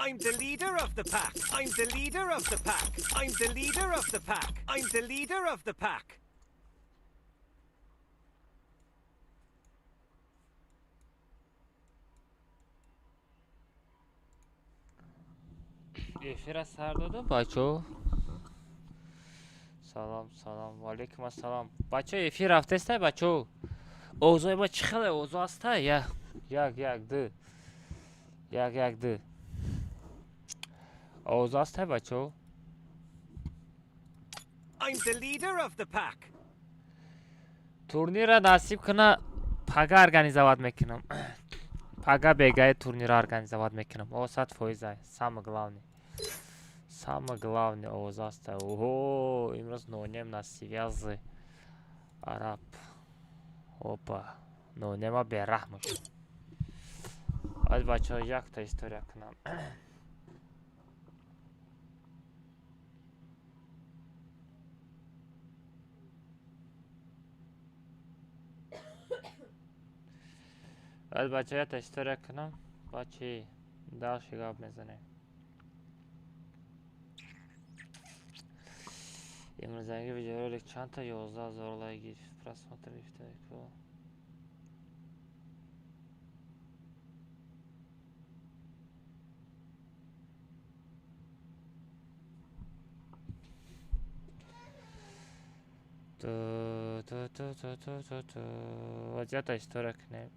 I'm the leader of the pack. I'm the leader of the pack. I'm the leader of the pack. I'm the leader of the pack. Эфира сар додам, бачо. Салом, салом, валейкум ассалом, бачо. Эфир рафтестай, бачо? Овозои ма чӣ хеле овозо ҳастай? Як, як, як, ду, як, як, ду, овозо ҳастай, бачо? I'm the leader of the pack. Турнира насиб куна, пага организовать мекунам. Пага бегаи турнира организовать мекунам. О, 100%-ай. Самое главное, самое главное, овоз ҳастай. Оҳо, имрӯз нонем на связи. Араб, опа, нонема бераҳм шуд. Аз бачаҳо якта история кунам. Аз бачаҳо якта история кунам, бачи дальше гап мезанем. Имрӯзанги видеоролик чандта 11 000 лайк гирифт, просмотр гирифта ко. Ту ту ту ту ту ту ту. Вазъията история кунем.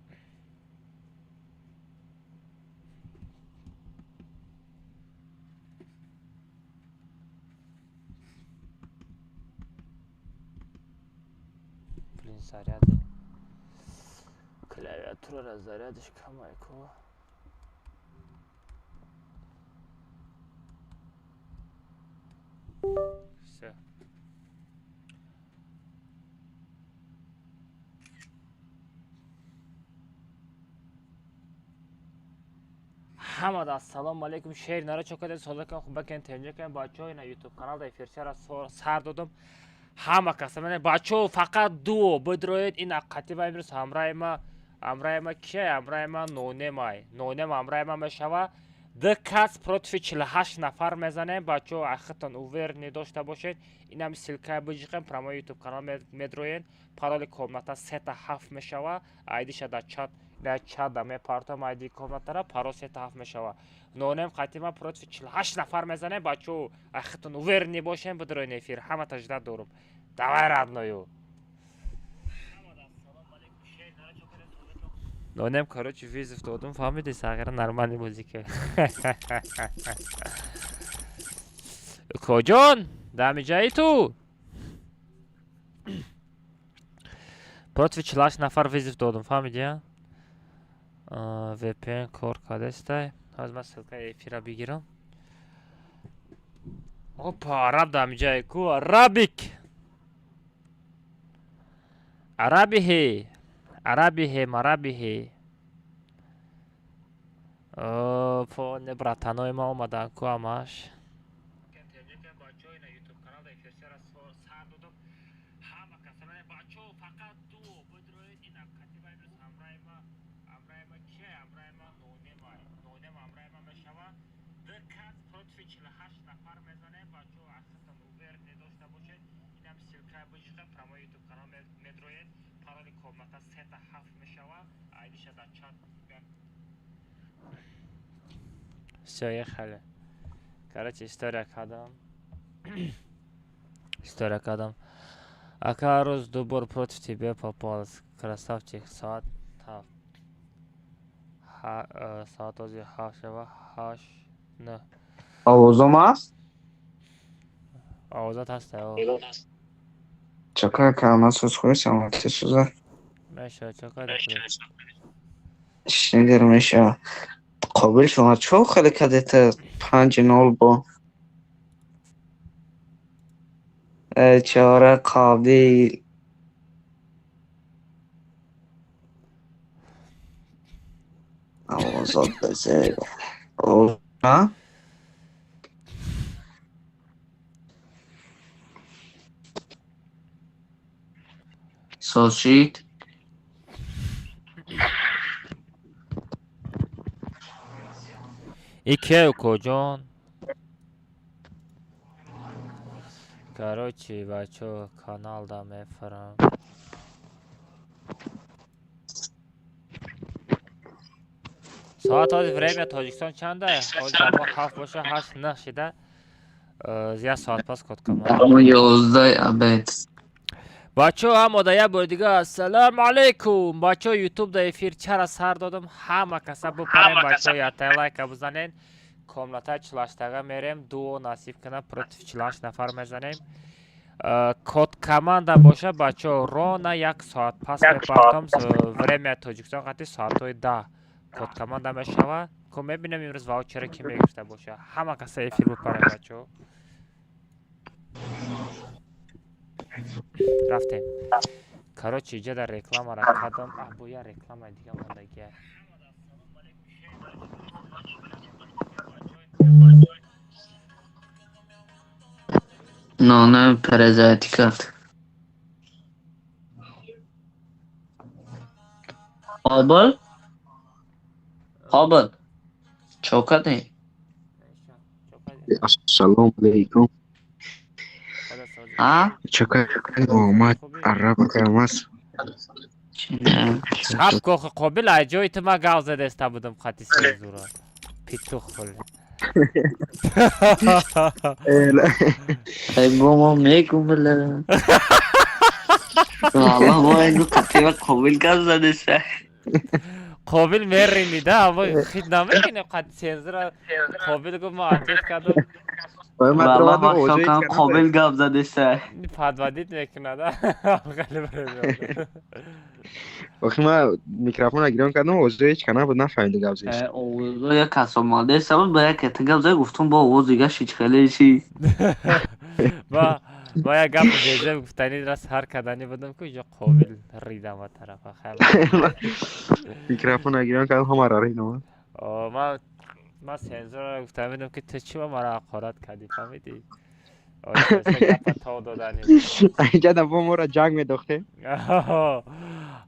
Блин, заряди клавиатурара, зарядиш камай ко. Всё. Ҳамада ассалому алайкум. Шер нара чокаде солакан хубакен тенҷакен, бачаҳо. Ина ютуб каналда эфирчара сар додам. Ҳама каса мана, бачаҳо, фақат дуо бидроед. Ин қатиба имрӯз ҳамраи ма, ҳамраи ма кия? Ҳамраи ма нонемай, нонем ҳамраи ма мешава. Ду кас против 48 нафар мезанем, бачаҳо. Ахитон уверенный дошта бошед. Инам ссылкая биҷиқем, прямой ютуб канал медроен. Пароли комната сета ҳафт мешава. Айдиша дар чат, дар чатда мепартом айди комнатара. Парол сета ҳафт мешава. Нонем қатима против 48 нафар мезанем, бачаҳо. Ахитон уверенный бошем, бидроен эфир. Ҳамата ждать дорум. Давай, родною. Нонем, короче, вызов додум, фаҳмиди, сағира нормальный музыка. Коҷон, дамиҷаи ту против 48 нафар вызов додум, фаҳмиди? А VPN кор кардестай. Ҳозир ман ссылкаи эфира бигирам. Опа, араб дамиҷаи ку, арабик, арабиҳе, арабиҳе, марабиҳе. Фоне братанои ма омадан ку ҳамаш. Комната сета ҳафт мешава. Айдиша дар чат. Всё, ехали. Короче, история кардам, история кардам. Ака, рӯз ду бор против тебе попалась, красавчик. Соат 7, соат ози 7 шава, 8, 9. Овозом аст? Овозат ҳаста. Чакар калма сӯзхӯи саломатӣ сӯза. Мешава, чакар. Шнидер мешава. Қобил, шумо чо хеле кадета 5-0 бо чора Қобил. Овозот бизер. А? Сошид. И кия, укоҷон? Короче, бачо, каналда мефарам. Соат ҳозир время Тоҷикистон чанда? Ҳозир мо 7 боша, 8 9 шида. Як соат пас код команда. 11 обед. Бачо, ҳамода як бори дига ассалому алайкум. Бачо, ютуб да эфир чара сар додам, ҳама каса бупарем, бачо, яктай лайка бизанен. Комната 48-тага мерем, дуо насиб кунад, против 48 нафар мезанем. Код команда боша, бачо, рона як соат пас мепартом, время Тоҷикистон қати соатҳои 10 код команда мешава. Ко мебинем имрӯз ваучера ки мегирифта боша. Ҳама каса эфир бупарем, бачо. Рафтем. Короче, иҷа дар рекламара кардам. А, бо я рекламаи дига мондагия. Ноне перезарядкат. Қобил? Қобил. Чо кардӣ? Ассалому алайкум. А? Чо кардӣ? Омад араба камас. Шаб кохи Қобил, ай ҷои ту ма гав задаиста будам қати сензура. Питух хули. Ай бо мо мегум била. Валлоҳ мо инго қатиба Қобил гап задеса. Қобил меринида, аммо хит намекунем қати сензура. Қобил гуфт ма ответ кардам. Валлоҳ ма хиёл кардам Қобил гап задеса. Подводить мекунад, а? Хеле барои. Охи ма микрофона гирён кардам, овозо ҳеч ка набуд, нафаҳмида гап задиш. Овозо як кас омадеса буд, ба як та гап зад, гуфтум бо овоз дига шич хеле ши. Ма як гап безеб гуфтани раз ҳар кардани будам, ку иҷо Қобил ридам ба тарафа. Хеле. Микрофона гирён кардам, ҳамаро ридам. О, ма сензура гуфтам будам, ки ту чӣ ба мара ҳақорат кардӣ, фаҳмидӣ? Гапа то додани. Инҷа да бо моро ҷанг медохтем.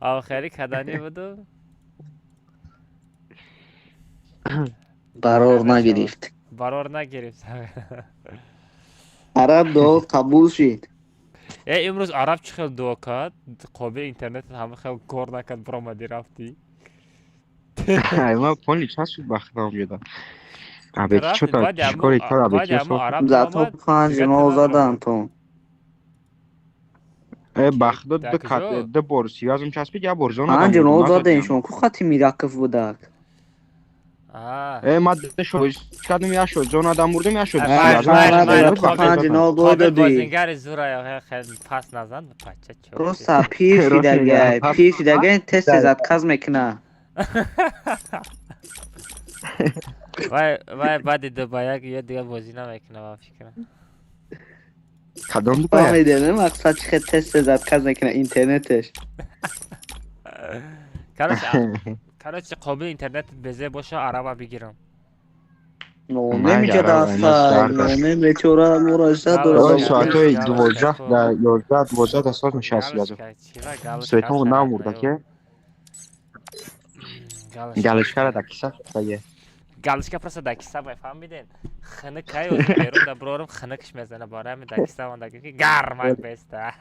Охири кардани буду. Барор нагирифт. Барор нагирифт. Араб дуо қабул шид. Э, имрӯз араб чӣ хел дуо кард? Қобил интернет ҳама хел кор накард, биромадӣ рафтӣ. Ай ма пони час шуд ба худам ҷуда. Абе Рафтӣ, чо та баъди чикори кор абе баъди чо аммо араб Зато омад, 5 дига нол ту задан то. Э, ба худо Дар ду куҷо? кат ду бор связм часпид, як бор зона 5 дам нол бурд, задем назадем. шумо ку хати Мираков будак. Аа. Э, ма ду шо кардам, як шо зона дам бурдем, як шо Ай, связм май, часпид, май, бурд, ба Қобил- худо 5 нол Қобил додӣ. бозингари зура, хел пас назан, бача чо. Просто пир Рост шидагай, мегӯям, пас- пир шидагай тез тез отказ мекуна. Вай баъди ду ба як ё дига бозӣ намекунад, ман фикрам. Кадом ду ба як? Фаҳмидем, не мақсад чи хел тез тез отказ мекуна интернетеш. Короче, қобил интернет безе боша, араба бигирам. Нонем Майли, иҷа араб, даста, ай, мо нонем бечора моро иззат Галочка, дорад. Ой, галочка, соатҳои галочка, 12 ко. да 11 12 да соат мешавад связо. Галочка, чива, галочка Светон аста намурда наё. ке? Галочка. Галочкара да киса шудагия. Галочка просто дар киса бай, фаҳмиден? Хинукай берун да брорум хинукш мезана, барои ҳамин дар киса монда ки гармак беста.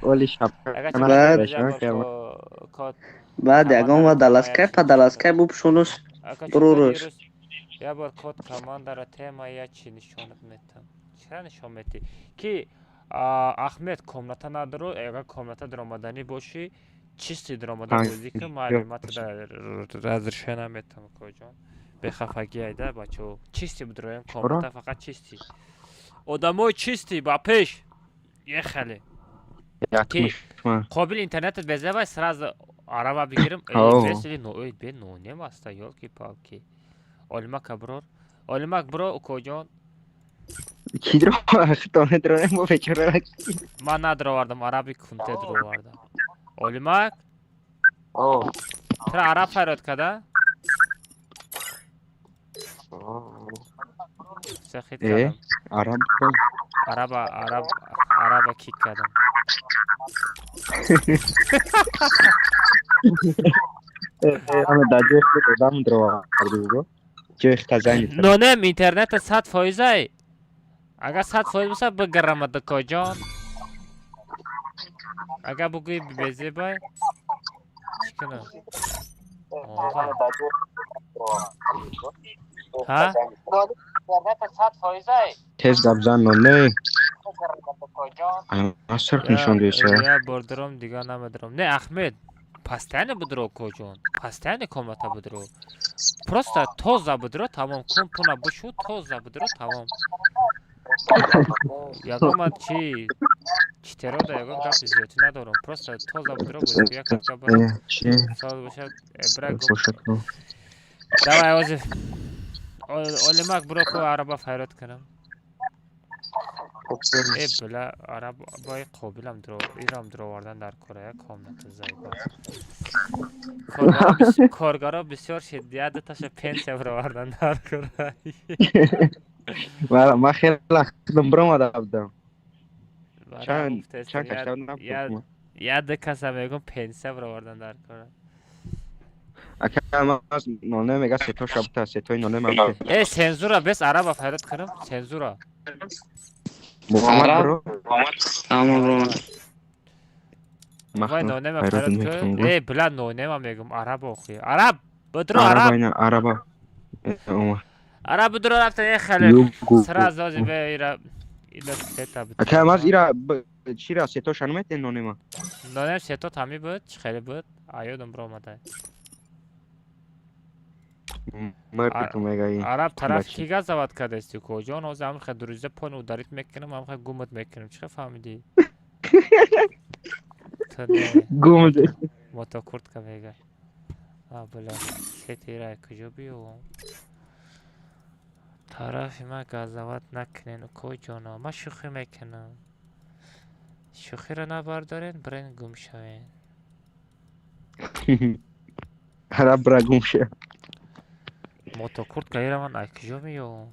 Оли шапка Ага, чӣ Баъд- код Баъд ягон ва даласкай падаласкай бупшонуш. Ака, чӣ Брорӯш. кор ирӯз я бор код командара тема я чи нишонат метам. Чира нишон метӣ? Ки Ахмед комната надору, ага комната даромаданӣ бошӣ, чисти даромада Панҷ бозӣ кун, маълумата дар разрешение наметам, коҷон. Бехафагӣ айда, бачо. Чисти бидроем комната, фақат чисти. Одамои чисти ба пеш. Ехали. Якмиш ма. Қобил интернетат безебай, сразу араба бигирам. Ҳо. Бесили но, эй, бе нонем аста, ёлки-палки. Олимак брор. Олимак бро, укоҷон. Ки дро хитоне дроем бо бечора. Ман надровардам, араби кунте дровардам. Олимак, О. тра араб фарёд када? Се хит Э? кардам. Араб. Араба, араб, араба кик кардам. Ама да ҷои худ одам дроварди буго. Ҷои хазани. Нонем интернет 100% ай. Агар 100% боса бигирама дукоҷон. Агар бугӯи безебай чӣ кунам? Ҳа? Тез гап зан ноне. Асар нишон деса. Я бордуром дига намедуром. Не, Ахмед, постоянно будро коҷон. Постоянно комната будро. Просто тоза будро тамом. Кун пуна бушу тоза будро тамом. Ягон чи читерода ягон гапи зиёдӣ надорам. Просто тоза будро буд як капка бар. Сол бошад брак. Давай озиф. Олимак буро ку араба файрод кунам. Э била араб бой қобилам дро ирам дровардан дар кора як комната зайба. Коргаро бисёр шид я дуташа пенсия бировардан дар кора. Ма хеле худам биромада будам. Чанд чанд кашта Я ду каса мегум пенсия бировардан дар кора. Ака ма ноне мега сето шабта сетои ноне ма. Э сензура бес араба файрод кунам сензура. Муҳаммад бро. Амон. Вай нонема файрод кун. Э била нонема мегум араб охи. Араб будро араб. Араба. Араб будро рафта э хеле. Сразу ози бе ира ила сета буд. Ака маз ира чира сето шанмет нонема. Нонем сето тами буд, чӣ хеле буд. Аёдам бро омада. Араб тараф ки газават кардасти коҷон? Ҳозир ҳамин хел дурӯза пон ударит мекунам, ҳамин хел гумат мекунам. Чӣ хел фаҳмидӣ? Гумат. Мотокуртка мега. А била сетира куҷо биёвам? Тарафи ман газават накунен коҷоно. Ман шӯхӣ мекунам. Шӯхиро набардорен, бирен гум шавен. Араб бира гум шав. Мотокуртка ира ман ай куҷо меёвам?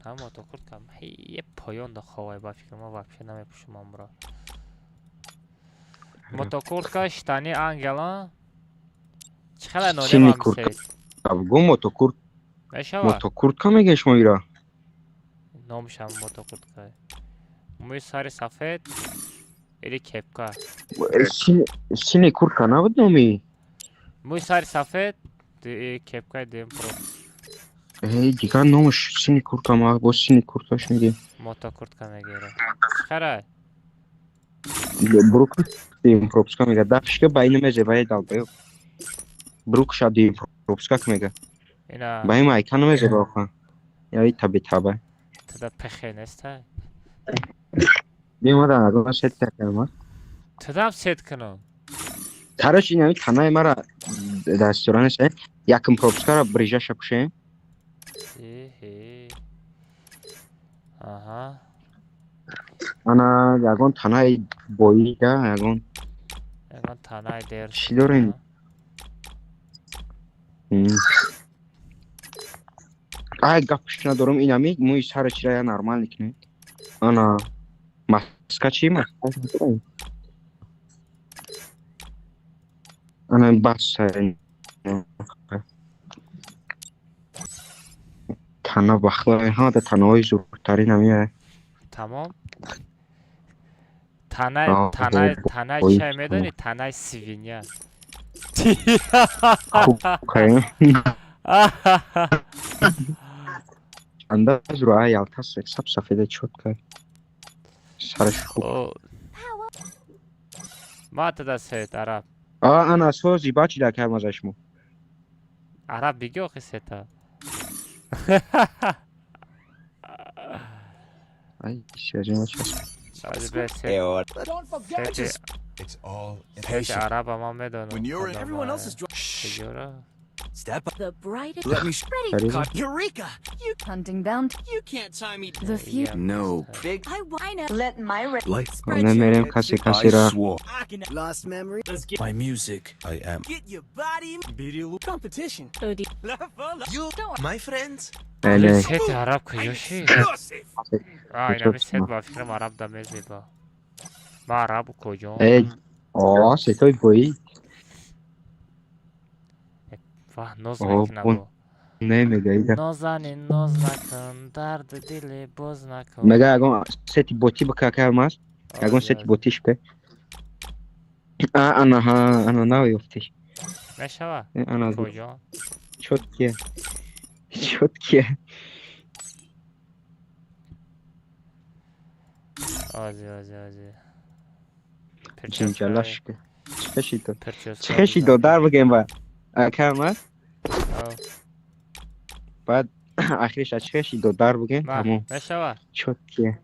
Ҳам мотокуртка е поён да ховай ба фикр ман вообще намепӯшам амро. Мотокуртка штани ангела. Чӣ хела нонем амсед? Гум мотокурт. Мешава? Мотокуртка мегӯяш шумо ира? Номшам мотокуртка. Мӯи сари сафед или кепка? Сини куртка набуд номи? Мӯи сари сафед кепкаи дем про. Эй, дигар номаш сини куртка, ма бо сини курткаш мегӯем. Мотокуртка мегӯяра. Чӣ хара? Брук дим пропуска мега. Дафшка ба ин мезе ба далбаё. Брук ша дим пропуска мега. Ина. Ба ин майка намезе ба оха. Я таби таба. Тада пехе неста? Бимада агон сет кардам. Тадам сет кунам. Короче, ин ҳами танаи мара дастуранаш якм пропускара брижаша пушем. Аҳа. Ана ягон танаи боида ягон. Ягон танаи дер. Чӣ дорем? Ай гапш надорам ин ҳами мӯи сара чира я нормал никунем. Ана маска чӣ маска? Ана бас тана бахла ҳама танаҳои зуртарин ҳамия. Тамом. Танаи танаи танаи чай медонӣ? Танаи свинья. Андаз ро ай ялтас саб сафеда чётка. Сараш хуб. Ма тада сет араб. А ана сози бачи да кай мазаш мо. Араб биги охи сета. Ай, серьезно сейчас. It's all patient. Араба ман медонам. Everyone else is Step up. The brightest. Let me ready. Eureka! You hunting down. You can't tie me. The few. No. Big. I know. Let my life. Намерем касе касера. Lost memory. Let's get my music. I am. Get your body. Competition. You, my friends. Сет араб куҷо шид? А, инами сет ба фикрам араб да мезеба. Ма араб куҷо? Эй, о, сетои бои. Ваҳ, ноз мекунам. Не мега ида. Нозанин ноз накун, дарди дили боз накун. Мега ягон сети боти бика ака Алмаз. Ягон сети ботиш бе. А, ана ҳа, ана нав ёфтиш. Мешава? Ана Коҷон? Чёткие. Чёткие. Ози, ози, ози. Ҷинҷалашка. Чӣ дод? Чӣ дод? Дар бигем ба. Ака Алмаз? Баъд ахириш чӣ дод? Дар бигем? Тамом. Мешава? Чёткие.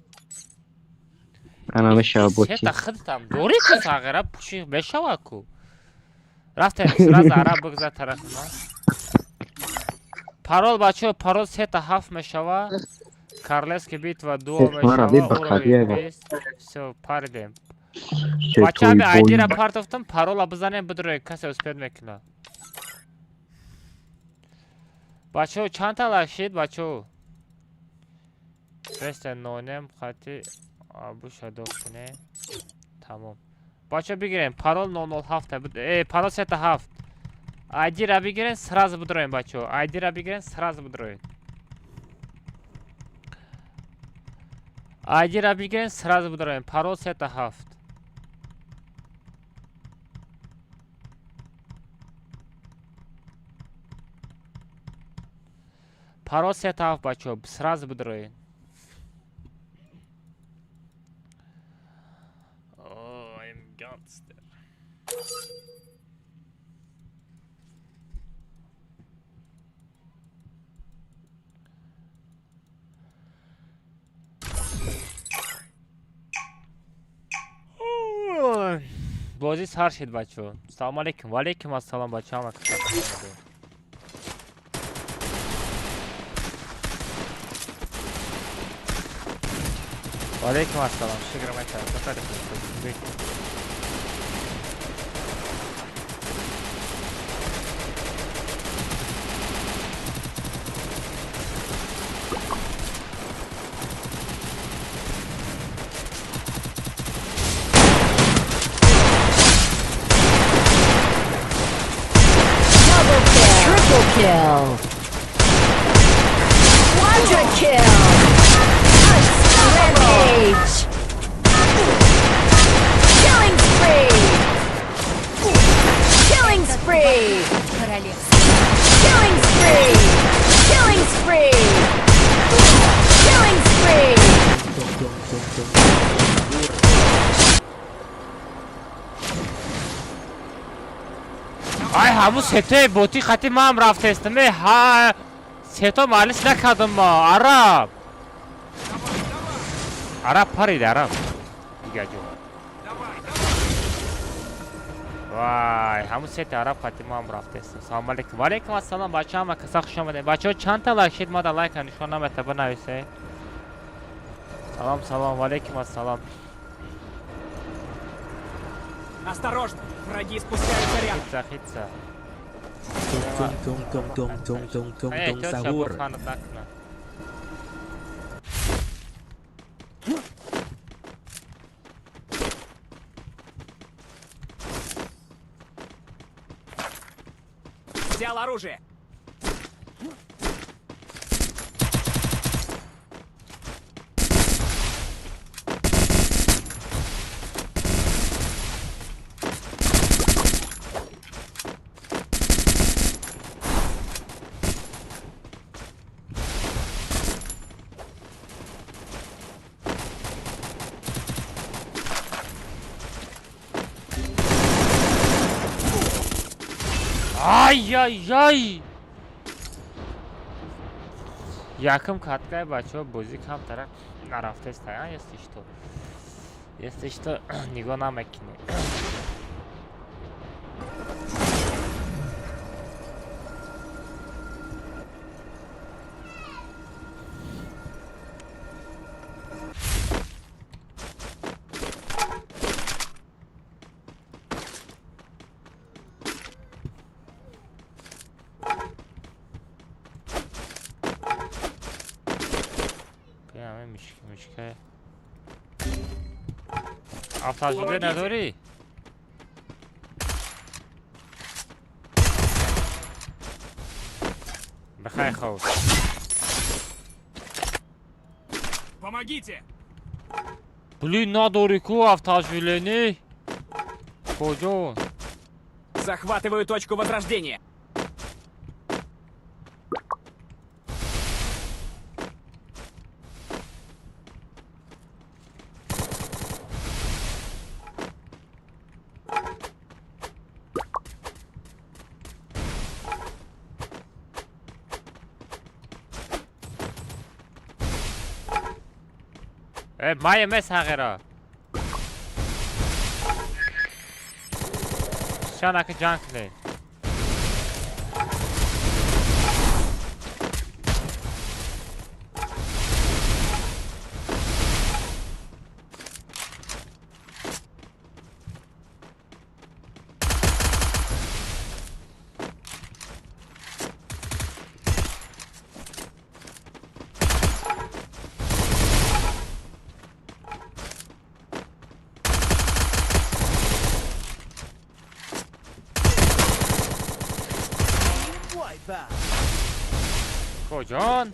Ана мешава боти. Сета худтам дорӣ ку сағира пуши мешава ку. Рафтем сразу араб бигзар тарафи ман. Парол бачаҳо, парол 3-7 мешава. Карлески битва 2 мешава. Уровень 20. Всё, паридем. Бачаҳо ами айдира партофтам, парола бизанем бидроем, касе успед мекунад. Бачаҳо чанд та лайк шид бачаҳо? Беста нонем хати абуша до кунем. Тамом. Бачаҳо бигирем, парол 007, парол 3-7. Айдира бигирен, сразу бидроем бачаҳо. Айдира бигирен, сразу бидроем. Айдира бигирен, сразу бидроем. Парол 3-7. Парол 3-7 бачаҳо, сразу бидроем. Oh, I'm gangster. Бозӣ сар шид бачаҳо. Салому алейкум. Ва алейкум ассалом бачаҳо, ҳама каса хуш омадед. Ва алейкум ассалом. Шукр мекунам. Kill. Quadra kill. Rampage. Killing spree. Killing spree. Killing spree. Killing spree. Killing spree. Ай ҳамун сетои боти хати маам рафтестам. Э ҳа сето маълис накардам ма. Араб. Араб парид араб. Дига ҷо. Вай, ҳамун сети араб хати маам рафтестам. Салом алейкум. Ва алейкум ассалом бачаҳо, ҳама каса хуш омадед. Бачаҳо чанд та лайк шид? Ма да лайка нишон намета бинависед. Салом, салом, ва алейкум ассалом. Осторожно! Враги спускаются рядом. Хитца, хитца. Tung tung tung tung tung tung tung sahur. Взял оружие. Ай-яй-яй! Якум каткай бачаҳо бозӣ камтара нарафтеста, если что. Если что, нигоҳ намекунӣ. Мишка. Автожиде надорӣ? Хай хов. Помогите! Блин, надори ку автооживление. Кожо. Захватываю точку возрождения. Мая мес ҳағира. Шанаки ҷанг кунед. Коҷон?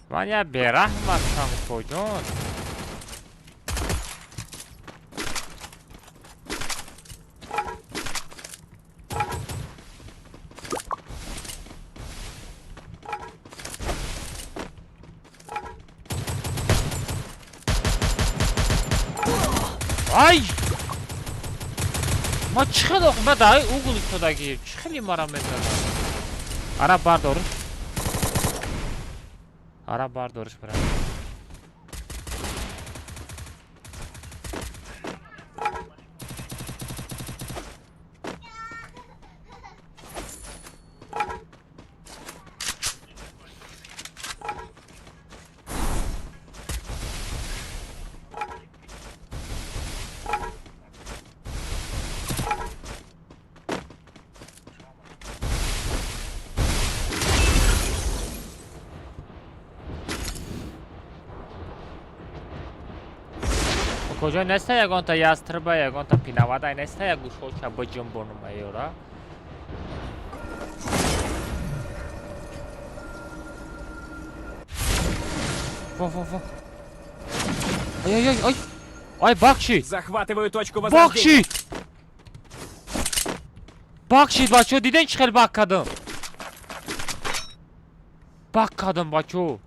Ман як бераҳм ҳастам, коҷон. Ай! Ма чӣ хел ма дар угол истодагӣ? Чӣ хели мара мезанад? Ара бардор. Ара бардориш бира. Куҷо неста ягонта ястрба, ягонта пинавада неста як гӯшоча биҷунбонум аёра. Во, во, во. Ай, ай, ай, ай. Ай, бахшид. Захватываю точку возрождения. Бахшид. Бахшид, бачо, диден чӣ хел бак кардам? Бак кардам, бачо.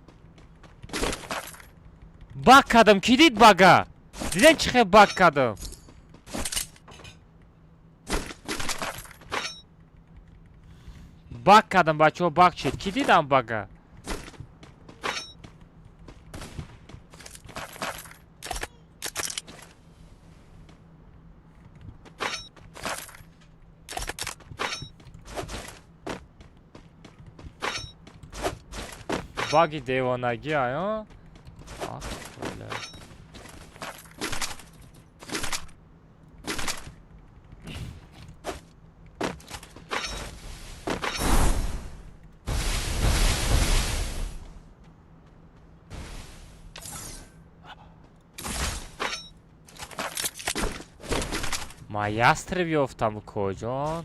Бак кардам, ки дид бага? Диден чӣ хел бак кардам? Бак кардам, бачо, бак шид. Ки дидам бага? Баги девонагӣ, ая? Ах, бля. Ма ястреб ёфтам, коҷон?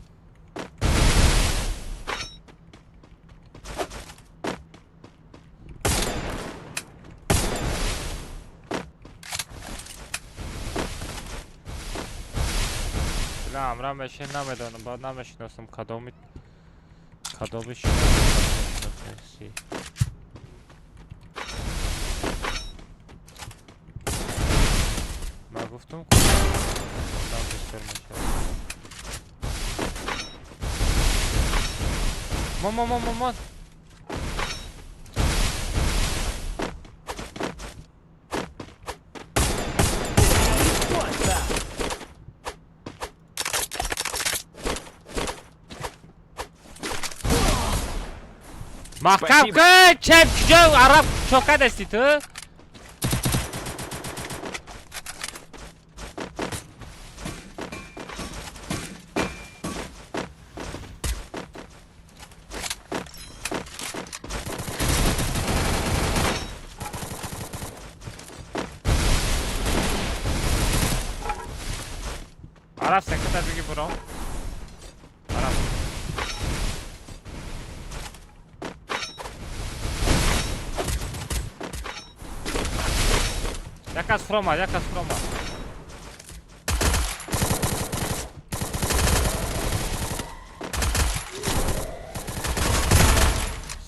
На, амра меше намедонам, баъд намешиносам кадоми кадоми шиносӣ. Ма гуфтам, одам бисёр мешавад. Мон, мон, мон, мон, мон. Маҳкам кун, чеп куҷо араб чока дасти ту? Араб секретар бигӣ буром. Араб. Як кас фуромад, як кас фуромад.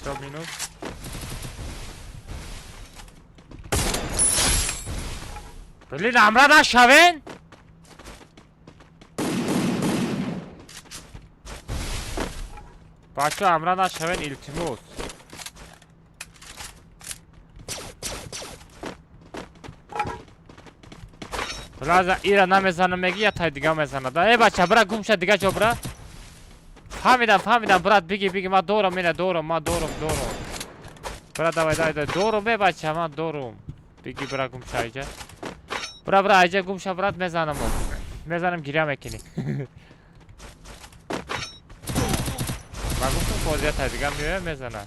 Всё, минус. Блин, амра нашавен? Бачо, амра нашавен, илтимос. Лаза ира намезанам меги, я тай дига мезанад. Э бача, бра гум ша дига ҷо бра. Фаҳмидам, фаҳмидам, брат, биги, биги, ман дорам, ина дорам, ман дорам, дорам. Бра, давай, давай, давай, дорум, э бача, ман дорум. Биги, бра гум ша айҷа. Бра, бра, айҷа гум ша, брат, мезанам. Мезанам, гиря мекунӣ. Ман гуфтам бозия тай дига меоям, мезанам.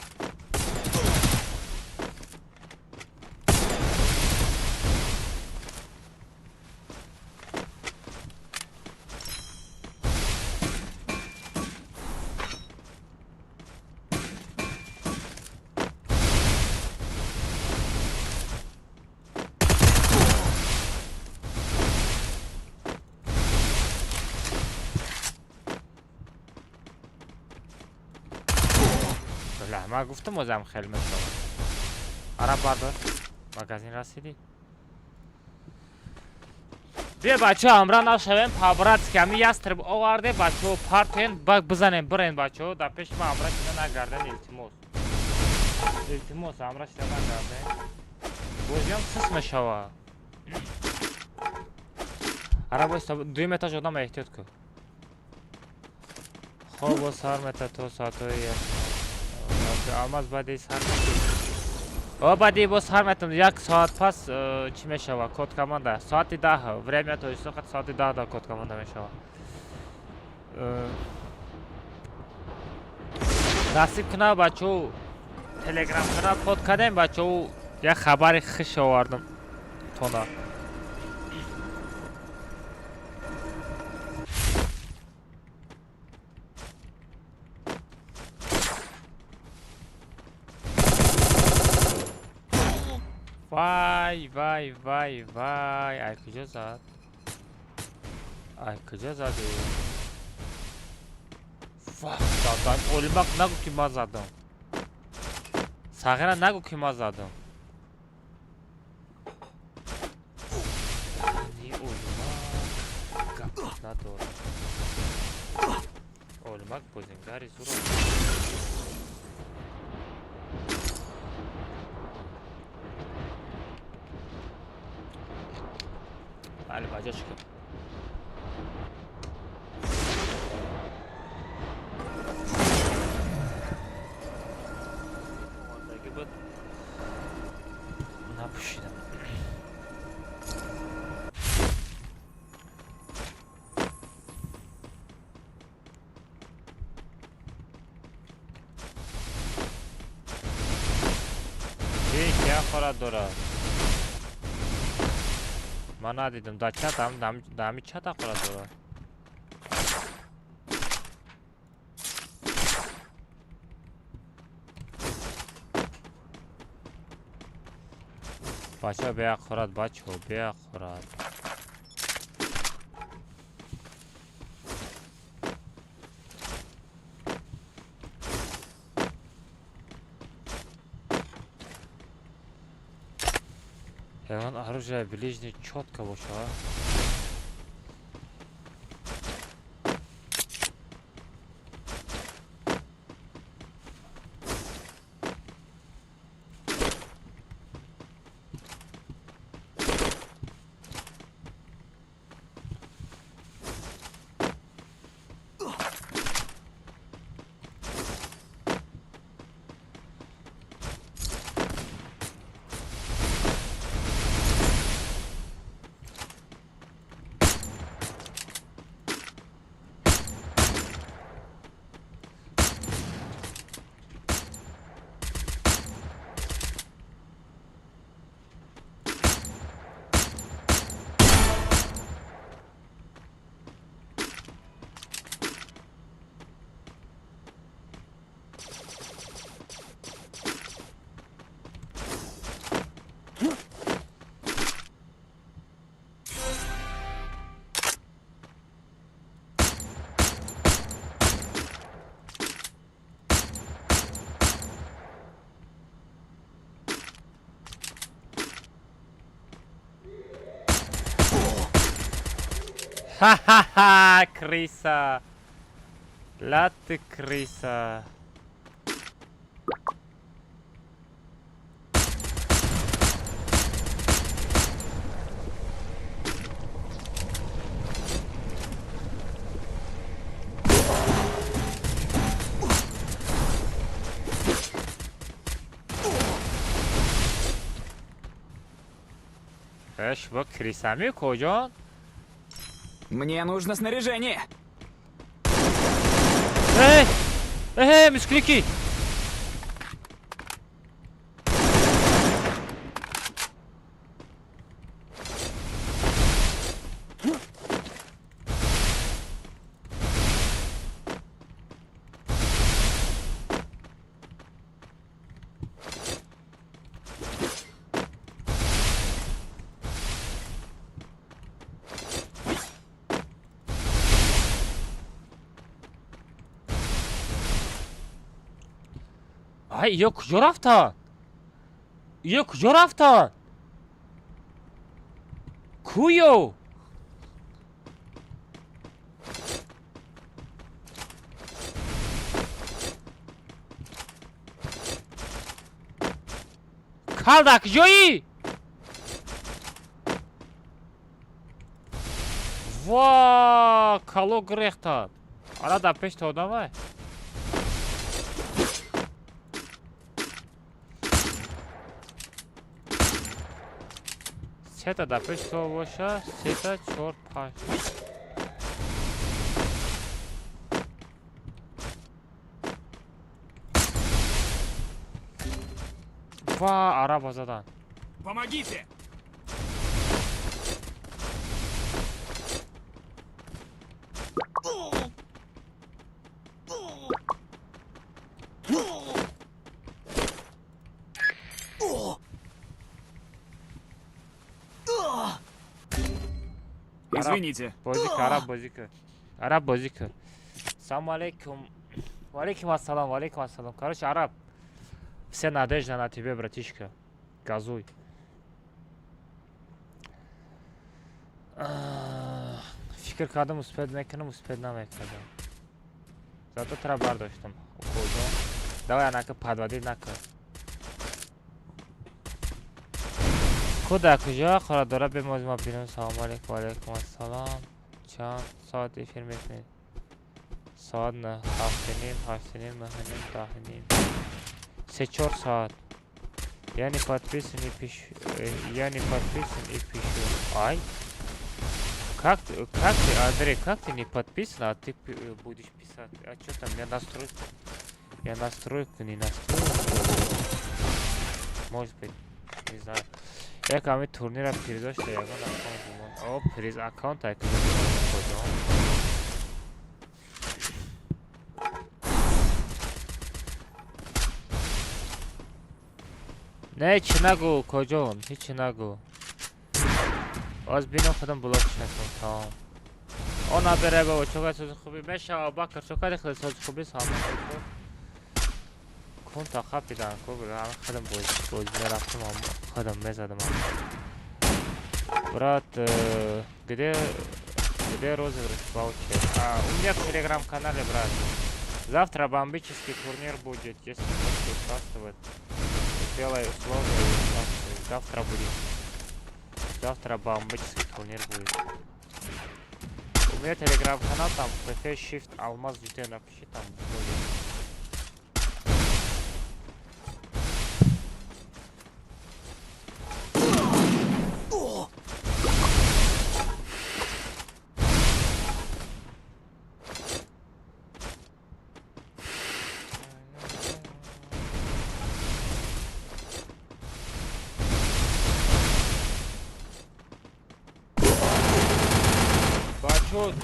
Ман гуфтам озам хел мешавад. Ара бардор. Магазин расидӣ. Бия бачаҳо, ҳамра нашавем, по-братски ҳами ястреб оварде, бачаҳо партоен, бизанем, бирен бачаҳо, дар пеши ман ҳамра шида нагарден, илтимос. Илтимос, ҳамра шида нагарден. Бозиам сис мешава. Ара бойста, дуюм этаж одам эҳтиёт кун. Хоб боз сар мета то соатҳои як. Алмаз баъди сар о баъди боз сар метам як соат пас чӣ мешава? Код команда соати 10 время тоҷикистон қад соати 10 да код команда мешава. Насиб кунад бачаҳо, телеграм канал код кардем бачаҳо, як хабари хуш овардам тона. Вай, вай, вай, вай. Ай куҷо зад? Ай куҷо зади? Вах, задам. Олимак нагу ки ман задам. Сағира нагу ки ман задам. Ни олимак гап надорам. Олимак бозингари зур. Бале, баҷош кун. Омодагӣ буд. Напӯшидам. Чӣ кия хорат дорад? Ман надидам. Да чат ҳами чат ақорат дорад. Бачаҳо беақорат, бачаҳо беақорат. Ягон оружие ближний чётко боша. Ха-ха-ха, крыса. Ла ты крыса. Эш, бо крисами куҷон? Мне нужно снаряжение. Эй! Эй, мисклики! Ай, ё куҷо рафтан? Ё куҷо рафтан? Куё? Калда куҷоӣ? Ва, кало гирехтан. Ара дар пеши одамай. Сета дар пеши то боша, сета, чор, панҷ. Ва, араба задан. Помогите! Извините. Бозика, араб бозика. Араб бозика. Салам алейкум. Валейкум ассалам, валейкум ассалам. Короче, араб, вся надежда на тебе, братишка. Газуй. Фикр кардам, успед мекунам, успед намекардам. Зато тра бардоштам. Куҷо? Давай, анака подводи нака. Куда куҷо? Хорадора бемоз ма бинам. Салом алейкум, валейкум ассалом. Чанд соат эфир мекунед? Соат 9, 7:30, 8:30, 9:30, 10:30. 3-4 соат. Я не подписан и пишу. Я не подписан и пишу. Ай. Как ты, Андрей, как ты не подписан, а ты будешь писать? А что там, я настройку не настроил. Может быть, не знаю. Як ҳамин турнира призошта ягон аккаунт бимон. О, приз аккаунт ай куҷо? Не, ҳеҷ нагу, куҷон, ҳеҷ нагу. Аз бинам худам блокш мекунам, тамом. О, набере бабо, чокай сози хуби мешава, Бакр, чокай хеле сози хуби, салом алейкум. Кун та хапидан, ку ҳама худам боз мерафтам, худам мезадам. Брат, где розыгрыш ваучер? А, у меня в телеграм-канале, брат. Завтра бомбический турнир будет, если хочешь участвовать. Сделай условия и участвуй. Завтра будет. Завтра бомбический турнир будет. У меня телеграм-канал, там ПФ Shift Алмаз UT, напиши, там будет.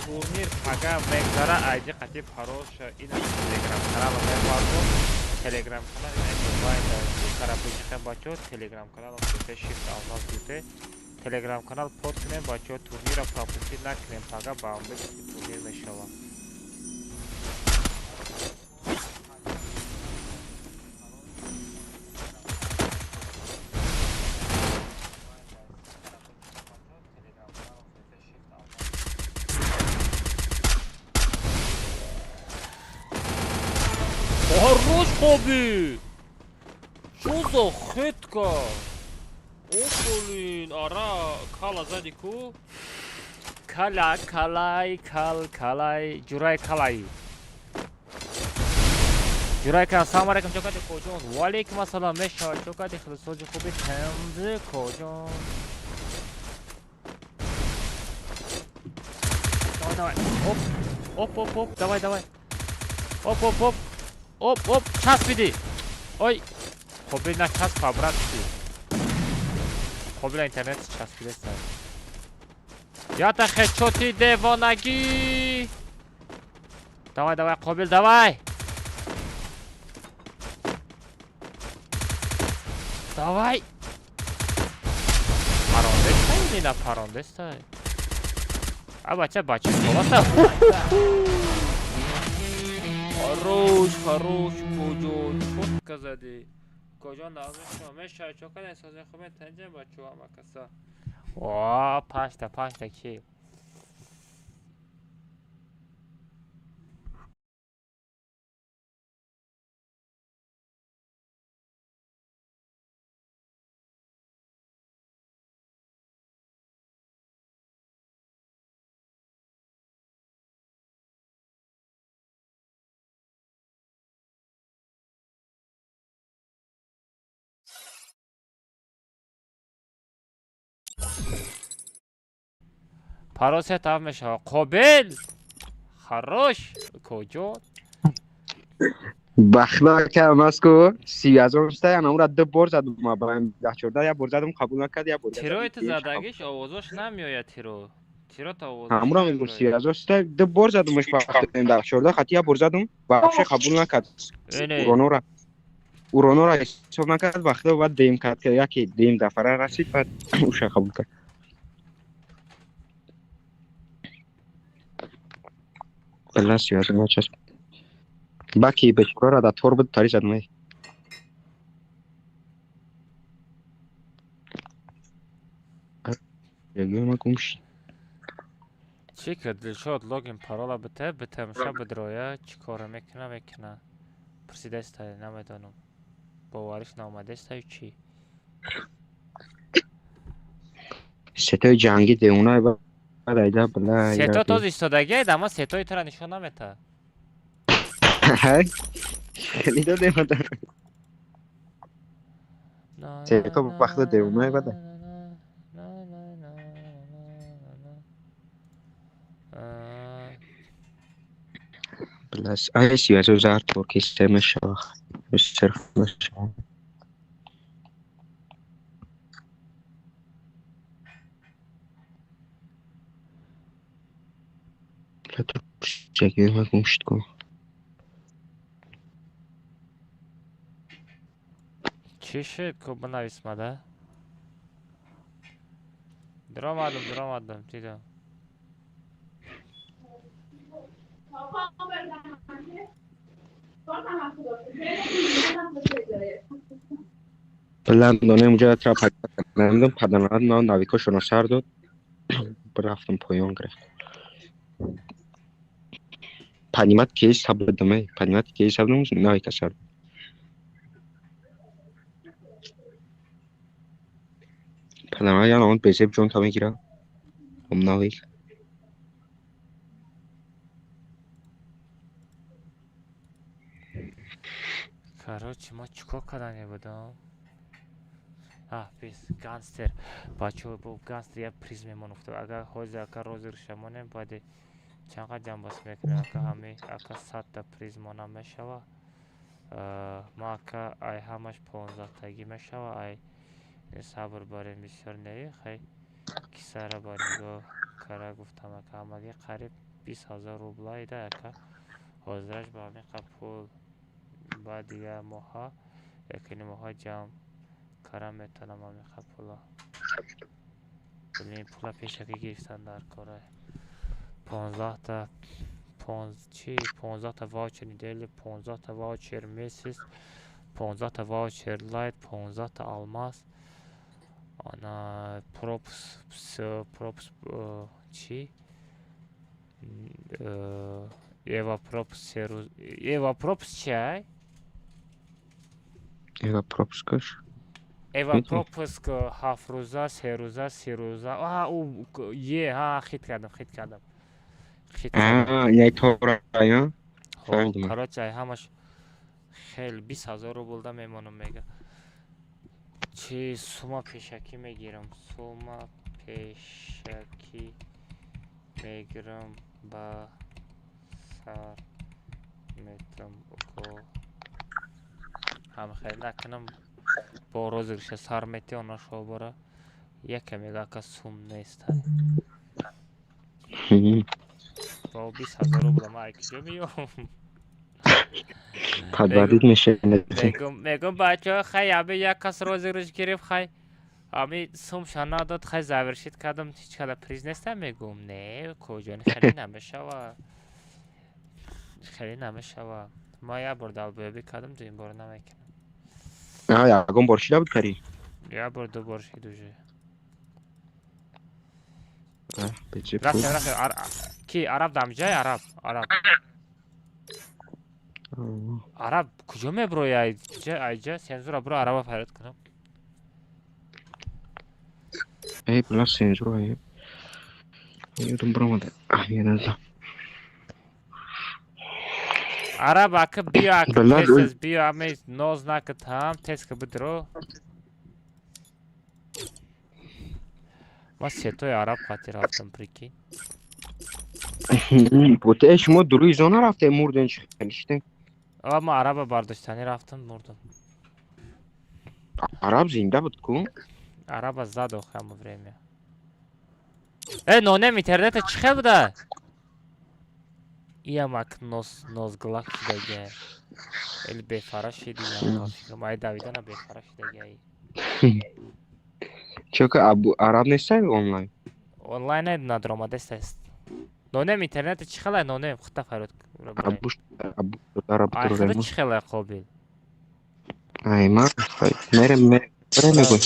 Турнир пага мегзара, айди қатиб хороша, ина телеграм-канал мебардо, телеграм-канал ина онлайн карабичихем бачо, телеграм-канал ПФ Shift Алмаз UT, телеграм-канал под кунем бачо, турнира пропустить накунем, пага бомбический турнир мешава. Қобил! Чё за хетка? О, блин, ара, кала зади ку? Кала, калай, кал, калай, ҷурай калай. Ҷурай кал, салом алейкум, чокади коҷон. Ва алейкум ассалом, мешавад, чокади хилсози хуби темзи коҷон. Давай, давай, оп, оп, оп, оп, давай, давай. Оп, оп, оп, оп, оп, часпиди. Ой, Қобил начаспа, брат ти. Қобил интернет часпидеста. Ята хедшоти девонагӣ. Давай, давай, Қобил, давай. Давай. Парондестай или на парондестай? А бача, бача, холата. Хорош, хорош, куҷо, чётко зади. Куҷо нағзи шумо мешавад, чо кадай сози хубе танҷа бачо ҳама каса. О, панҷта, панҷта ки. Паросе тав мешавад. Қобил! Хорош! Куҷо? Бахта кардам аст ку 30 000 шуда, яна ду бор задум, ма ба 14 як бор задум, қабул накард, як бор. Тирои ту задагиш овозош намеояд тиро. Тиро та овозош. Ҳамура мегӯм, 30 000 шуда, ду бор задумаш бахта 14 хати як бор задум, вообще қабул накард. Уронора. Уронора ҳисоб накард, вақта баъд дем кард, яке дем дафара расид, баъд уша қабул кард. Била 30 000 часп. Баки бечора да тор буд тари задум. Ягона гумш. Чӣ ки Дилшод логин парола бите, битамша бидроя, чӣ кора мекуна, мекуна. Пурсидастай, намедонам. Бовариш наомадастай чӣ? Сетои ҷангӣ девона баъд айда била. Сето тоз истодагиед, аммо сетои тура нишон наметаҳад. Хеле додем. Сето вақта девона бада. Блас, ай 30 000 зар тор кисе мешава. Сирф мешава. Ма гумшт ку. Чӣ шуд ку бинависмада? Дуромадам, дуромадам, дидам. Баланд донем уҷа тра паданадам, паданад на навикошона сар дод. Рафтам поён гирифт. Понимать кейс сабдаме, понимать кейс сабдам навика сар. Паданад яна он безеб ҷон та мегира. Ом навик. Короче, ма чӣ кор кардане будам? А, бис, гангстер. Бачаҳо, бо гангстер як приз мемон уфтод. Агар ҳозир ака розыгрыша монем, баъди чанд қад ҷамъбаст мекунем, ака ҳами ака 100 та приз мона мешава. Ма ака ай ҳамаш 15-тагӣ мешава, ай сабр барем бисёр не, хай кисара ба нигоҳ кара гуфтам ака ҳамагӣ қариб 20 000 рубла ида ака. Ҳозираш ба ҳамин қад пул баъд дигар моҳа, якини моҳа ҷамъ кара метавонам ҳамин қад пула. Блин, пула пешакӣ гирифтан дар кора. 15-та чи 15-та ваучер недели, 15-та ваучер месяц, 15-та ваучер лайт, 15-та алмаз, ана пропуск, пропуск чи ева пропуск се рӯз, ева пропуск чи ай? Эва пропускаш. Эва пропуск 7 рӯза, 3 рӯза, 30 рӯза. А, у е, ҳа, хит кардам, хит кардам. Хит кардам. А, яй тора, я? Хо, короче, ай ҳамаш хел 20 000 рубл да мемонам мега. Чи сума пешакӣ мегирам? Сума пешакӣ мегирам, ба сар метам уко. Ҳам хел накунам, бо розыгрыша сар мети она шобора. Яке мега, ака, сум нест. Бо 20 000 рубл ма ай куҷо меём? Подводить мешавад. Мегум, бачаҳо, хай, ами як кас розыгрыш гирифт, хай, ами сумша надод, хай, завершить кардам, ҳеҷ када приз неста, мегум, не, куҷони, хеле намешава. Хеле намешава. Ма як бор долбоёбӣ кардам, дуюм бор намекунам. А, ягон бор шида буд кари? Як бор, ду бор шид уже. Бечи. Рафтем, рафтем. Ки араб дамҷай, араб, араб. Араб куҷо меброи айҷа, айҷа сензура бро, араба фарёд кунам. Эй, била сензура, эй. Ёдам баромада. А, я наза. Араб ака биё, ака Била, тез тез биё, ами ноз нака там, тез ка бидро. Ма сетои араб қати рафтам, прикинь. Буте шумо дуруи зона рафте, мурден чи хеле шидем. А ма араба бардоштанӣ рафтам, мурдам. Араб зинда буд ку? Араба зад охи ҳамо время. Э, нонем интернета чӣ хел буда? Иям ак нос нозглак шидагия. Эли бефара шиди, ай давидана бефара шидагия. Чока абу араб нестай онлайн? Онлайн надромадест аст. Нонем интернета чӣ хелай, нонем хута фарёд. Абу абу араб Ай худа чӣ хелай, қобил? Ай ма мерем мерем мегӯй.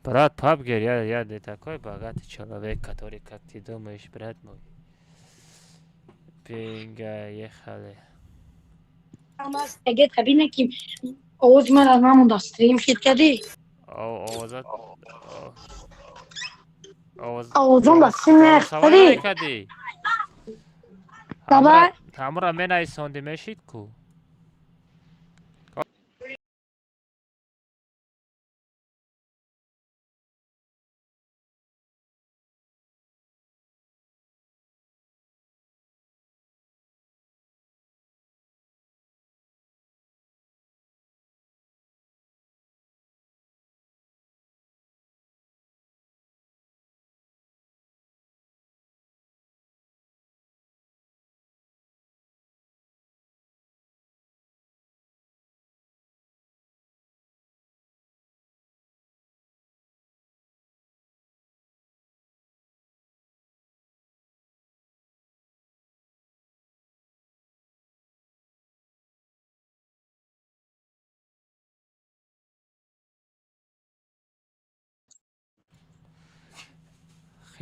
Брат, пабгер, я не такой богатый человек, который, как ты думаешь, брат мой. Пинга, ехали. Агар кабина ки овози ман аз ман монда стрим шид кардӣ. Овозат. Овоз. Овозон да стрим Савол кардӣ. кардӣ. Давай. Ҳамура менависонди, мешид ку?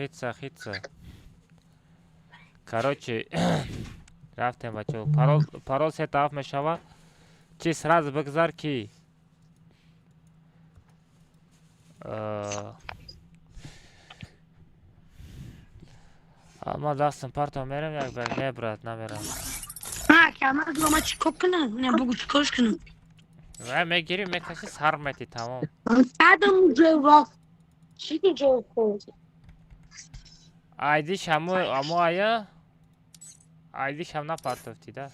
Хитса, хитса. Короче, рафтем, бачаҳо. Парол, парол се тараф мешава. Чи сразу бигзар ки? Ма дастам партом мерам як бар, не, брат, намерам. Ҳа, камар ма чӣ кор кунам? Не бугу, чӣ корш кунам? Вай мегири, мекаши, сар мети, тамом. Кардам уже вақт. Чӣ ҷо хӯрд? Айдиш ҳамо амо ая? Айдиш ҳам напартофтӣ да?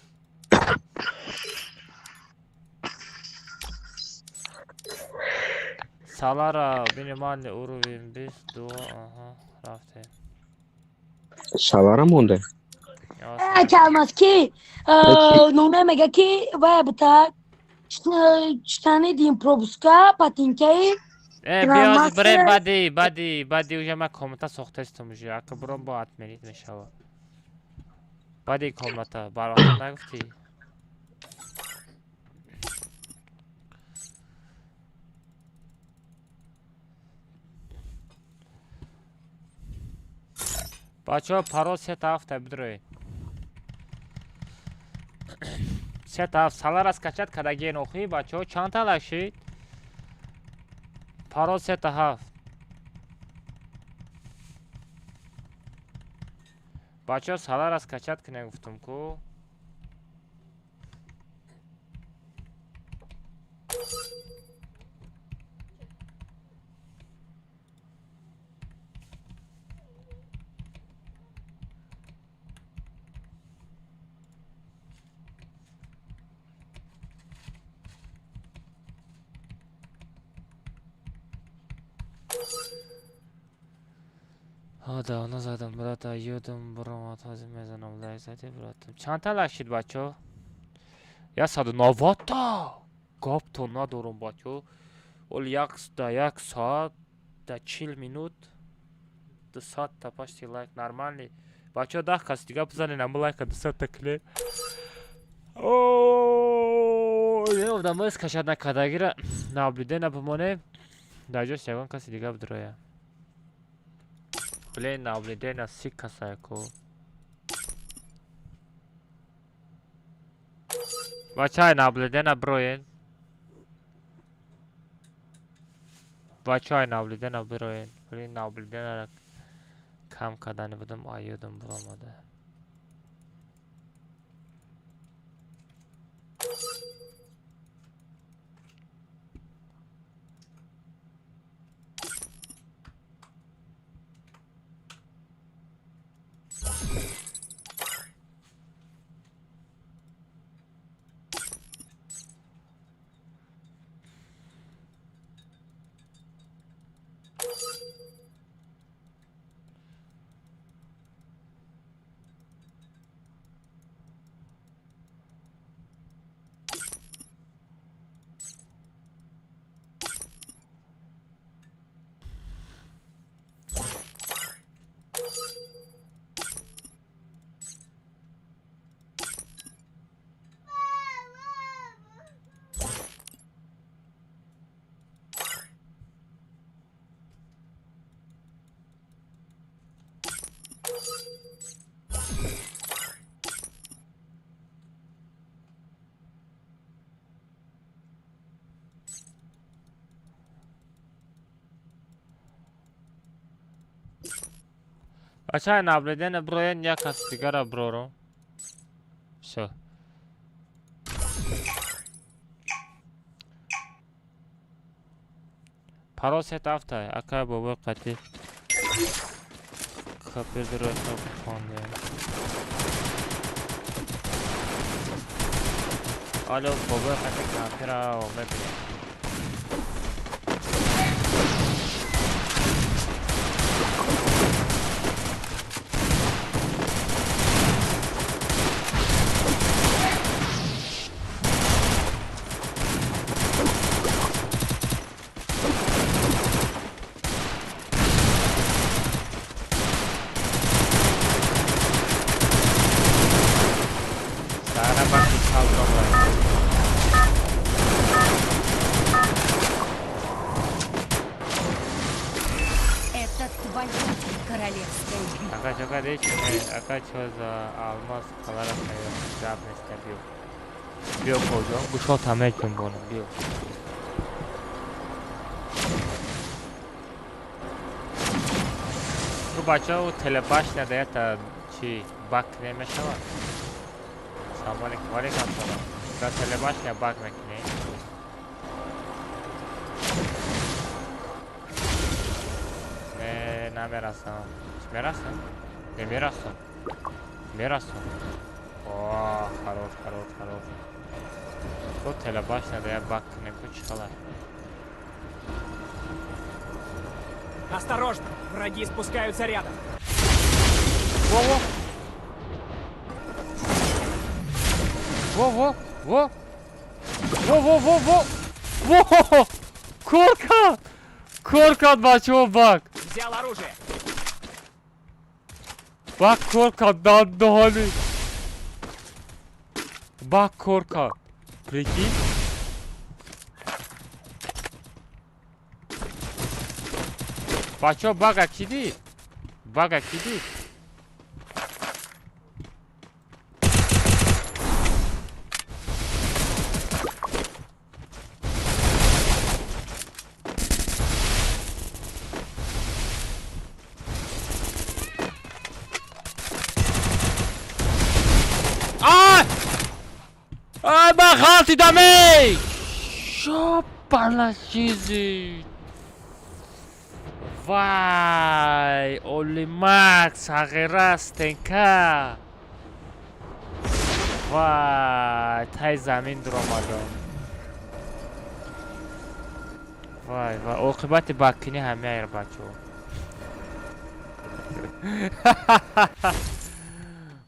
Салара минимальный уровень 22, аҳа, рафтем. Салара монда. Калмас ки номе мега ки вай бута чтани дин пропуска патинкаи. Э, биёз бирем баъди баъди баъди уже ман комната сохтастам уже. Ака буром бо отменить мешава. Баъди комната барвақт нагуфтӣ? Бачаҳо парол сета ҳафта бидроед. Сета ҳафт салар аз качат кадаген охи бачаҳо чанд та лайк шид? Парол сета ҳафт. Бачаҳо салар аз качат кунед гуфтум ку. Давно задам, брата, ёдам баромад, ҳозир мезанам лайк зади, братам. Чанд та лайк шид, бачаҳо? 190 та! Гапто надорам, бачаҳо. Ол да як соат, да 40 минут, 200 та почти лайк, нормальный. Бачаҳо, 10 кас дига бизанед, ама лайка 200 та кунед. Одамои скачать накардагира наблюдение бимонем, дар ҷош ягон каси дига бидрояд. Блин, наблюдение 30 каса ку. Бачаи наблюдение бироен. Бачаи наблюдение бироен. Блин, наблюдениеро кам кардани будам, аёдам биромада. Бачаи наблюдение бироен, як каси дигара бирорам. Всё. Парол сета ҳафта, акай бобои қатӣ капелро хондем. Алло, бобои қатӣ кампира мебинем. Ака чо за алмаз қалара гап неста, биё. Биё коҷон, гӯшота меҷунбонам, биё. Ту бачаҳо телебашня да ята чи бак намешавад? Салом алейкум, валейкум салом. Да телебашня бак мекунӣ? Не, намерасам. Мерасам? Не мерасам. Мерасам. О, хорош, хорош, хорош. То телебашня да я бак кунем, ку чӣ хабар? Осторожно! Враги спускаются рядом. Во-во! Во-во! Во! Во-во-во-во! Во! Курка! Курка от бачаҳо бак! Взял оружие! Бак кор кард дандони. Бак кор кард. Прикинь? Бачаҳо бага ки дид? Бага ки дид? Ай, ман ғалтидам, эй! Ёбана жизнь! Вай, Олимак, сағира, стенка. Вай, тай замин дуромадам. Вай, вай, оқибати баккинӣ ҳамяйр, бачо.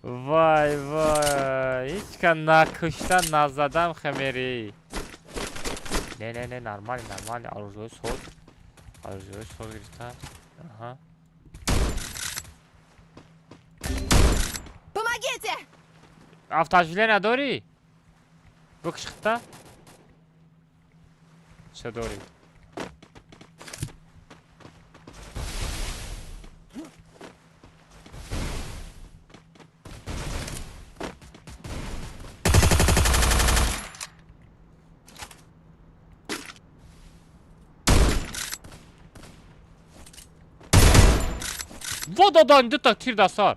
Вай, вай, ҳеҷ ка накушта, назадам хемери. Не, не, не, нормально, нормально, оружие соз. Оружие соз гирифта. Аҳа. Помогите! Автожиле надорӣ? Бикш хитта? Ча дорӣ? Во додан дута тир дастар.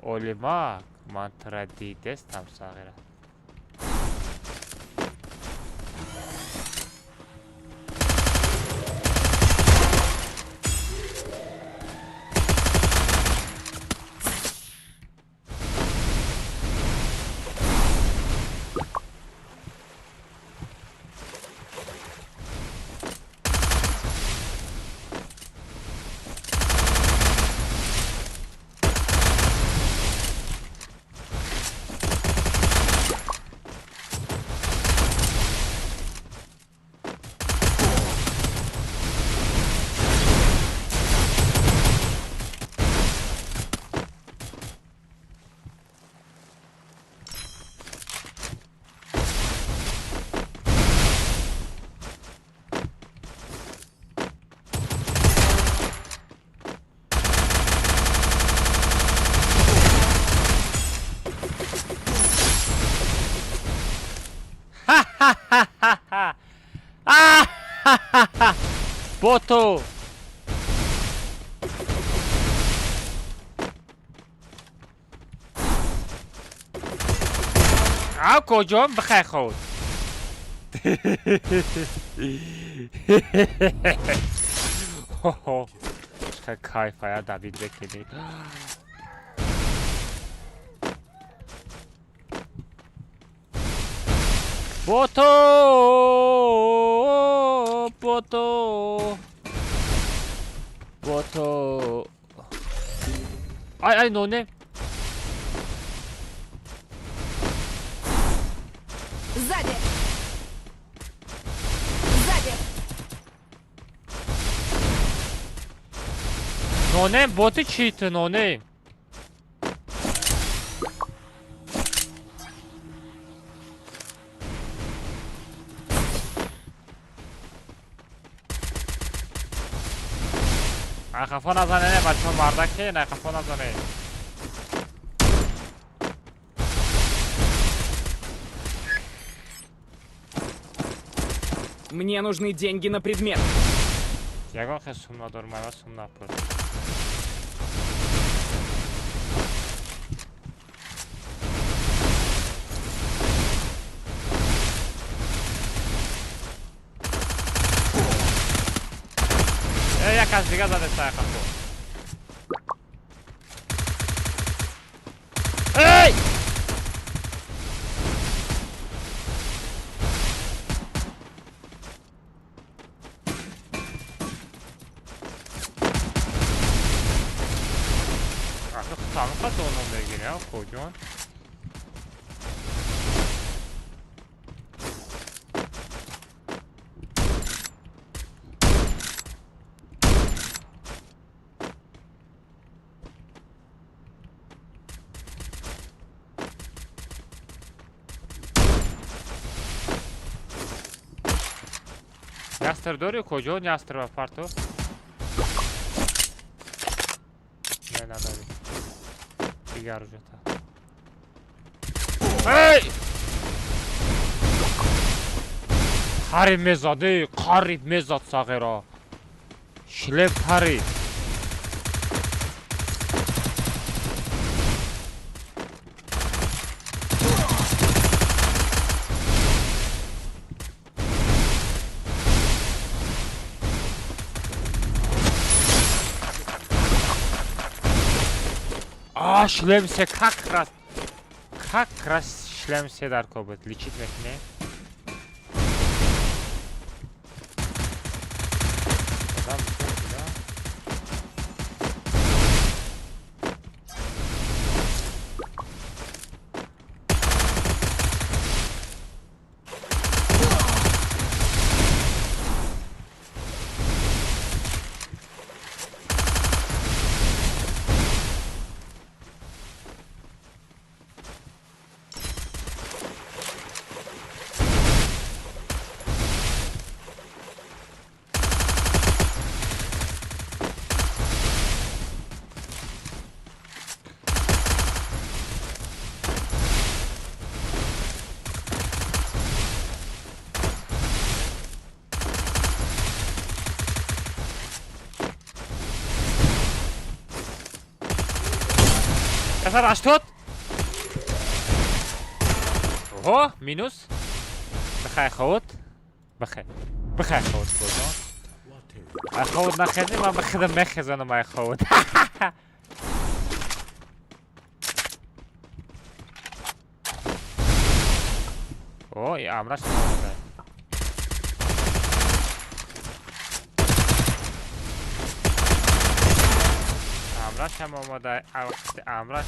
Олимак, ман тура дидестам, сағира. Боту! А куҷом бихай худ? Чӣ кайф ая Давид бекини. Боту! Боту! Боту! Ай, ай, ноне! Сзади! Сзади! Ноне, боты чӣ ту, ноне? Қафо назане, не, бачаҳо, мардаке, не, қафо назане. Мне нужны деньги на предмет. Ягон хел сум надорам, ама сум напур. Як аз дига задеста қафо. Эй! Ахы хутамқа доно мегирӣ, коҷон? Ястр дорӣ куҷо? Ястр ба парту? Не, надорӣ. Дигар ҷота. Эй! Қариб мезад, эй, қариб мезад сағира. Шлем парид. А, шлем се как раз. Как раз шлем се дар кор буд. Лечить мекунем. Одам бисёр буда. 180. Оҳо, минус. Бихай ховуд. Бихай. Бихай ховуд кӯҷон. Ай ховуд нахезӣ, ман ба худам мехезонам ай ховуд. О, и амраш омада. Амраш ҳам омада. Амраш.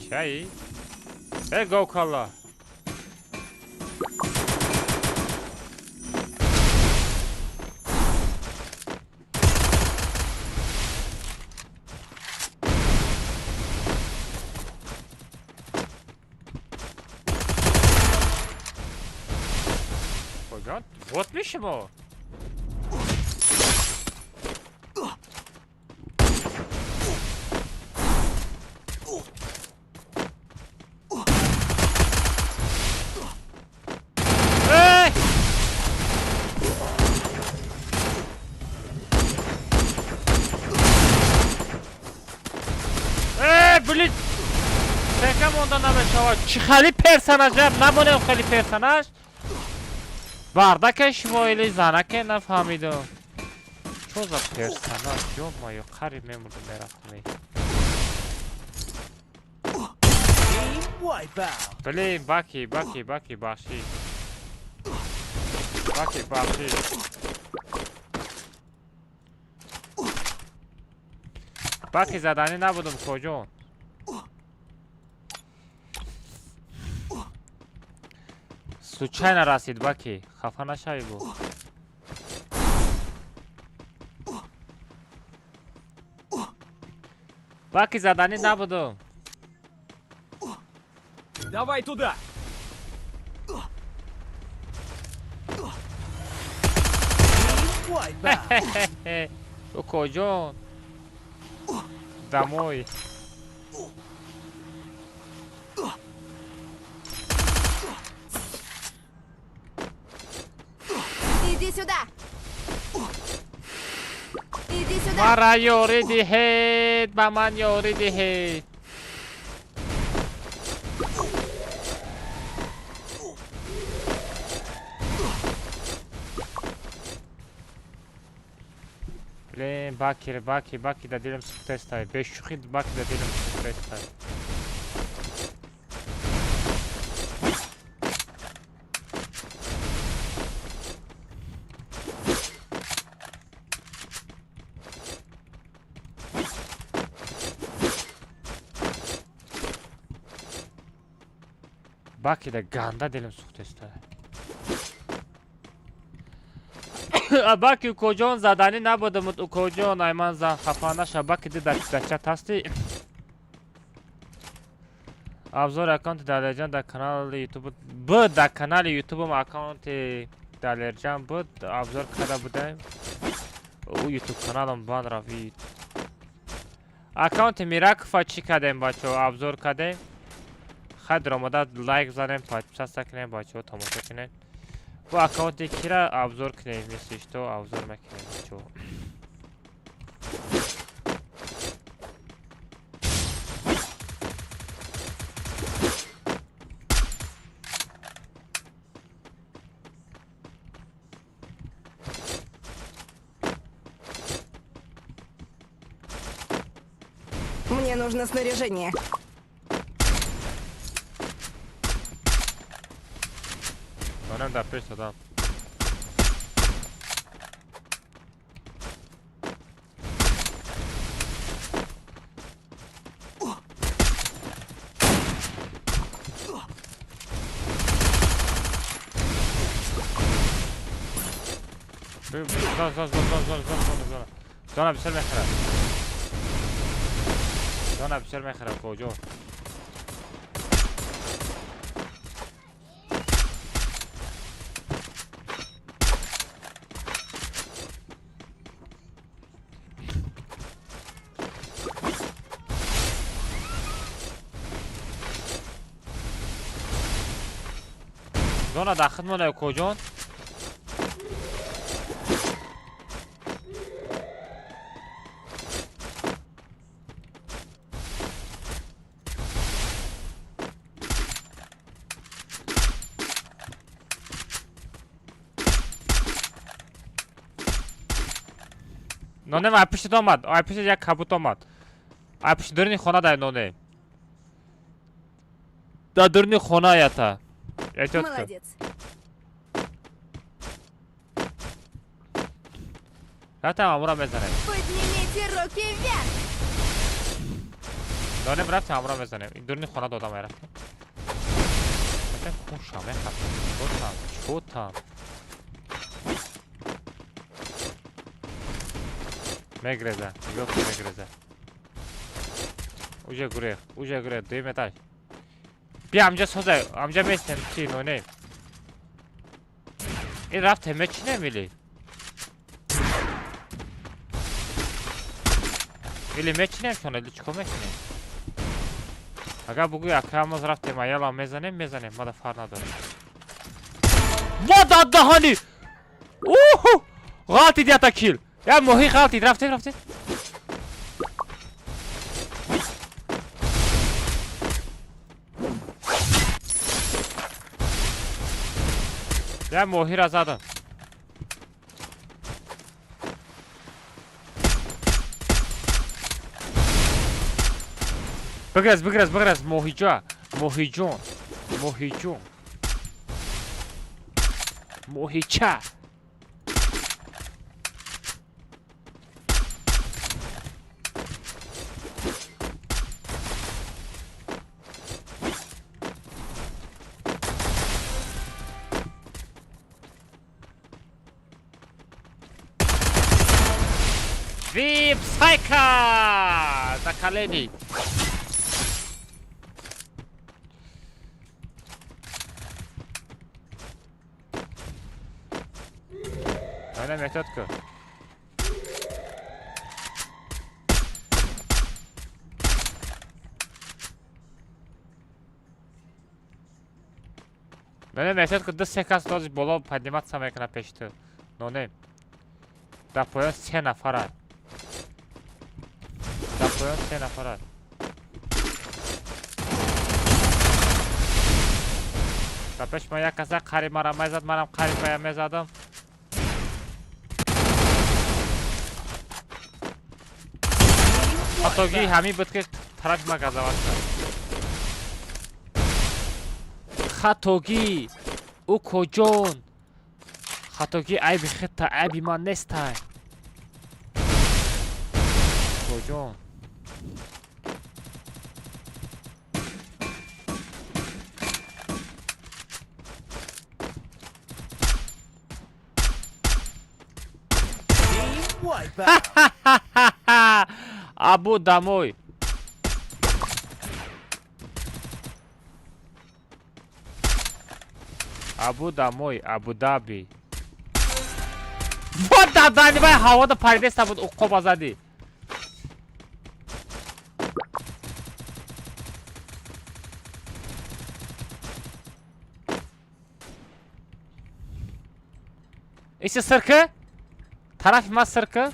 Чай? Э, говкалла. Кӯҷон, бот мешимо? Эй! Эй, блин! Сека монда намешавад. Чӣ хели персонажа? Намонем хели персонаж. Бардаке шумо или занаке нафаҳмидам. Чо за персонаж? Ё-моё, қариб мемурдам мерафтам. Блин, баки, баки, баки, бахши. Баки, бахши. Баки заданӣ набудам, коҷон. Случайно расид, баки. Хафа нашавӣ бу. Баки заданӣ набудам. Давай туда! Укоҷон. Домой. Иди сюда! Иди сюда! Мара ёрӣ диҳед, ба ман ёрӣ диҳед. Блин, баки, баки, баки, да дилам сухтестай. Бешӯхӣ баки да дилам сухтестай. Баки да ганда дилам сухтестай. Баки укоҷон заданӣ набудам, укоҷон, ай ман зан хафа наша. Баки ди дачат ҳастӣ. Абзори аккаунти Далерҷан дар канали Ютуб буд, дар канали Ютубам аккаунти Далерҷан буд, абзор карда будаем. Ӯ Ютуб каналам банд рафт. Аккаунти Миракова чӣ кардем, бачаҳо? Абзор кардем. Хай даромада лайк занем, подписаться кунем, бачаҳо тамошо кунем. Бо аккаунти кира абзор кунем, если что, абзор мекунем, бачаҳо. Мне нужно снаряжение. Нонем дар пеш додам. Зон, зон, зон, зон, зон, зон, зон, зон. Зона бисёр мехӯрад. Зона бисёр мехӯрад, куҷо? Зона дар хидмона куҷон? Нонем ай пуштит омад, ай пуштит як кабут омад. Ай пушти дуруни хона дай нонем. Дар дуруни хона ята. Эҳтиёт кун. Молодец. Рафтам амура мезанем. Поднимите руки вверх. Нонем рафтем амура мезанем. Ин дуруни хона додам ай рафтем. Рафтем куншам, мехафтам. Чотам, чотам. Мегреза, нигоҳ кун мегреза. Уже гурех, уже гурех, дуюм этаж. Бия амҷа соза, амҷа местем, чи нонем. Ин рафтем мечинем или? Или мечинем шона, или чикор мекунем? Агар бугӯи акаамоз рафтем, аялам мезанем, мезанем, мада фар надорем. Ва дар даҳани! Уҳу! Ғалтид ята кил! Я моҳӣ ғалтид, рафтем, рафтем. Я моҳиро задам. Бигрез, бигрез, бигрез, моҳиҷа, моҳиҷон, моҳиҷон. Моҳича. Випсайка! За колени! Ана методка. Мене методка ду се кас дози боло подниматься мекунад пеши ту. Нонем. Дар поён се нафаранд. Дар поён се нафаранд. Дар пеши ман як каса қариб мара мезад, манам қариб бая мезадам. Хатогии ҳамин буд ки тарафи ман газават кард. Хатогӣ ӯ куҷон? Хатогӣ айби худта, айби ман нестай. Куҷон? Абу домой. Абу домой, Абу Даби. Вот дадани вай ҳавода паридеста буд уқоба задӣ. Иси сирки? Тарафи ма сирки?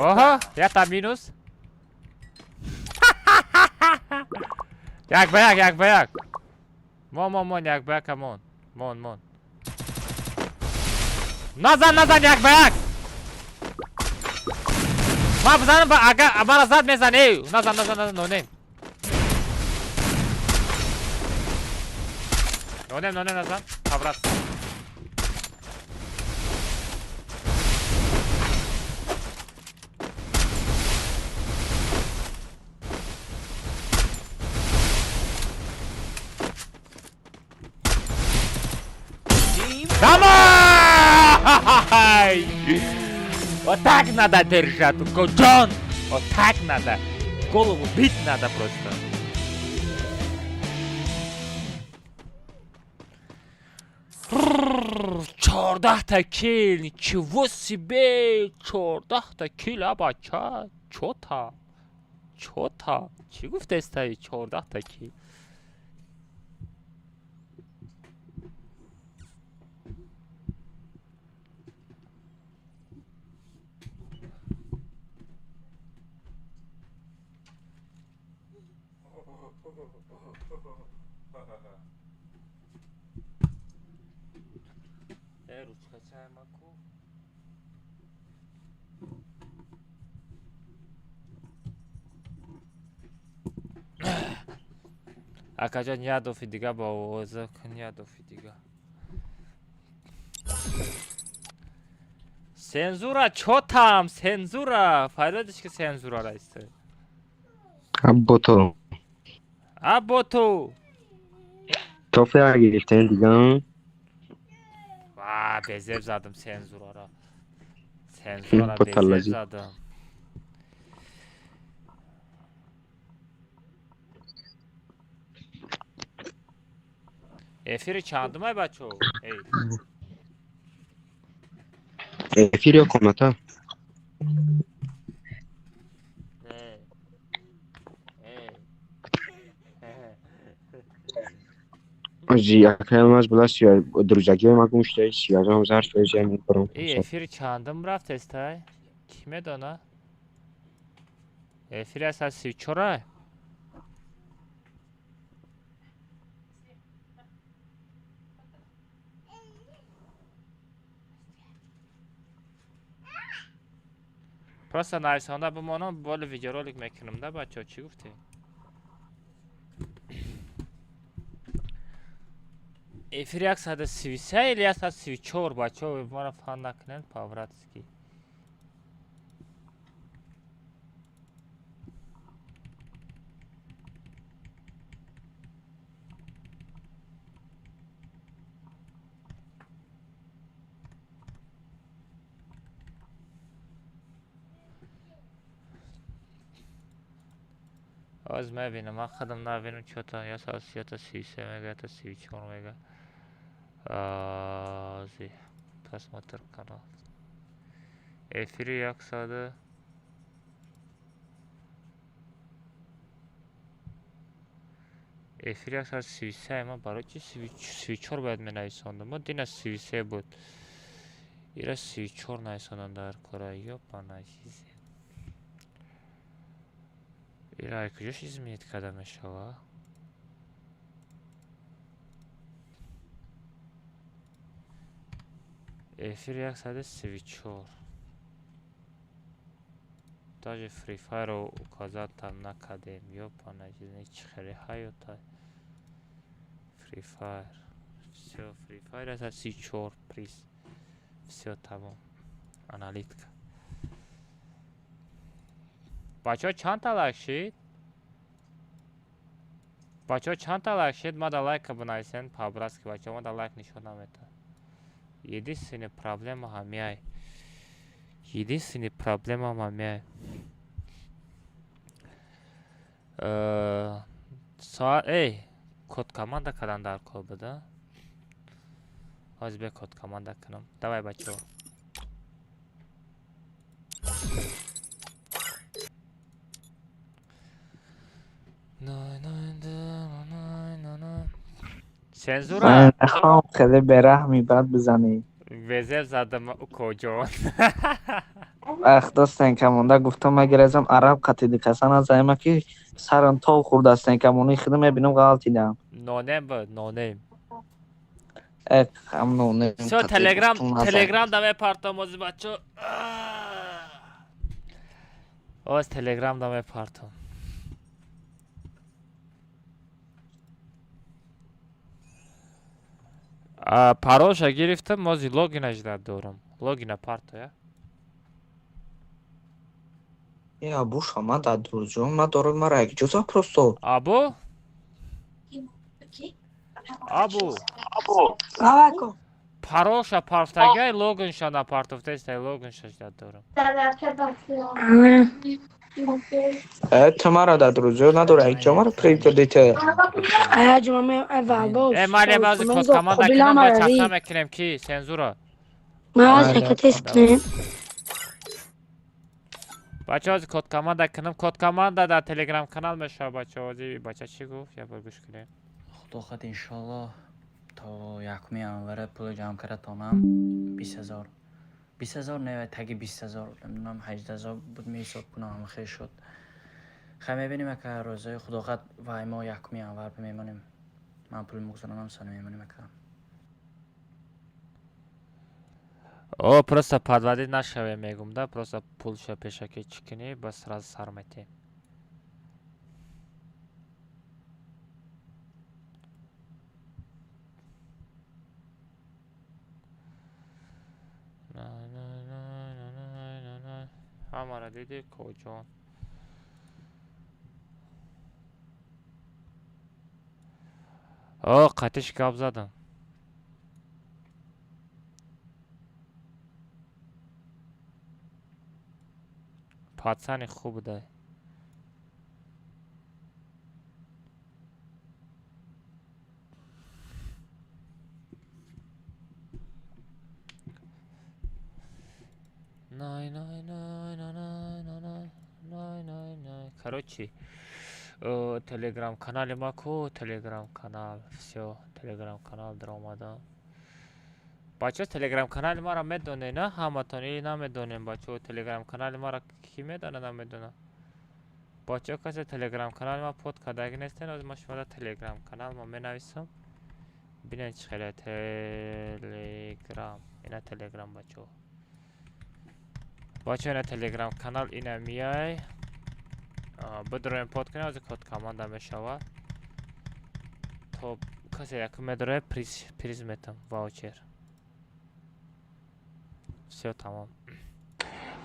Оҳо, якта минус. Як ба як, як ба як. Мон, мон, мон, як ба як мон. Мон, мон. Назан, назан, як ба як. Ман бизанам, агар мара зад мезан, эй, назан, назан, назан, нонем. Нонем, нонем, назан. Абрас. Давай! Вот так надо держать, Джон! Вот так надо! Голову бить надо просто. 14 килл, ничего себе! 14 килл, а бача? Чё там? Чё там? Чӣ гуфтестай 14 килл? Акаҷон, як дофи дига ба овоза кун, як дофи дига. Сензура чо там? Сензура. Фарёдиш ки сензура раиста. Аббото. Аббото. Тофе гирифтен дига. Ва, безеб задам сензурара. Сензурара безеб задам. Эфири чандумай бачо? Эй. Эфир ё комната? Не. Эй. Ози, акаям аз була сия друзагиҳои ма гум шуда, сиязам зарф езиам мебарам. Эй, эфири чандум рафтестай? Ки медона? Эфири аз 34-а? Просто нависонда бимонам, боли видеоролик мекунам, да, бачаҳо, чӣ гуфтӣ? Эфир 133 или 134, бачаҳо, маро фан накунед по-братски. Оз мебинам, ман худам набинам чё-то, я 133 мега, я 34 мега. Ози, просмотр канал. Эфири 100. Эфири 133, ман барои чи 34 бояд менависондам? Мо дина 33 буд. Ира 34 нависондам дар кора, ёпана чизе. Ира куҷош изменить карда мешава? Эфир 134. Даже Free Fire-ро указать там накардем. Ёпана чизе, чӣ хеле ҳаёта. Free Fire. Всё, Free Fire 134 приз. Всё, тамом. Аналитика. Бачаҳо чанд та лайк шид? Бачаҳо чанд та лайк шид? Мада лайка бинависен по-братски, бачаҳо, мада лайк нишон наметад. Единственная проблема ҳамяй. Единственная проблема ҳамяй. Соат, эй, код команда кардан дар кор буда. Ҳозир бе код команда кунам. Давай, бачаҳо. Сензура. Мехоҳам хеле бераҳми бад бизанӣ. Безеб задам укоҷон. Ах, стенкамонда гуфтам магирезам араб қатиди касан аз ки сарам тов хӯрда стенкамони хида мебинам ғалтидам. Нонем буд, нонем. Всё, телеграм, телеграм да мепартом ози, бачо. Оз телеграм да мепартом. Паролша гирифтам, ози логина ждать дорам. Логина партоя. Я буша, ма да дурҷон, ма дорам мара як ҷуза просто. Абу? Абу. Алако. Паролша партагай, логинша напартофтестай, логинша ждать дорам. Э, ту мара да дурҷон надора як ҷо мара прив дите. Э, ҷума ме вало. Э, мали баъзи код команда кунам, ба чахта мекунем ки сензура. Ма аз тест кунем. Бачаҳо, ози код команда кунам, код команда дар телеграм канал мешавад, бачаҳо, ози бача чӣ гуфт? Я бор гӯш кунем. Худо хоҳад, иншоаллоҳ, то 1-уми январа пул ҷамъ карда тонам 20 000. 20 000 не, таги 20 000, намедонам, 18 000 буд, меҳисоб кунам, ҳама хел шуд. Хай, мебинем, ака, рӯзои худо хоҳад, вай мо 1-уми январ мемонем. Ман пул мегузаронам, сана мемонем, ака. О, просто подводить нашавем, мегум, да, просто пулша пешакӣ чӣ кунӣ, бас сразу сар метем. Ҳамаро дидӣ, коҷон? О, қатиш гап задам. Пацани хуб будай. Най, най, най, най, най, най, най, най, най. Короче, телеграм канали ма ку, телеграм канал, всё, телеграм канал даромадам. Бачаҳо, телеграм канали маро медонед, на ҳаматон или намедонем, бачаҳо? Телеграм канали маро кӣ медонад, намедонад? Бачаҳо, касе телеграм канали ма под кардаги нестен, ҳозир ма шумода телеграм канал ма менависам. Бинед чӣ хеле телеграм, ина телеграм, бачаҳо. Бачаҳо, ина телеграм канал, ина миай. Бидроем, под кунем, ҳозир код команда мешавад. То касе якум медрояд, приз метам, ваучер. Всё, тамом.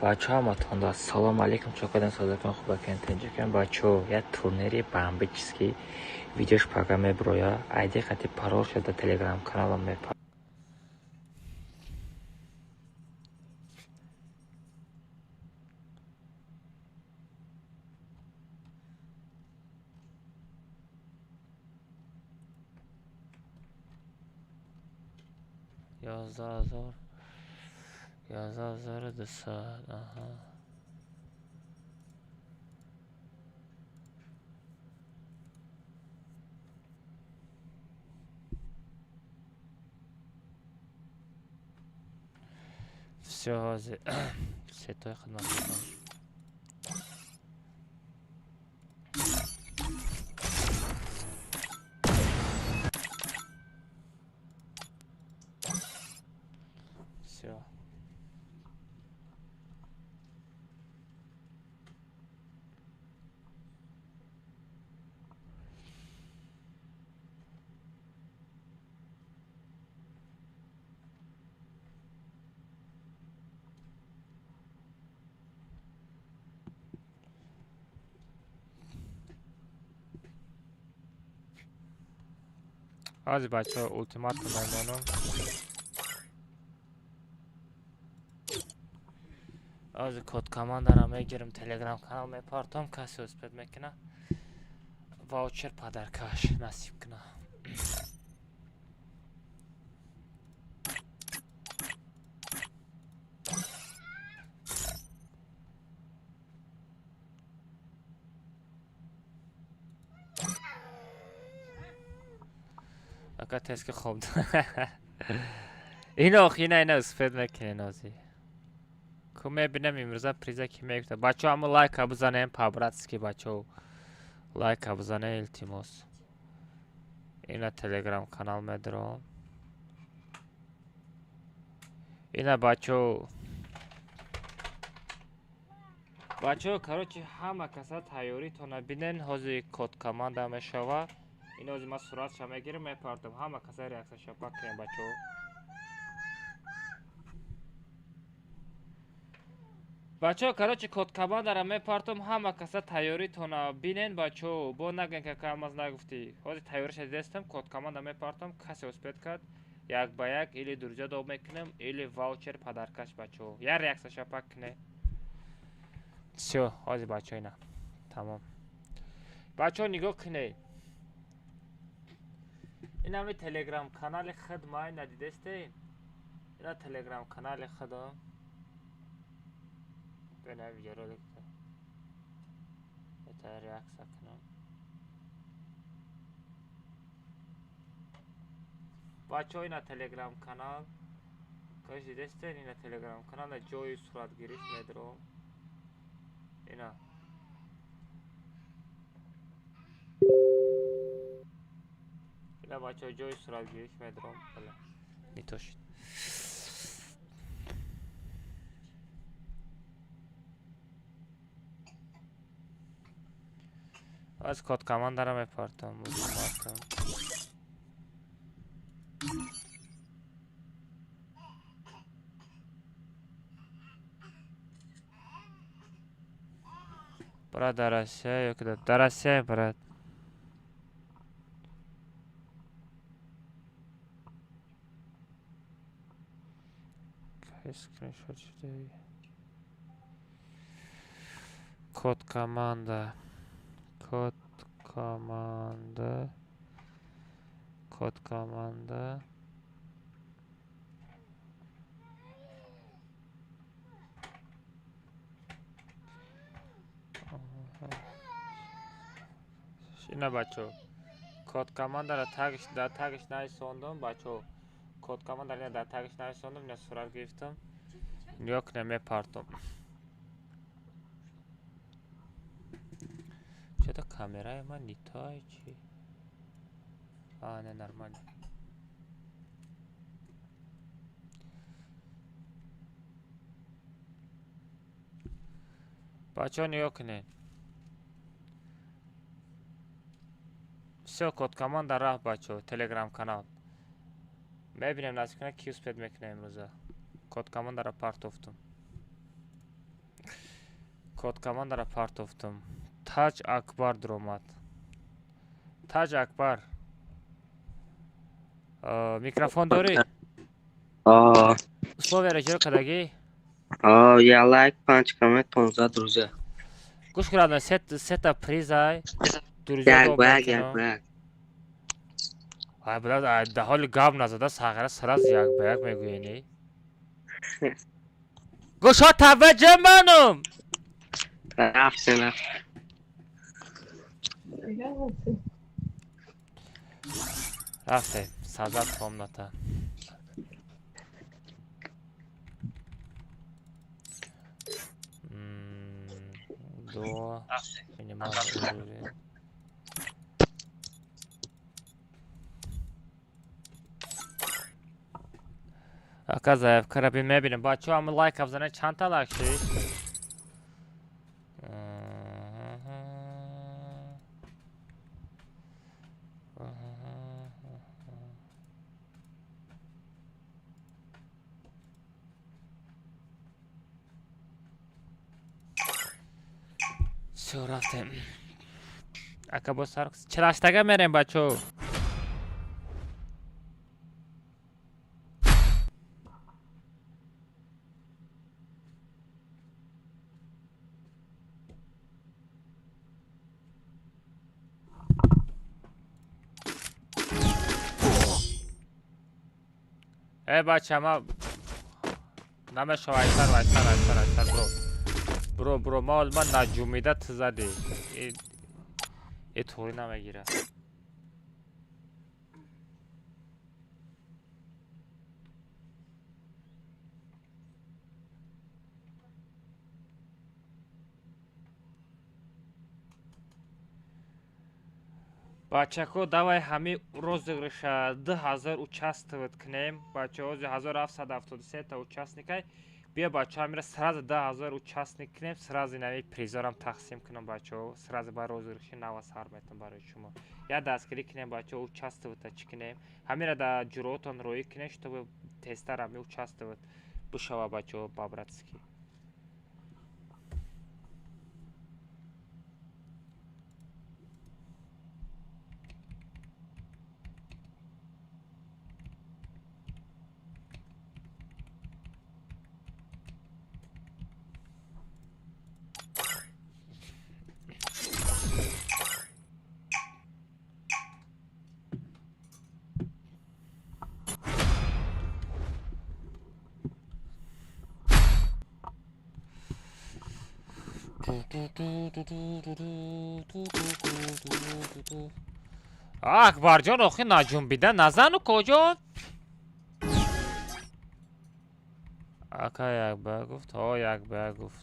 Бачаҳо, ҳаматонда ассалому алайкум, чо кардем, созакон, хубакен, тинҷакен, бачаҳо, як турнири бомбический, видеош пага меброя, айди қати парол шуда телеграм каналам мепа. 11 000, 11 200, аҳа. Всё, ҳозир сетои хидмат мекунам. Всё. Ҳозир, бачаҳо, ултиматум мемонам. Ҳозир код командаро мегирам, телеграм канал мепартом, касе успеть мекунад, ваучер подаркаш насиб кунад. Ака, тез ки хоб. Ино ина ина успеть мекунен ҳозир. Ку мебинем имрӯза приза ки мегуфта. Бачаҳо, ҳамо лайка бизанем по-братски, бачаҳо. Лайка бизанем, илтимос. Ина телеграм канал медорам. Ина бачо. Бачо, короче, ҳама каса тайёритона бинен, ҳозир код команда мешава. Ин ҳозир ман суратша мегирам, мепартам. Ҳама каса реаксияша пак кунем, бачо. Бачо, короче, код командара мепартам, ҳама каса тайёритона бинен, бачо. Бо нагӯен, ки камаз нагуфтӣ. Ҳозир тайёриша дидестам, код команда мепартам, касе успед кард. Як ба як или друзья доб мекунем, или ваучер подаркаш, бачо. Я реаксияша пак кунем. Всё, ҳозир бачо ина. Тамом. Бачо нигоҳ кунед. Ин ҳами телеграм канали худ май надидесте? Ина телеграм канали худам. Бина видеоролик. Это реакция кунам. Бачо ина телеграм канал. Каш дидесте ина телеграм канал ҷои суратгириш медром. Ина. Ина бачо ҷои суратгириш медром. Бала. Нитошид. Аз код командара мепартам, мутам. Брат, дар Россия ё ки дар Россия, брат. Скриншот шуда. Код команда. Код команда. Код команда. Ина бачо. Код командара тагш дар тагш нависондум, бачо. Код командара ина дар тагш нависондум, ина сурат гирифтам. Нигоҳ кунем, мепартом. Чё-то камераи ман не то чи? А, не, нормально. Бачо нигоҳ кунед. Всё, код команда рафт, бачо, телеграм канал. Мебинем наздик кунад ки успед мекунем имрӯза. Код командара партофтум. Код командара партофтум. Таҷ Акбар дуромад. Таҷ Акбар. Микрофон дорӣ? Условияро иҷро кардагӣ? Я лайк, 5 коммент, 15 друзья. Гӯш кунад, сета призай. Друзья Як ба як, як ба як. Ай, брат, дар ҳоли гап назада сағира сразу як ба як мегӯӣ, не? Гӯшо таваҷҷӯҳ манум! Рафтем, рафтем. Рафтем, создать комната. До минимальный уровень. Ака заявкара бин мебинем. Бачо, ҳама лайк абзанед, чанд та лайк шид? Всё, рафтем. Ака бо сар чилаштага мерем, бачо. Э, бача, ма намешава, айсар, айсар, айсар, айсар, бро. Бро, бро, ма ҳол ман наҷумида ту задӣ. Э туғри намегира. Бачако, давай ҳами розыгрыша 2000 участвовать кунем. Бачаҳо, 1773 та участникай. Биё, бачаҳо, ҳамира сразу 2000 участник кунем, сразу нави призорам тақсим кунам, бачаҳо. Сразу ба розыгрыши нава сар метам барои шумо. Я дастгирӣ кунем, бачаҳо, участвовать чӣ кунем. Ҳамира да ҷуротон роӣ кунем, чтобы тезтар ҳами участвовать бишава, бачаҳо, по-братски. Акбарҷон, охи наҷунбида назану коҷон? Ака як ба гуфт, ҳо, як ба гуфт.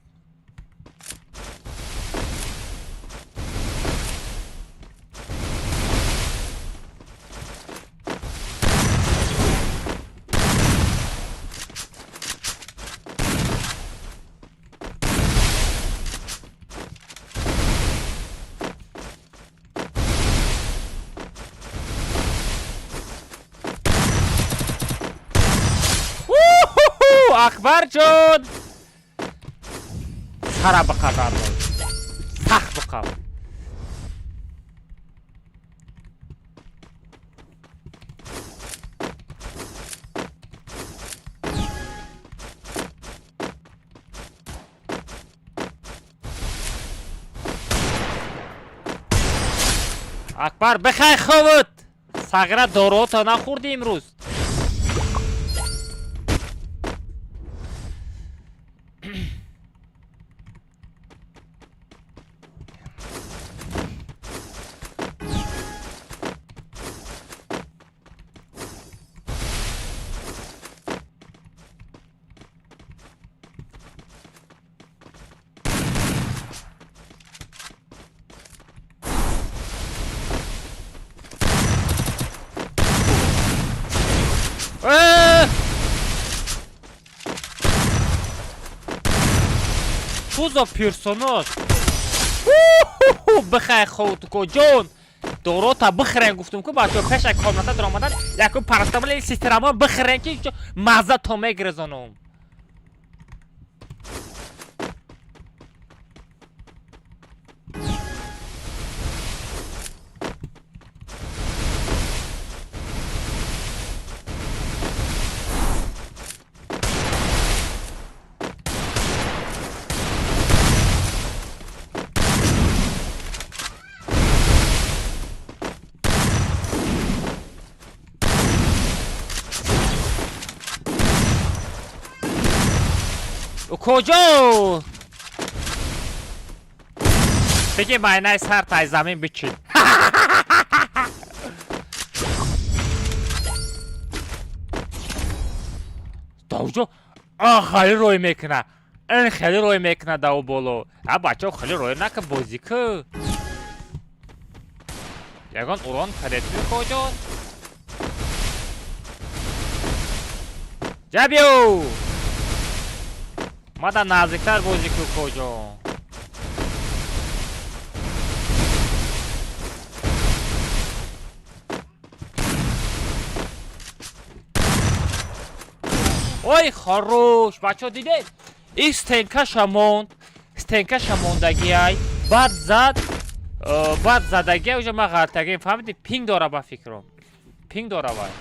Акбарҷон, сара биқадар, сахт биқаб. Акбар, бихай ховут сағира, дорота нахӯрди имрӯз. Чузо персонаж? Бихай худкоҷон, дорота бихӯрен, гуфтум ку, бачаҳо, пеша комната даромадан якум парастамоли систерамо бихӯрен, ки мазза то мегирезонум. Куҷо? Биги, майнаи сар тай замин бичин. Давҷо хеле рой мекуна. Ин хеле рой мекуна даву боло. А бачаҳо, хеле рой нака, бозӣ ку. Ягон урон кадетми, коҷон? Ҷабиё! Мада наздиктар бозӣ ку, коҷон. Ой, хорош! Бачаҳо, дидед? Ин стенкаша монд, стенкаша мондагиай, баъд зад, баъд задагиай, уже ман ғалтагием, фаҳмидӣ? Пинг дора, ба фикрам. Пинг дора вай.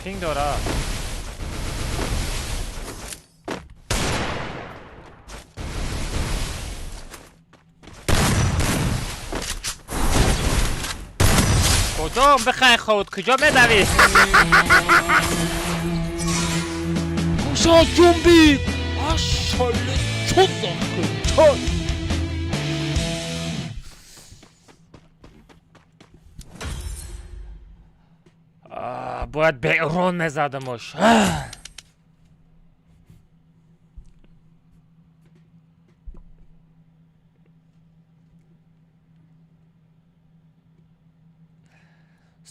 Пинг дора. Куҷом бихай худ, куҷо медавӣ? Куҷо ҷунбид? Ашоли чузо чон. Бояд берун мезадамуш.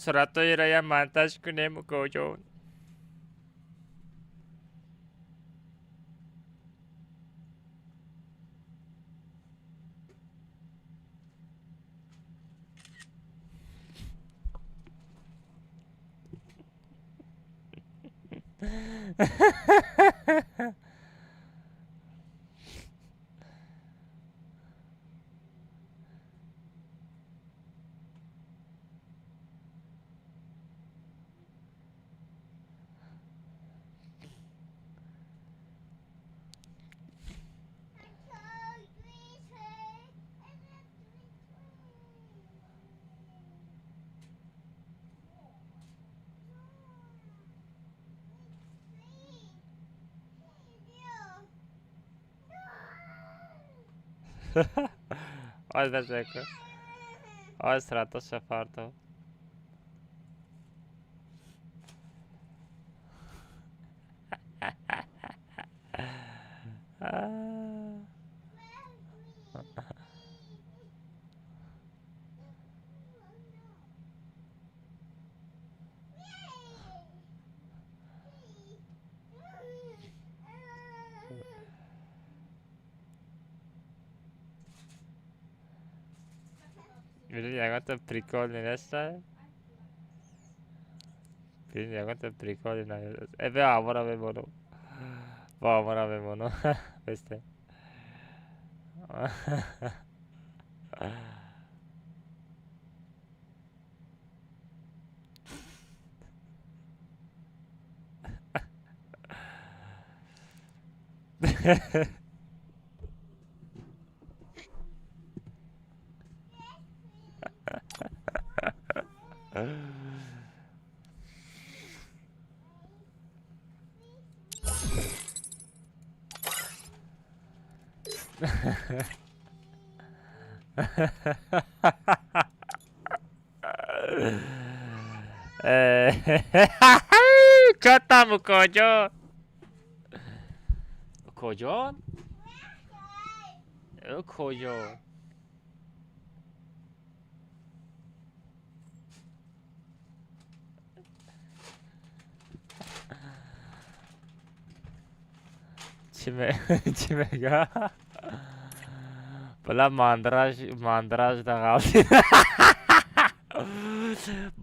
Суратоиро я монтаж кунем, укоҷон. Оз ташаккур. Оз суратоша партов. Блин, ягонта прикольный неста. Блин, ягонта прикольный на. Э, амора мемонам. Ба амора мемонам. Бесте. Чо там, укоҷон? Укоҷон? Укоҷон? Чӣ мега? Бала мандраж, мандраж дағалти.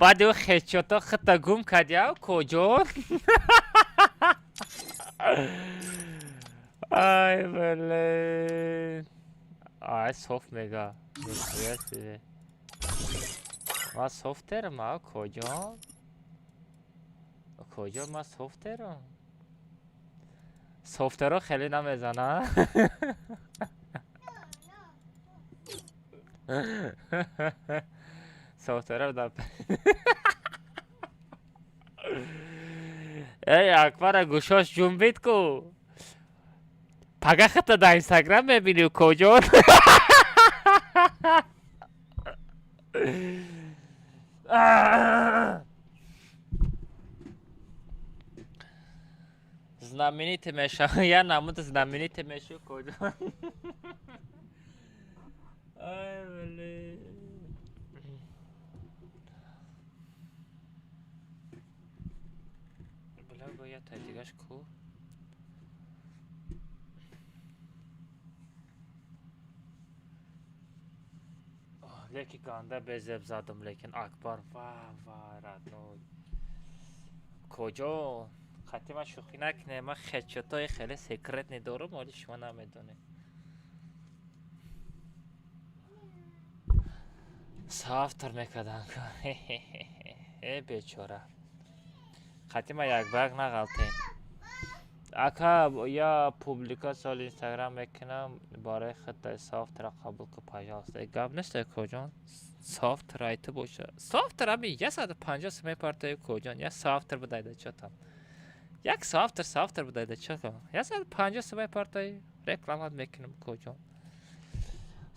Баъди ӯ хечото хита гум кардя, укоҷон? Ай, блин. Ай, соф мега. Нихуя себе. Ма софтерам, а, укоҷон? Укоҷон, ма софтерам. Софтеро хеле намезанад. Софтеро да. Эй, Акбара гӯшош ҷунбид ку. Пага хата дар Инстаграм мебинӣ, укоҷон. Знаменитый мешавам. Я намуд знаменитый мешу, укоҷон. Ай, блин. Бля, бояд та дигаш ку. Леки ганда безеб задум, лекин Акбар ва ва родной. Куҷо? Қати ман шӯхӣ накунед, ман хедшотҳои хеле секретный дорам, оли шумо намедонед. Сафтар мекардам. Э, бечора. Қати ман якбак нағалтем. Ака, я публикация инстаграм мекунам, барои худта софтра қабул ку, пожалуйста. Э, гап нест, куҷон. Софтр айти боша. Софтр ами 150 сум мепартои, куҷон. Я софтр будайда чотам. Як софтр, софтр будайда чотам. 150 сум мепартои, рекламат мекунам, куҷон.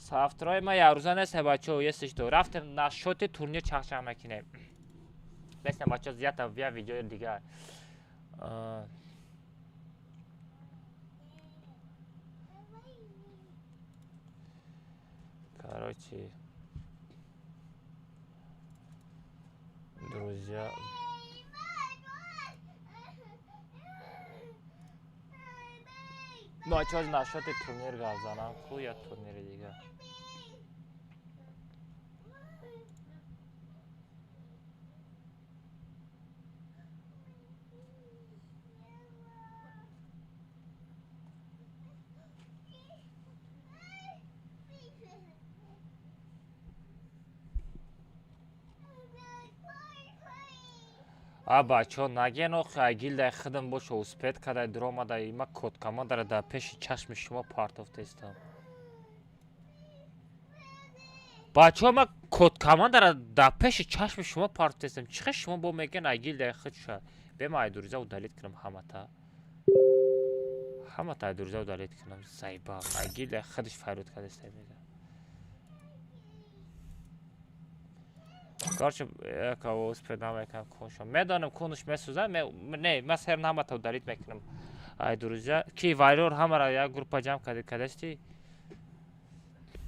Софтрҳои ма якрӯза нест, бачаҳо, есиш до. Рафтем на шоти турнир чахчах мекунем. Нестем, бачаҳо, зията я видеои дигар. Короче. Друзья. Бачаҳо, нашоти турнир гап занам ку я турнири дигар? А бачаҳо, наген охи, агилдай хидм бошо, успеть кадай дуромадай, ма код командара дар пеши чашми шумо партофтестам. Бачаҳо, ма код командара дар пеши чашми шумо партофтестам. Чӣ хел шумо бо мегӯен агилдай хид ша? Бема айдуриза удалить кунам ҳамата. Ҳамата айдуриза удалить кунам. Заебал. Агилдай хидш файрод кардестай мега. Короче, якаво успеть намекунам куншо. Медонам кунш месӯзад, не, ман сер ҳамата удалить мекунам. Ай друзья, ки вайрор ҳамара як группа ҷамъ карди кадасти?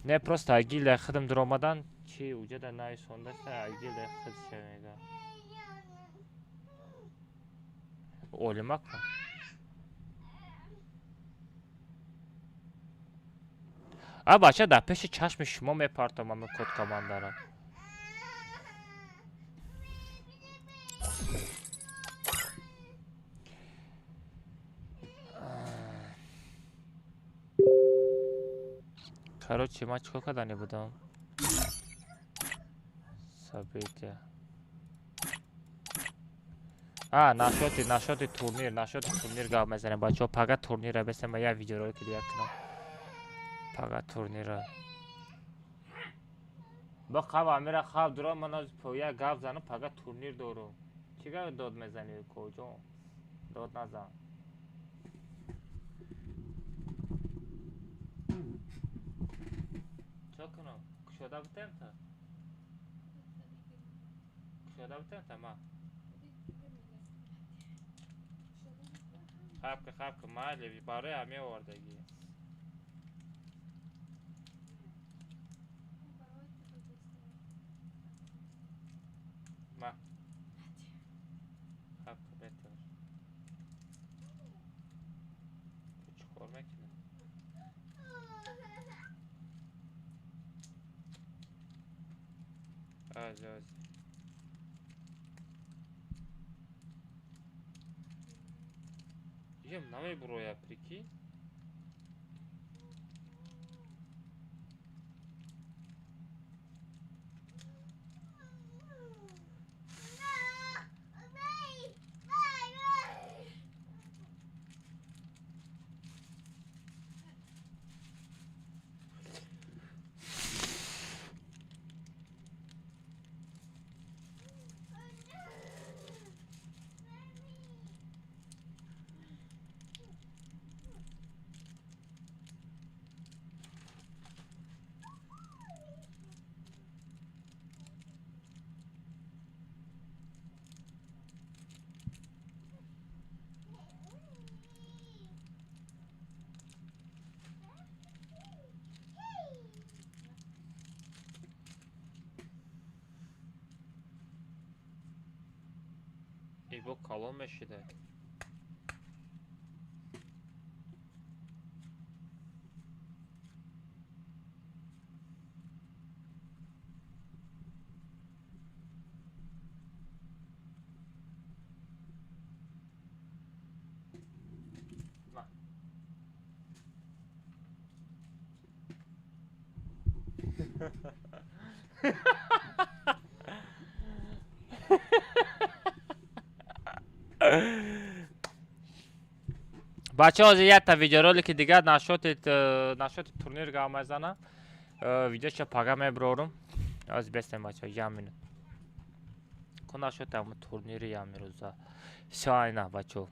Не, просто агилдай хидм дуромадан, чи уҷада нависондаста, агилдай хид ша мега. Олима кун. А бача, дар пеши чашми шумо мепартом ами код командара. Короче, ман чикор кардани будам? События. А, нашоти турнир, нашоти турнир гап мезанем, бачаҳо. Пага турнира бесем, ман як видеоролики дигар кунам. Пага турнира. Ба хаб амира хаб дурам, ман аз як гап занам, пага турнир дорум. Чӣ гап дод мезанӣ, коҷон? Дод назан. Чо кунам? Кушода бутем та? Кушода бутем та ма? Хабка, хабка, майли, барои ҳаме овардагӣ. Ма. Хабка, бетар. Ту чӣ кор мекунӣ? Аз, аз. Ем намебуроя, прикинь? Ибо калон мешида. Ма. Бачаҳо, ҳозир якта видеоролики дигар нашоти турнир гап мезанам. Видеоша пага меброрум. Ҳозир бестем, бачаҳо, як минут. Ку нашоти ҳамун турнири ямирӯза. Всё, айна, бачаҳо.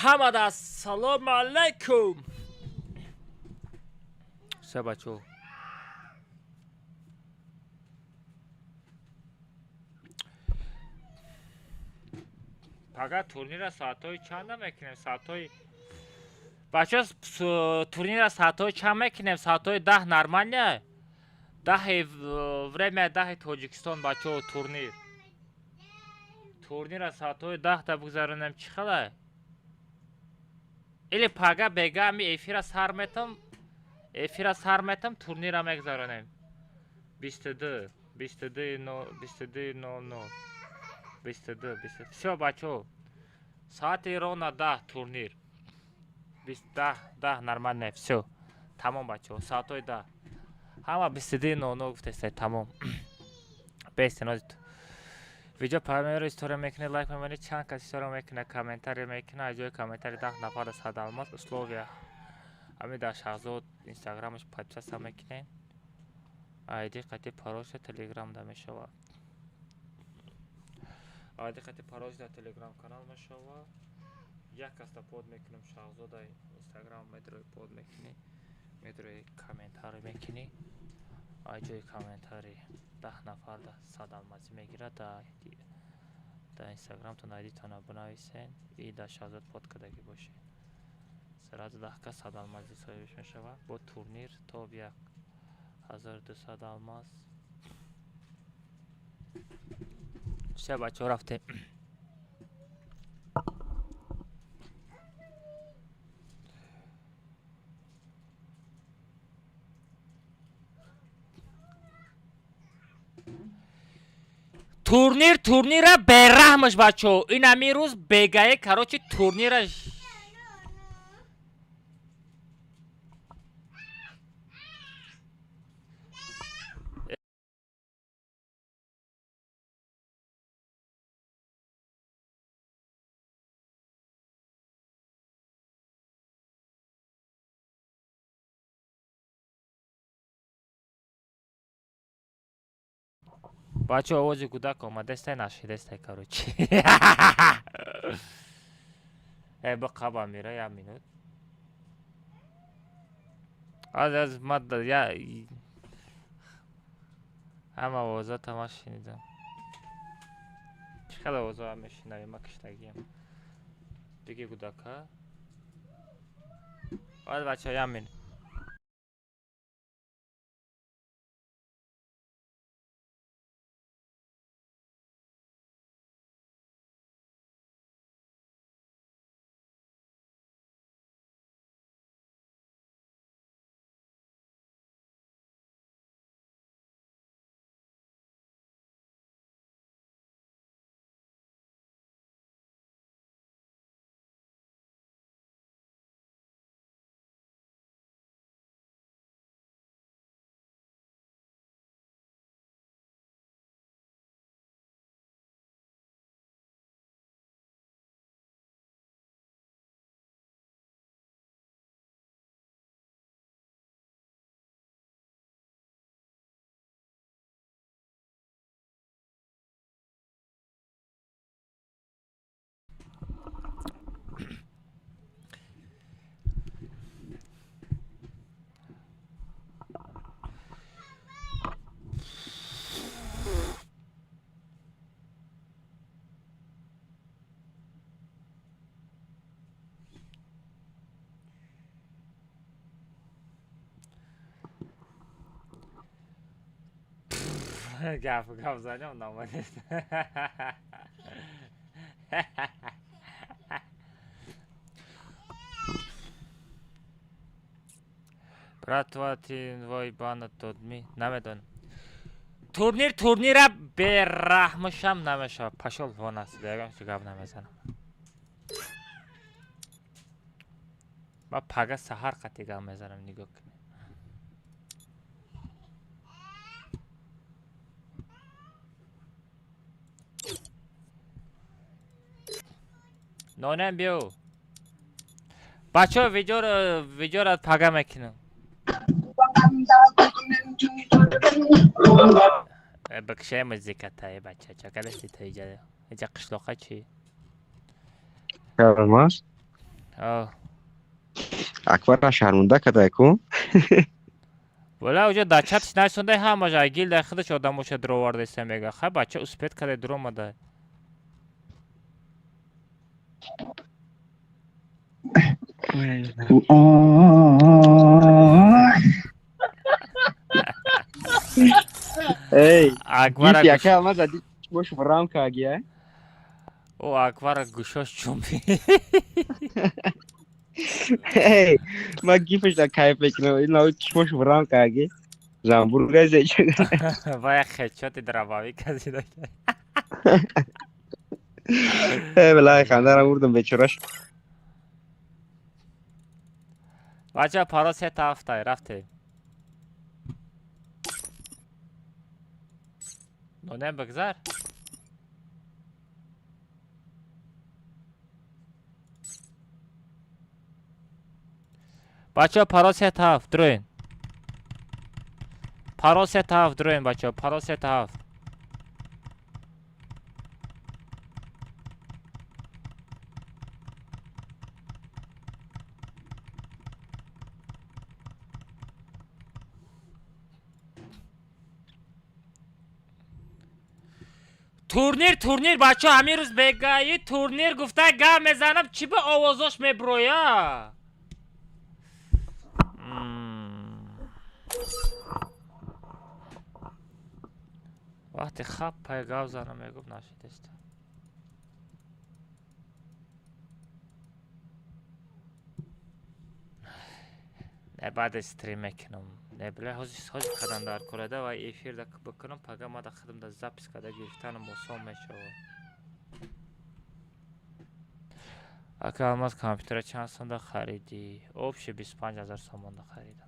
Ҳамада ассалому алайкум. Всё, бачо. Пага турнира соатҳои чанда мекунем? Соатҳои бачо, турнира соатҳои чанд мекунем? Соатҳои 10 нормально? Даҳи время даҳи Тоҷикистон, бачо, турнир. Турнира соатҳои 10-та бигзаронем, чӣ хела? Или пага бега ами эфира сар метам, эфира сар метам, турнира мегзаронем. 22, 22 но 22 00 22 22. Всё, бачо. Соати ровно 10 турнир. 10 10 нормально, всё. Тамом, бачо, соатҳои 10. Ҳама 22 00 гуфтестай, тамом. Бестен видео паёмеро история мекунед, лайк мемонед, чанд кас история мекунад, комментарий мекунад, аз ҷои комментарий 10 нафар 100 алмаз. Условия ҳамин дар Шаҳзод инстаграмаш подписаться мекунед. Айди қати паролша телеграм да мешавад. Айди қати паролш дар телеграм канал мешавад. Як каста под мекунам Шаҳзода инстаграм медрои под мекунӣ, медрои комментарий мекунӣ. Аз ҷои комментарий 10 нафар 100 алмазӣ мегирад. Дар инстаграмтон айдитона бинависен и дар Шаҳзод под кардагӣ бошед. Сразу 10 кас 100 алмазӣ соҳибш мешавад. Бо турнир то 1200 алмаз. Всё, бачаҳо, рафтем. Турнир турнира бераҳмаш, бачаҳо. Ин ҳамин рӯз бегае, короче, турнира бачо, овози кӯдак омадестай, нашидестай, короче. Э, биқаба мира як минут. Аз ма я ҳама овозота ма шинидам. Чӣ хел овозо мешинавӣ? Ма киштагиам. Диги кӯдака. Баъд, бачо, як минут. Гап гап занем намонед. Братва, ти вой бана додми, намедонам. Турнир турнира бераҳмашам намешавад. Пашол вон аст, ягон чиз гап намезанам. Ма пага саҳар қати гап мезанам, нигоҳ кунед. Нонем биё. Бачаҳо, видеоро пага мекунам. Бикшай музиката, э бача, чакалести то иҷа. Иҷа қишлоқа чӣ? Кармас? Акбарра шармонда кадай ку? Вала уҷа дар чатш насондай ҳамаш агил дар худаш одамоша дуровардаиста мега. Хай бача успет кадай дуромадай. Эй, Акбара яка ама зади бош рамка агия. О, Акбара гӯшош чумби. Эй, ма гифаш да кайф мекунам. Ин чишмош рамка аги. Замбурга зеч. Ва як хедшоти дравави казида. Эй, балай хандарам бурдам бечораш. Бача паро се та ҳафтай рафте. Нонем бигзар. Бача паро се та ҳафт дроен. Паро се та ҳафт дроен бача, паро се та ҳафт. Турнир, турнир, бачо, ҳамин рӯз бегаи турнир гуфта гап мезанам, чӣ ба овозош меброя? Вақте хап пай гап занам мегуфт нашидеста. Не баъде стрим мекунам. Не бля, ҳозир кадан дар курада ва эфир да бикунам, пага мада худам да запис када гирифтанам осон мешавад. Ака Алмаз компютера чанд сомда харидӣ? Общий 25 000 сомонда харидам.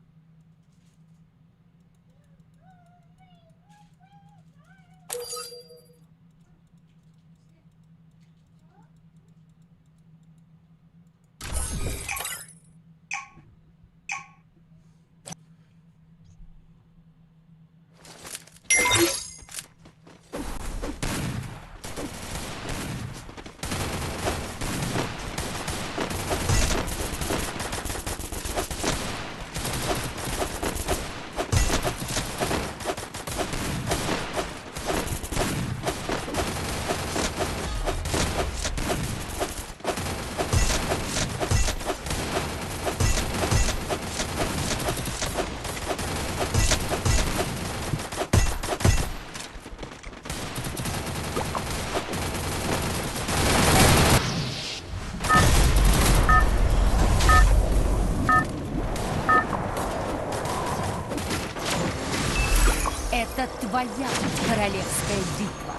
Это твоя королевская битва.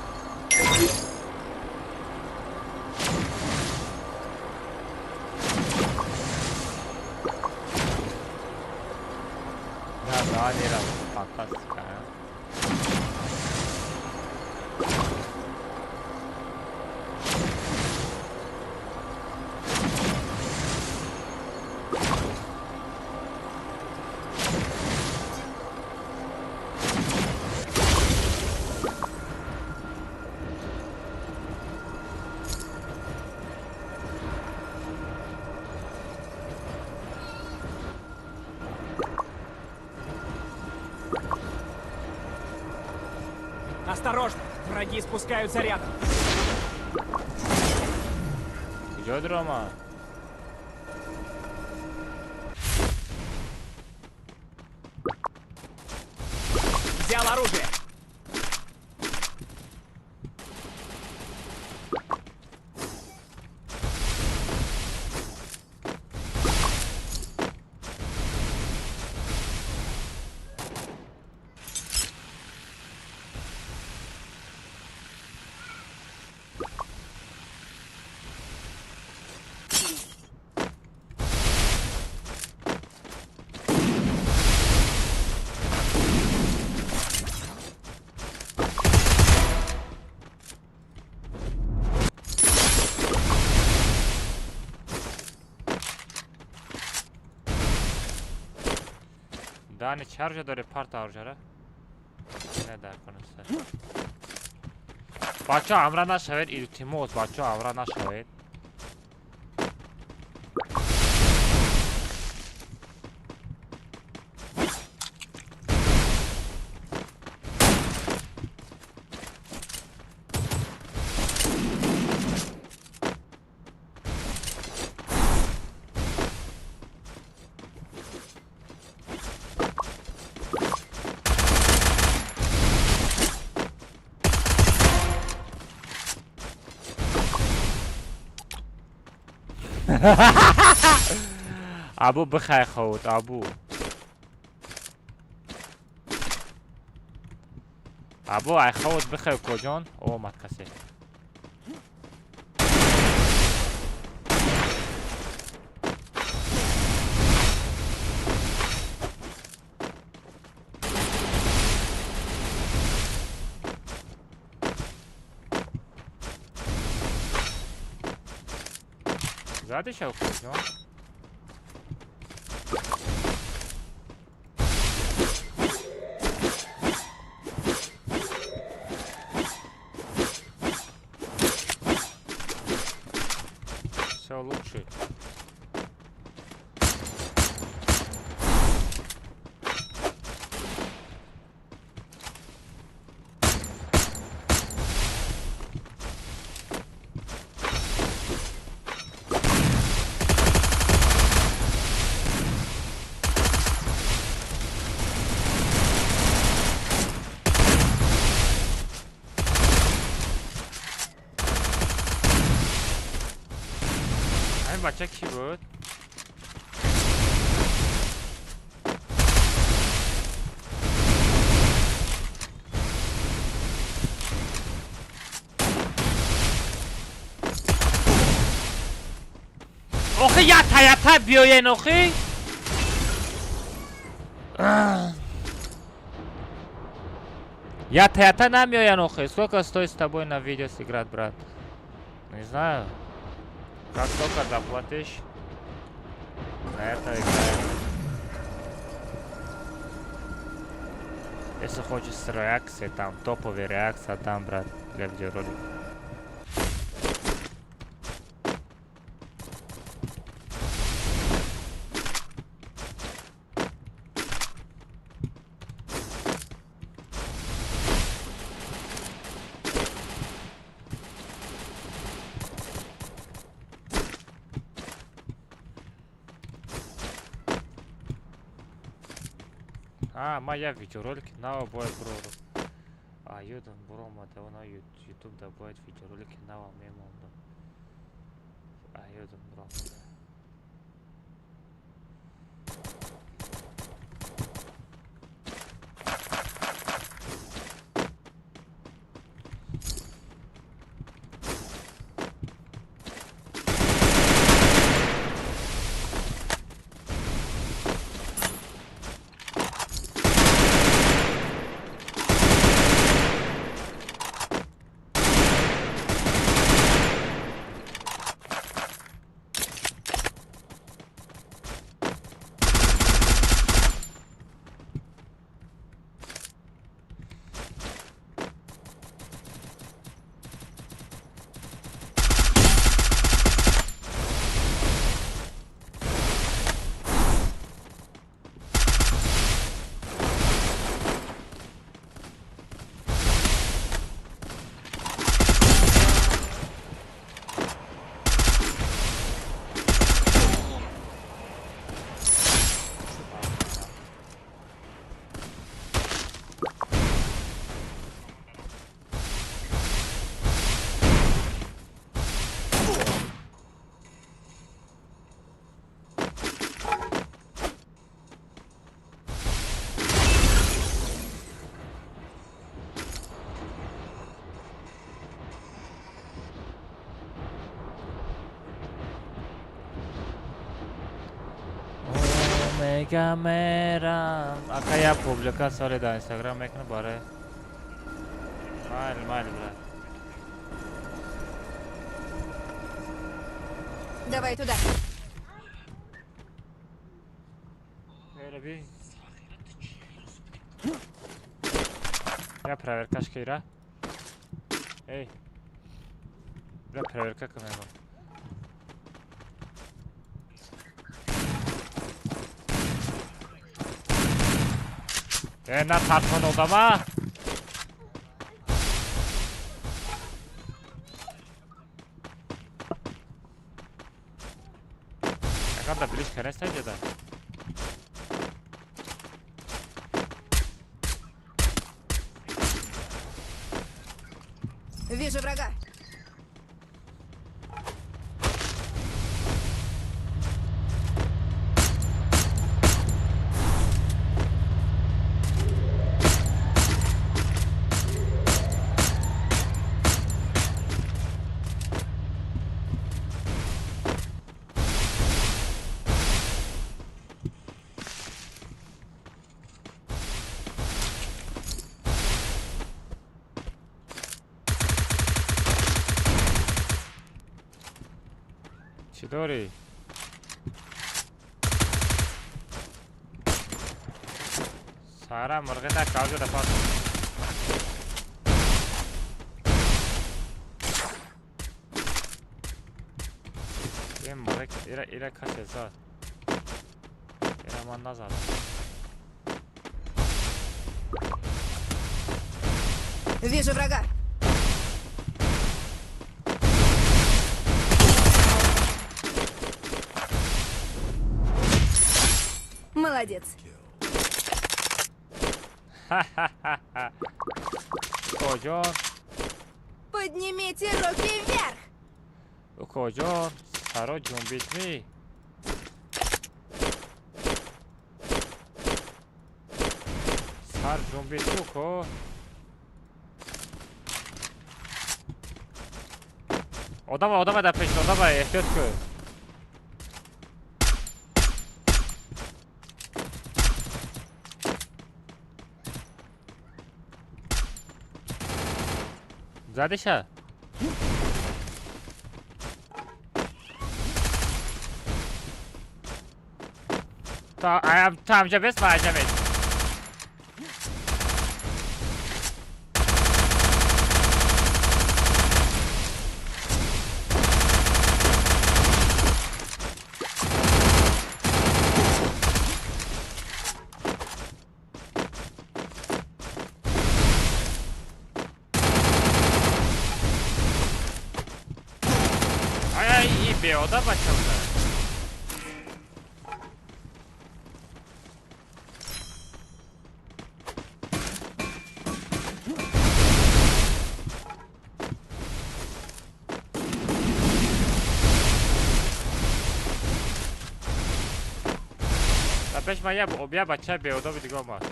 Да, да, фантастика. Осторожно! Враги спускаются рядом. Где драма? Взял оружие! Дани чаржа дори парта оружара? Не дар кунам. Бачо амра нашавед, илтимос, бачо амра нашавед. Абу бихай ховуд, абу. Абу ай ховуд бихай куҷон? Омад касе. Задиша куҷон? Все лучше. бача кӣ буд? Охи ята ята биёен охи? Ята ята намеоян охи. Сколько стоит с тобой на видео сыграть, брат? Не знаю. Как только заплатишь, на это играем. Если хочешь с реакцией, там топовые реакции, там, брат, для видеоролика. А, моя видеоролики на обои брору. А, юдам брома, да она ютуб добавит видеоролики на вам мемонда. А, юдам брома. Мега ака я публика соли дар инстаграм мекунам барои майли майли брат. Давай туда. Я проверка шкира. Эй. Я проверка камера. На тарсон одама. Яганда билиш керестай деда. Вижу врага. Чӣ дорӣ? Сара мурғи накавҷа дафа. Ин мурғи ира касе зад. Ира ман назадам. Вижу врага. Молодец. Ха-ха-ха-ха. Укоҷон. Поднимите руки вверх. Укоҷон, саро ҷунбид ми? Сар ҷунбид уко. Одама, одама дар пеш, одама, эҳтиёт кун. Задиша? Та амҷа бес, ма аҷа бес. Беода бача буда. Дар пеш ман я бача беодоби дига омад.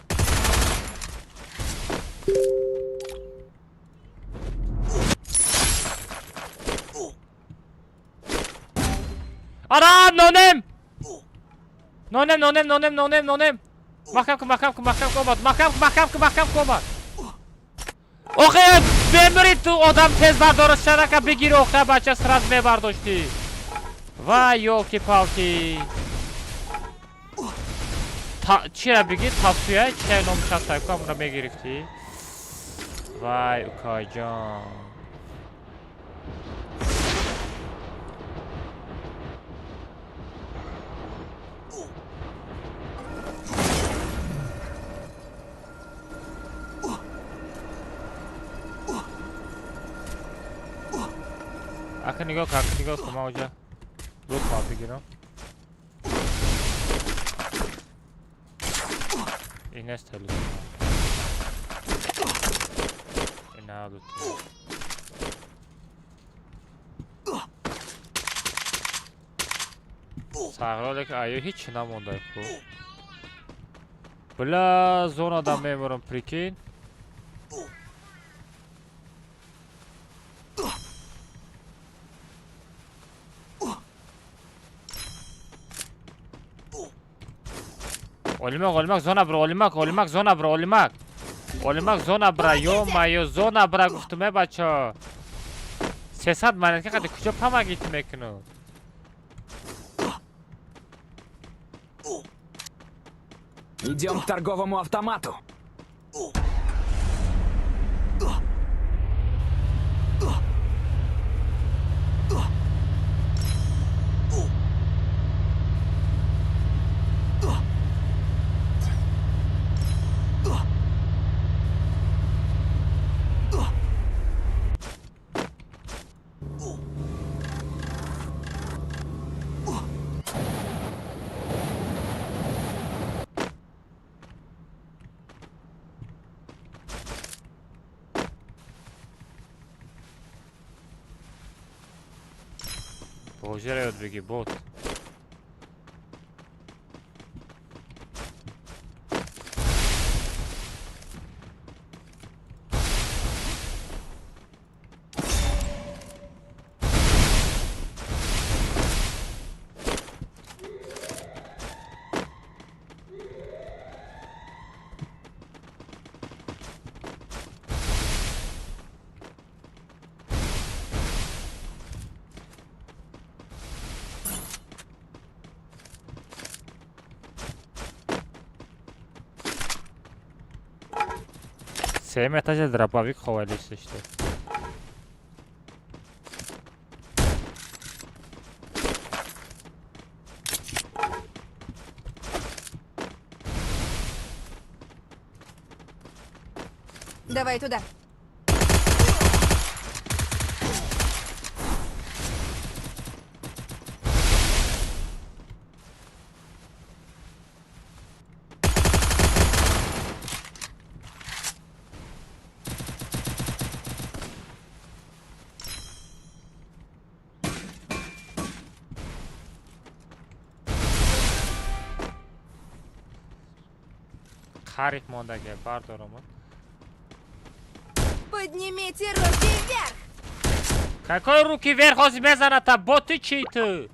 Ара, нонем! Нонем, нонем, нонем, нонем, нонем! Маҳкам кун, маҳкам кун, маҳкам кун, омад! Маҳкам кун, маҳкам кун, маҳкам кун, омад! Охе, бемирӣ ту одам тез бардораш шарака бигир, охе, бача сразу мебардоштӣ. Вай, ёлки-палки. Чира бигир, тавсия, чия номша сайку, амура мегирифтӣ. Вай, укайҷон. Ака нигоҳ кун, ака нигоҳ кун, ман оҷа лутфан бигирам. Ин нест лутфан. Ина лутфан. Сағроле ки аю ҳеч намонда ку. Бля, зонада мемурам, прикинь. Олимак, олимак, зона бро, олимак, олимак, зона бро, олимак. Олимак, зона бра, ё-моё, зона бра, гуфтуме, бачо. 300 монетка қади куҷо памагит мекунад? Идем к торговому автомату. Божера ёд бигир, бот. Сеюм этажа дробовик ховалишта что. Давай туда. Хариф мондаге бардоромад. Поднимите руки вверх! Какой руки вверх? Ҳозир мезаната, боти чи ту?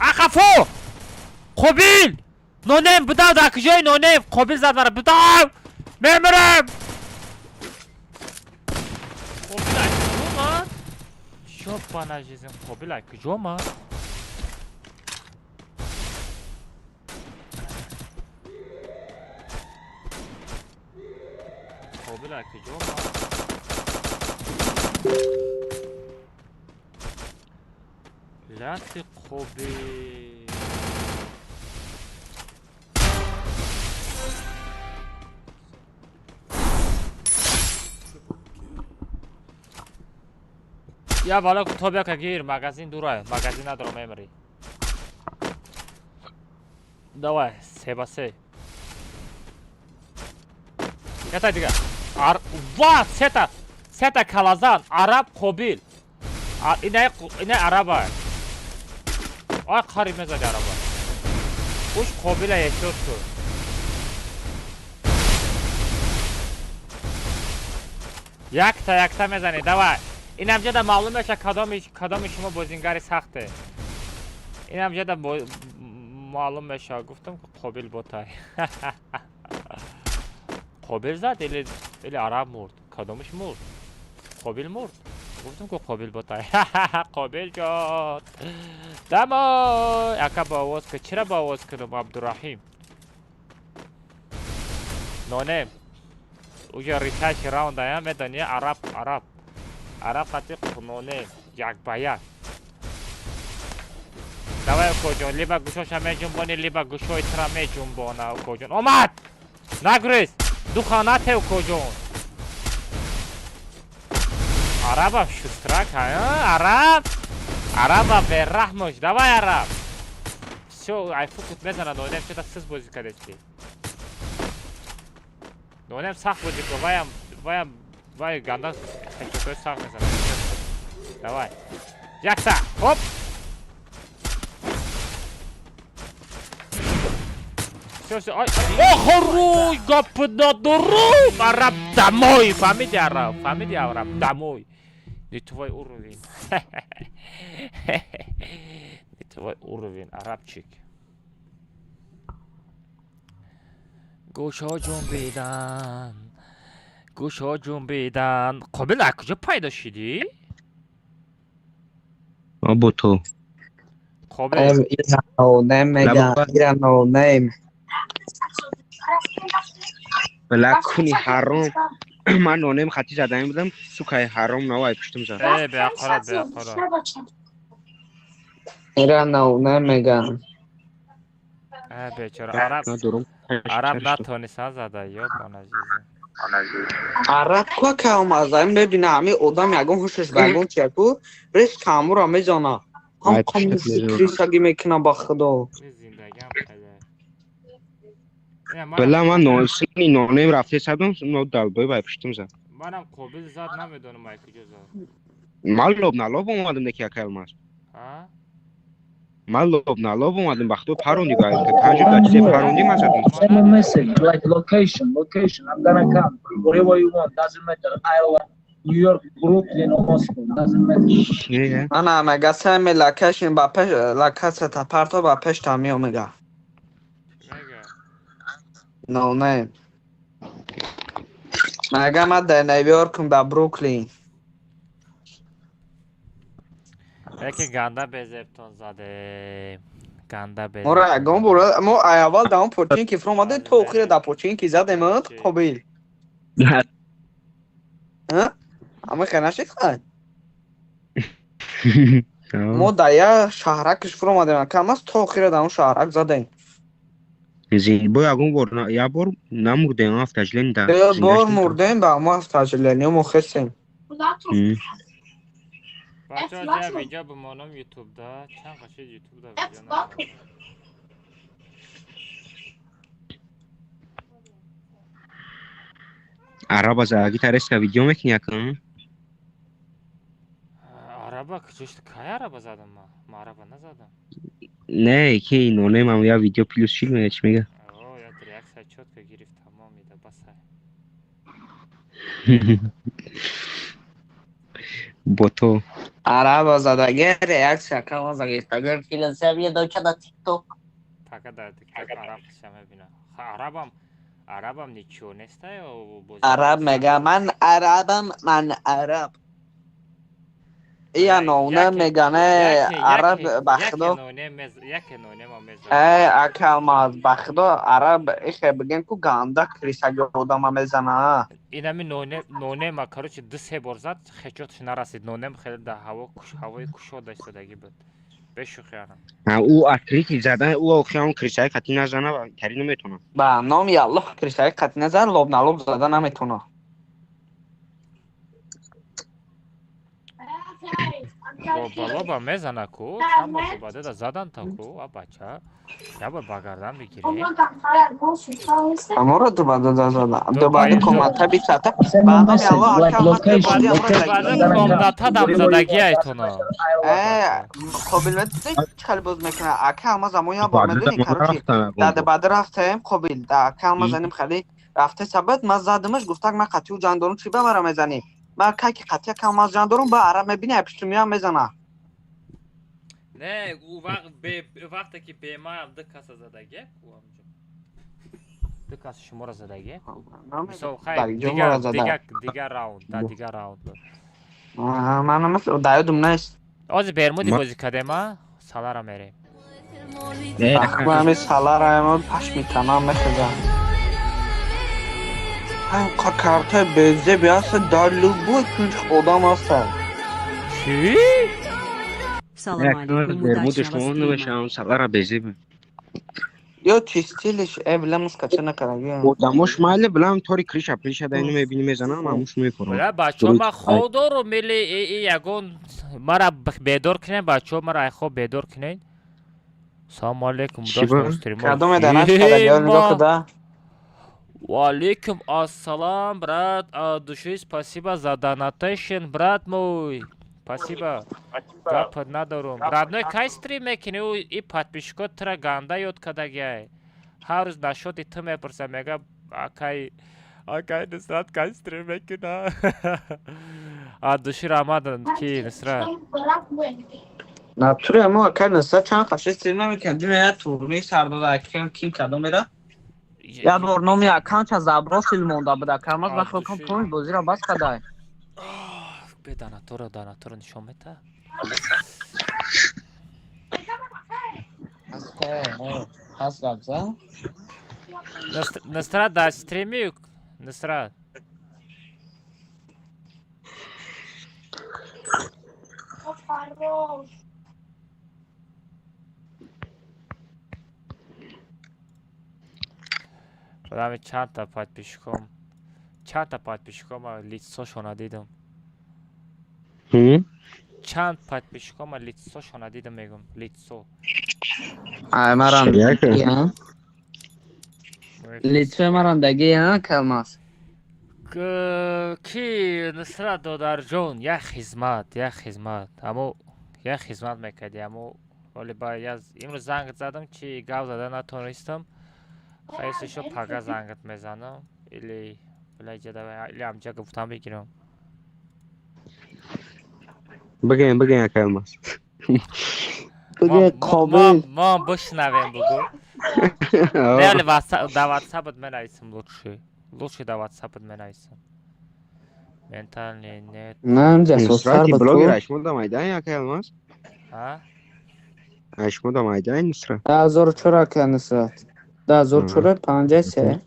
Ақафо! Қобил! Нонем будав дар куҷои нонем? Қобил зад мара будав! Мемирам! Қобил ай куҷо ман? Ёбана жизнь, Қобил ай куҷо ман? Қобил ай куҷо ман? Ляти Қобил. Я вала то бяка гир, магазин дурай, магазин надорам эмри. Давай, се ба се. Ята дига. Ар ва сета, сета калазан, араб Қобил. Инай инай араба. Ай қариб мезади араба. Уш Қобила ешот ку. Якта якта мезани, давай. Инам ҷада маълум меша кадоми шумо бозингари сахте. Инам ҷада маълум меша. Гуфтам ки Қобил ботай. Қобил зад или араб мурд? Кадомиш мурд? Қобил мурд. Гуфтам ки Қобил ботай. Қобил ҷон. Дамой! Ака ба овоз ки чира ба овоз кунам Абдураҳим? Нонем. Уҷа риташи раунда медони араб араб. Араб қати нонем як ба як. Давай укоҷон, либо гӯшоша меҷунбонӣ, либо гӯшои тра меҷунбона укоҷон. Омад! Нагрез! Духа нате укоҷон. Араба шустрак, араб! Араба бераҳмош, давай араб! Всё, айфукут мезанад, нонем чета сиз бозӣ кардести. Нонем сахт бозӣ кун, ваям, ваям, вай ганда хечотои сахт мезанад. Давай. Якта! Хоп! Всё, всё, ай, охо рӯй, гап надорум! Араб домой! Фаҳмиди араб, фаҳмиди араб, домой! Не твой уровень. Не твой уровень, арабчик. Гӯшҳо ҷунбидан. Гӯшҳо ҷунбидан. Қобил, аз куҷо пайдо шидӣ? Бо ту. Қобил. Ира no name мега, ира no name. Била куни ҳаром. Ман no name хати заданӣ будам, сукаи ҳаром навай пуштум зад. Э, беақорат, беақорат. Ира no name мега. Э, бечора араб. Араб натониста зада, ёбон азиза. Араб ку каомаза мебина, ҳами одам ягон ҳушаш ба ягон чия ку рез камура мезана. Ҳам қамусикрисагӣ мекуна, ба худо. Зиндагиам хеле. Била ман сини no name рафте садум, но далбой бай пуштум зад. Манам Қобил зад, намедонам ай куҷо зад. Ман лоб налоб омадам, неки акай Алмаз. А? Ман лоб налоб омадам, ба худо паронди ба панҷу да чизе паронди ман задам. Send a message like location, location. I'm gonna come. Wherever you want, doesn't matter. Iowa, New York, Brooklyn or Moscow, doesn't matter. Ана мега send me location, ба пеш локатсията парто, ба пешта миё мега. Мега. No name. Мега ман дар Нью-Йоркм, дар Бруклин. Яке ганда безебтон задем. Ганда безебтон. Моро ягон бор мо аввал дар он Починки фуромадем, то охира дар Починки задем, Қобил. Ама хел нашид хай? Мо дар як шаҳракш фуромадем, камаз то охира дар он шаҳрак задем. Бо ягон бор як бор намурдем, автожилени да. Як бор мурдем, ба мо автожилени мо хестем. Бачаҳо, ҷа видео бимонам ютубда. Чанд қашид ютубда видео намонам. Араба задаги тареска видео мекунӣ якм? Араба куҷо шуд? Кай араба задам ман? Ман араба назадам. Не, ки no name ам я видео плюс чил мега, чӣ мега? О, як реаксия чётко гирифт, тамом ида басай. Бо то. Араба задаги реаксия кама загирифтаги филмсия видео да тикток. Така да тикток араб қиша мебина. Арабам арабам ничего неста ё. Араб мега ман арабам, ман араб. Ия no name мега, не араб, ба худо. Яке no name мезанад. Э, ака Алмаз, ба худо араб ихе бигем ку ганда крисаги одама мезана. Инами no name короче ду се бор зад, хечотш нарасид. No name хеле дар ҳаво ҳавои кушода истодагӣ буд. Бешӯхӣ ана. Ӯ открытый задан, ӯ охи ҳамон крисаи қатӣ назана ва тари наметавонад. Ба номи Аллоҳ крисаи қатӣ назан, лоб на лоб зада наметавонад. Лоба лоба мезана ку, чанд бор бадеда задан та ку, а бача. Як бор ба гардан бигирӣ. Аморо дубада зада. Дубада комната бисата. Ба номи Аллоҳ ака Алмаз дубади амро Комната дам задагӣ айтона. Э, Қобил медонӣ чӣ хеле боз мекунад? Ака Алмаз амо як бор медонӣ, короче, дар дубада рафтем, Қобил, да ака Алмаз аним хеле рафте сабат, ман задамаш, гуфтак ман қатъи ӯ ҷанг дорум, чӣ ба мара мезанӣ? Ман кай ки қатъи ака Алмаз ҷанг дорум, ба араб мебини, ай пуштумиам мезана. Не, ӯ вақт вақте ки бемаам ду каса задагӣ ку ҳамҷо. Ду кас шуморо задагӣ? Мисол хай дигар дигар дигар раунд, да дигар раунд буд. Ман намес дар ёдум нест. Ҳозир Бермуди бозӣ кардем, а? Салара мерем. Ами салара пашми танам мехезам. Ҳамқа картаи безеби ҳаст, дар любой кунҷ одам ҳастанд. Чӣ? Салам алейкум, Бермудиш удачного мо стрима. намешавам, салара безеби. Ё чистилиш э билам скача накардаги. Одамош майли билам тори криша приша да ину мебини мезанам, амуш мефурам. Бля, бачаҳо, ман хоб дорум, мили и ягон мара бедор кунед, бачаҳо, мара ай хоб бедор кунед. Салому алейкум, Чӣ ба? дошт стрима. Кадоме дар нашкадаги нигоҳ куда. Ва алейкум ассалам, брат, от души спасибо за донатейшн, брат мой. Спасибо. Гап надорум. Родной, кай стрим мекунӣ? Ӯ и подписчикот тура ганда ёд кардагиай. Ҳар рӯз нашоди ту мепурсам, мега акай акай Нусрат кай стрим мекуна? А души раҳмат ки Нусрат. Натуре мо акай Нусрат чанд қаши стрим намекунад. Дина я турнир сар дода акам ким кадом мера? Я бор номи аккаунтша забросил монда буд акай Алмаз ман хел кам помни бозиро бас кадай. Бе данатора нишон мета. Ҳаст гапза? Нусрат дар стрими Нусрат. Одами чандта подписчиком лицошона дидам. Чанд подписчиком лицошона дидам мегум. Лицо. Ай марам. Лицо марам даги ҳа калмас. Ки Нусрат додарҷон як хизмат, аммо як хизмат мекарди, аммо вале ба имрӯз занг задам, чи гап зада натонистам. Хайси шо пага зангат мезанам или или амҷа гуфтам бигирам. Бигӯем, бигӯем акай Алмаз. Бигӯ қобил. Мо бишнавем бугӯ. Не, вале дар WhatsApp менависам лучше. Лучше дар WhatsApp менависам. Ментальный нет. На, ҷасосар ба блогер Ашмуда Майдан акай Алмаз? А? Ашмуда Майдан Нусрат. 2004 акай Нусрат. 2004 53.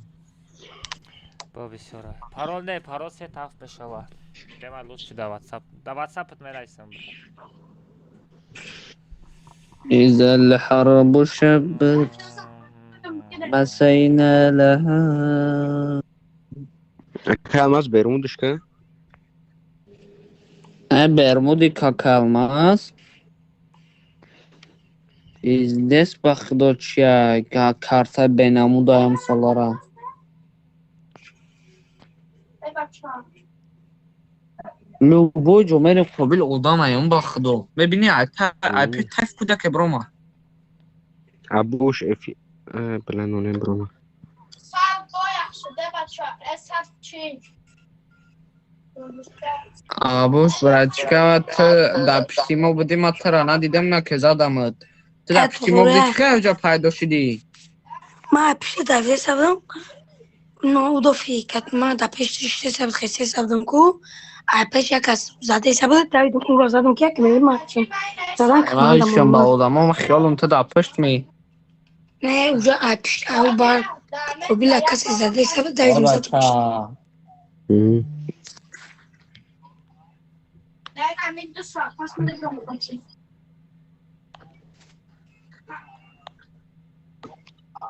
Бо бисёра. Парол не, парол се таф мешава. Дема лучше дар WhatsApp. Дар WhatsApp менависам. إذا الحرب شبت مسينا لها. Акай Алмаз бермудушка? Бермуди кака Алмаз. Издес ба худо чия карта бенамудаям солара. Любой ҷо мерем қобил одамаем ба худо. Мебини айпи тайф кӯдаке брома. Абуш эфи биланонем брома. Абуш братчика ту дар пишти мо будӣ ман тура надидам на ки задамат. Ту дар пишти мо будӣ чӣ хел ҷо пайдо шудӣ? Ман пишти давида будам. Удофи кат ман дар пеши шиста буд хеста будам ку. Пеш як кас задаиста буд давидам ӯро задам ки як мемад задан командам ба одамо ман хиёлам ту дар пушт ми. Не, уже пишт ау бар қобила касе задаиста буд давидам задам.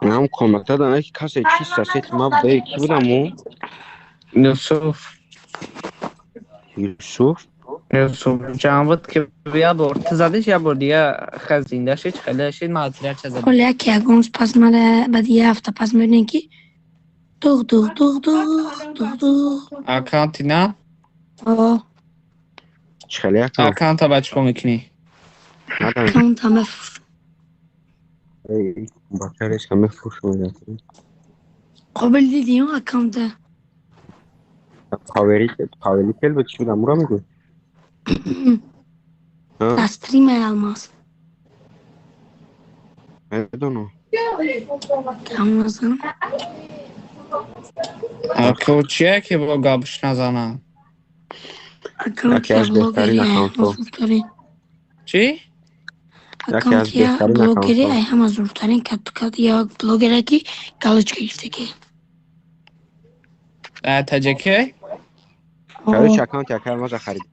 Нам комната дана ки касе чиста сет ма буда ки будам у? Юсуф. Юсуф? Юсуф ҷан буд ки я бор ту задиш я бор дига хазинда шид хеле шид ман отряд ча задам. Ҳоло яке ягон рӯз пас мада баъди як ҳафта пас мебинем ки дуғ дуғ дуғ дуғ дуғ дуғ. Аккаунти на? О. Чӣ хеле аккаунт? Аккаунта ба чӣ кор мекунӣ? Аккаунта мефурӯшам. Бача мефурӯшам. Қобил дидӣ он аккаунта? Павери павели буд чӣ будам ура мегӯ? Дар стример Алмаз. Медонам. Гап назанам. Аку чия ки бо гапш назанам? Аккаунт Яке аз беҳтарин аккаунтҳо. Чӣ? Яке аз беҳтарин блогери аккаунтҳо. ай ҳама зуртарин як блогере ки галочка гирифтаги. Таҷаке? Короче, аккаунти акай Алмаза харидам.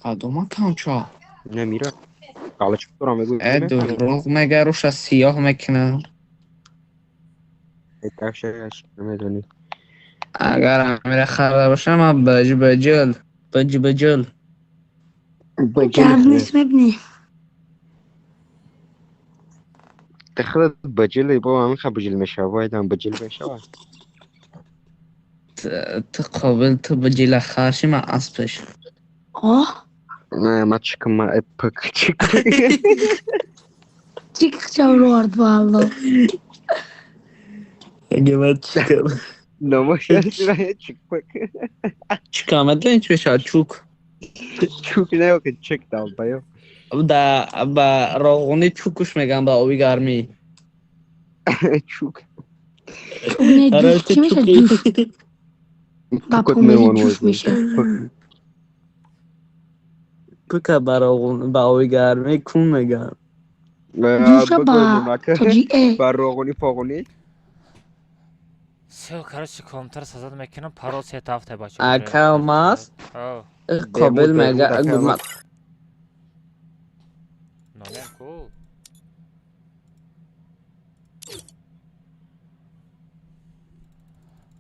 Кадом аккаунтчо? Намира. Галочка дорам мегӯ. Э дурӯғ мега руша сиёҳ мекунам. Такшаш намедонӣ. Агар амира харда бошам ман баҷ баҷил баҷ баҷил. Гап нест мебинӣ. Худат баҷили бо ҳамин ха баҷил мешава, боядам баҷил мешава. Ту қобил ту баҷила харши ман аспаш. О? Не, ма чикам ма эпк чик. Чик чаврорд валло. Эге ма чикам. Номаш чук. Чука медонӣ чӣ мешавад чук? Чук не, ки чек долбоёб. Да ба роғунӣ чукуш мегӯянд ба оби гармӣ. Чук. Не, ҷуф чӣ мешавад ҷуф? Ба помири ҷуф мешавад. Пука ба роғун ба оби гармӣ кун мегӯянд. Ҷуша ба тоҷи ба роғунӣ поғунӣ. Всё, короче, компьютер создать мекунам, парол сет ҳафта бача. Ака маст? Қобил мега Номем ку.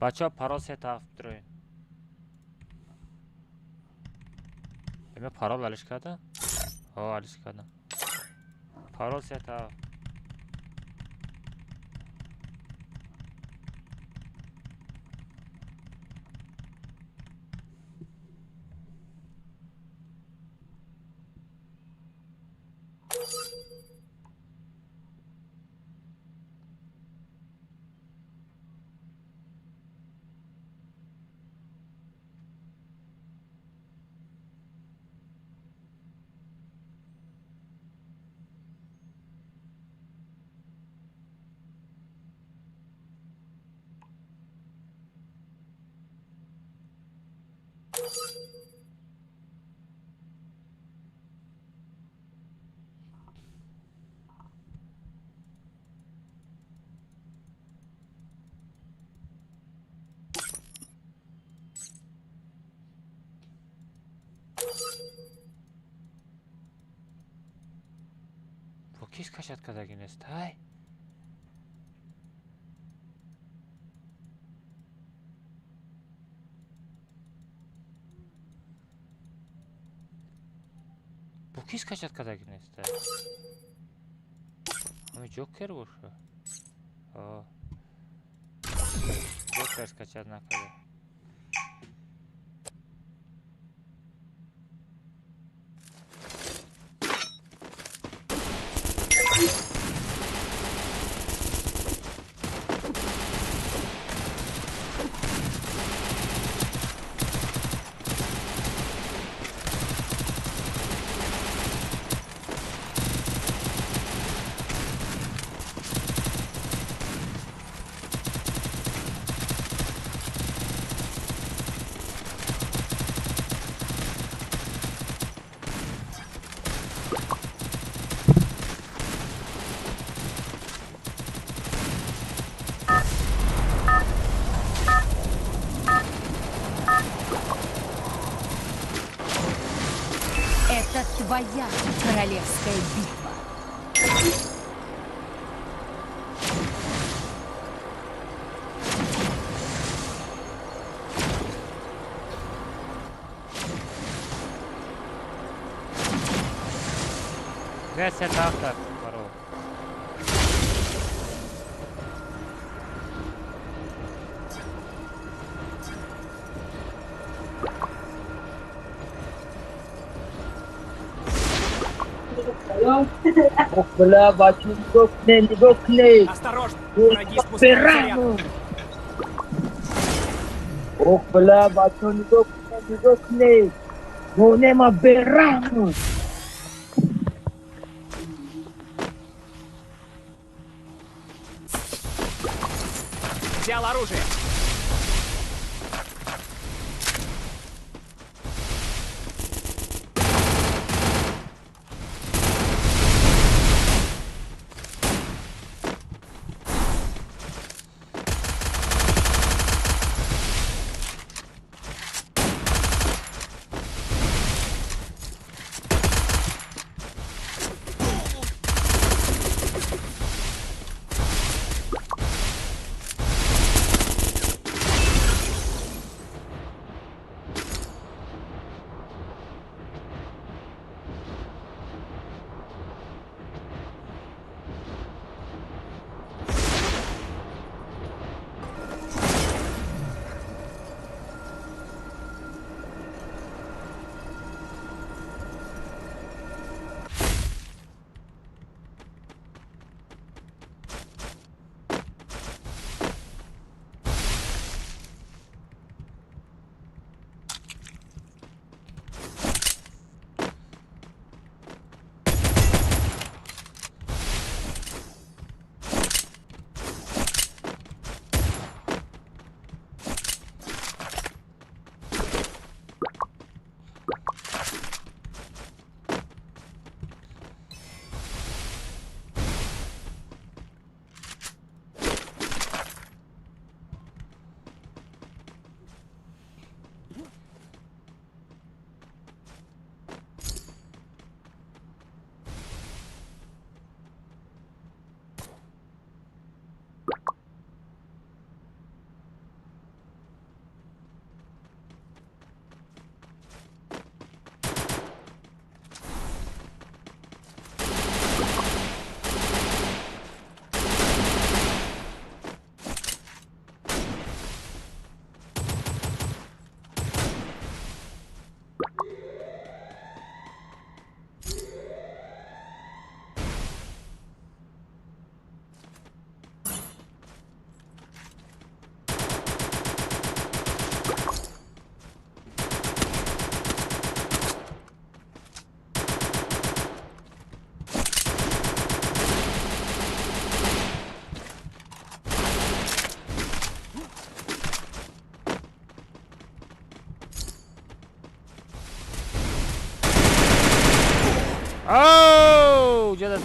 Бача парол сет ҳафт дроин. Эме парол алиш карда? Ҳо, алиш карда. Парол сет ҳафт. Кис кашад кардаги нест, ҳай? Бо кис кашад кардаги нест, ҳай? Ҳами Ҷокер боша? Ҷокер кашад накарда. Это твоя королевская битва. Ресет автор, парол. Бля, бачу, не гокне. Осторожно, враги спускаются рядом. Ох, бля, бачу, не гокне, не гокне. Ну, нема бераму. Взял оружие.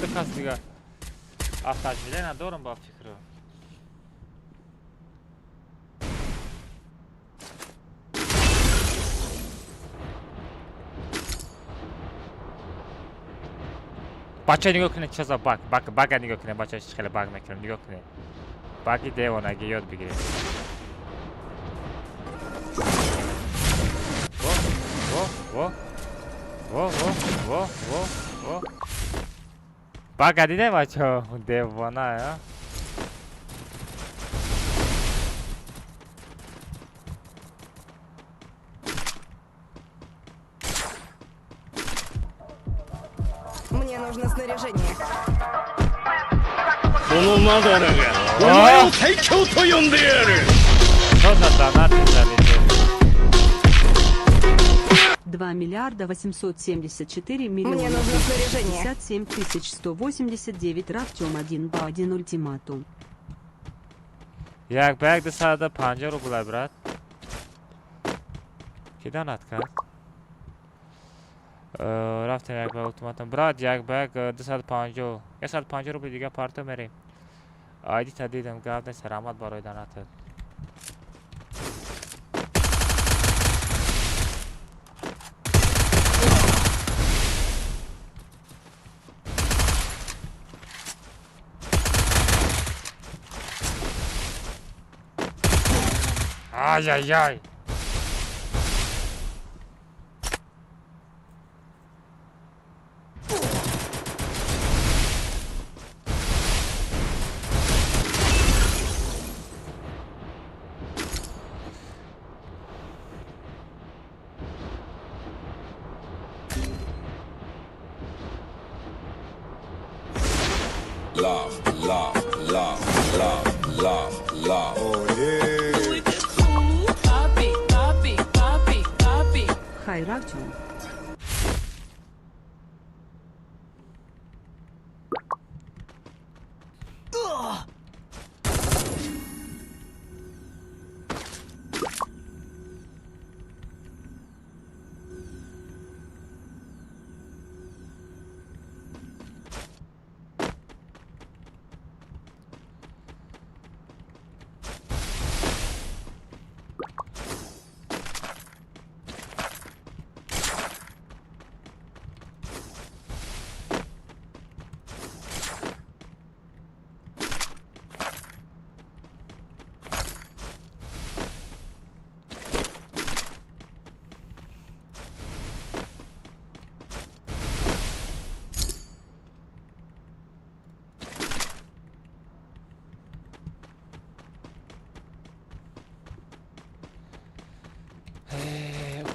ду кас дига. Автомобиле надорам ба фикру. Бача нигоҳ кунед чӣ за баг. Баг бага нигоҳ кунед бача чӣ хеле баг мекунем нигоҳ кунед. Баги девонаги ёд бигиред. Во во во во во во во во. Бага дидем бачо девона я. Мне нужно снаряжение. Что за донаты залетели? 2 миллиарда 874 миллиона Мне нужно снаряжение. 57 189 Рафтем 1 ба 1 ультиматум. Як ба як 250 рубл, брат. Ки донат кард? Рафтем як ба ультиматум. Брат, як ба як 250. 150 рубл дига парто мерем. Айди та дидам, гап нест, раҳмат барои донатат. Ай-яй-яй! Love, love, love, love, love, love. Oh yeah. Papi, papi, papi, papi. Хай Рафтем.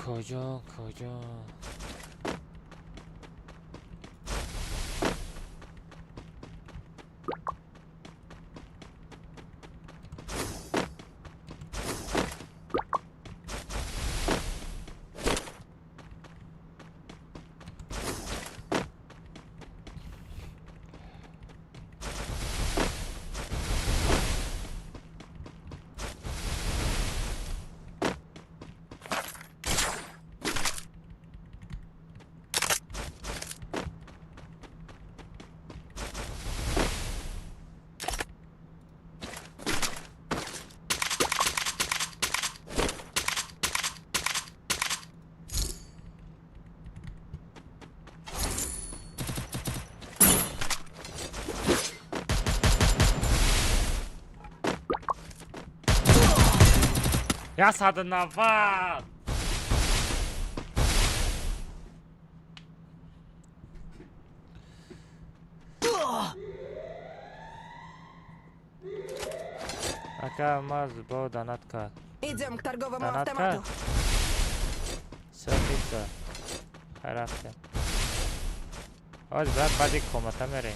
کجا کجا 190. Ака маз бо донат кард. Идем к торговому Донат автомату. кард. Всё, пицца. Хай рафтем. Оз брат баъди комната мерем.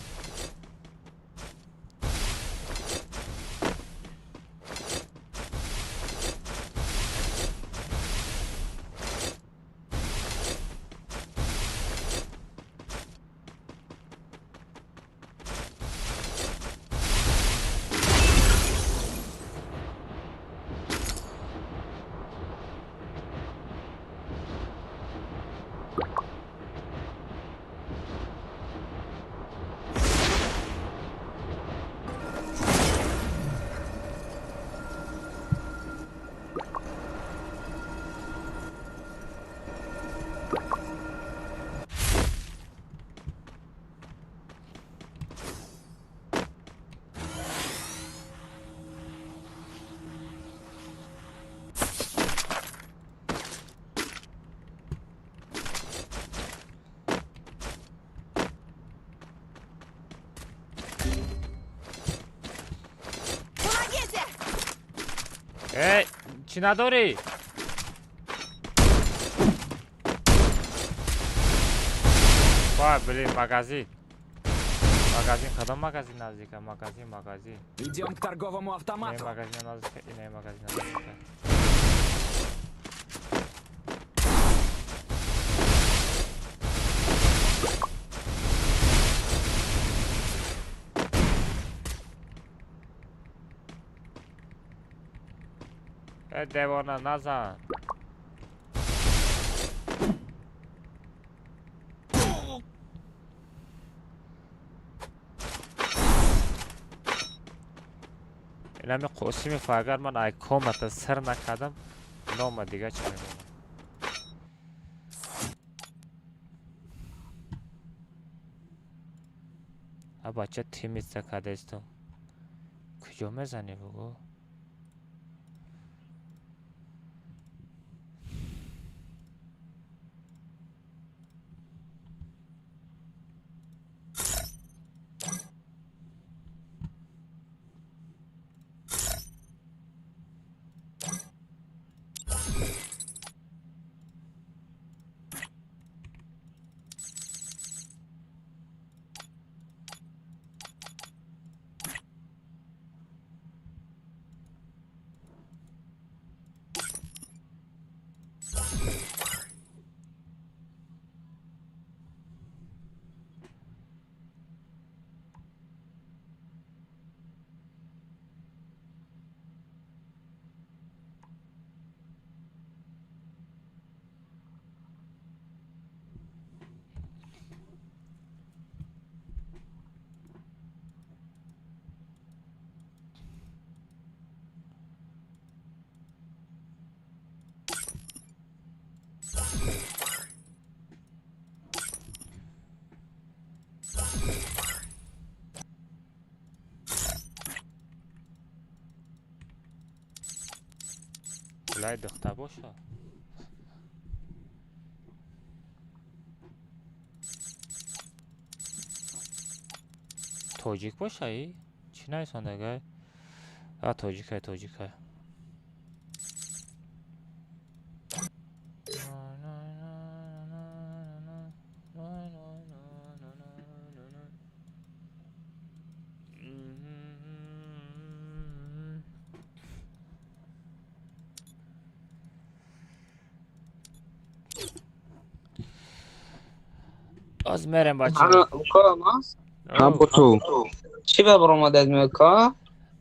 Э, чӣ надорӣ? Вай, блин, магазин. Магазин, кадом магазин наздика? Магазин, магазин. Идем к торговому автомату. Инаи магазин наздика, инаи магазин наздика. Э, девона, назан. Инами Қосимов, агар ман ай комата сир накардам, нома дига чӣ мемонам? А бача тимица кардастум. Куҷо мезанӣ бугӯ? Лай духта боша. Тоҷик боша и? Чӣ нависондагай? А тоҷикай, тоҷикай. Аз мерем бача. Чӣ ба баромадед мека?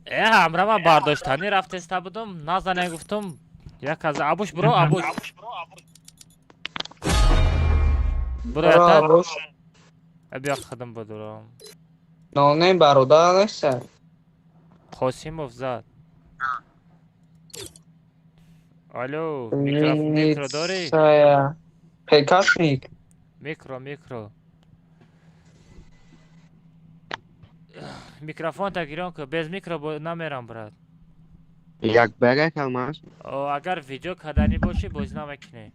Э, ҳамра ман бардоштанӣ рафтеста будум, назане гуфтум, як аз абуш буро, абуш. Буро ята. Биё худам будурам. Ноне бародар неста. Қосимов зад. Алло, микро дорӣ? Пекашник. Микро, микро. Микрофон та гирён ку, без микро намерам, брат. Як бага калмаш. Агар видео каданӣ бошӣ, боз намекунӣ.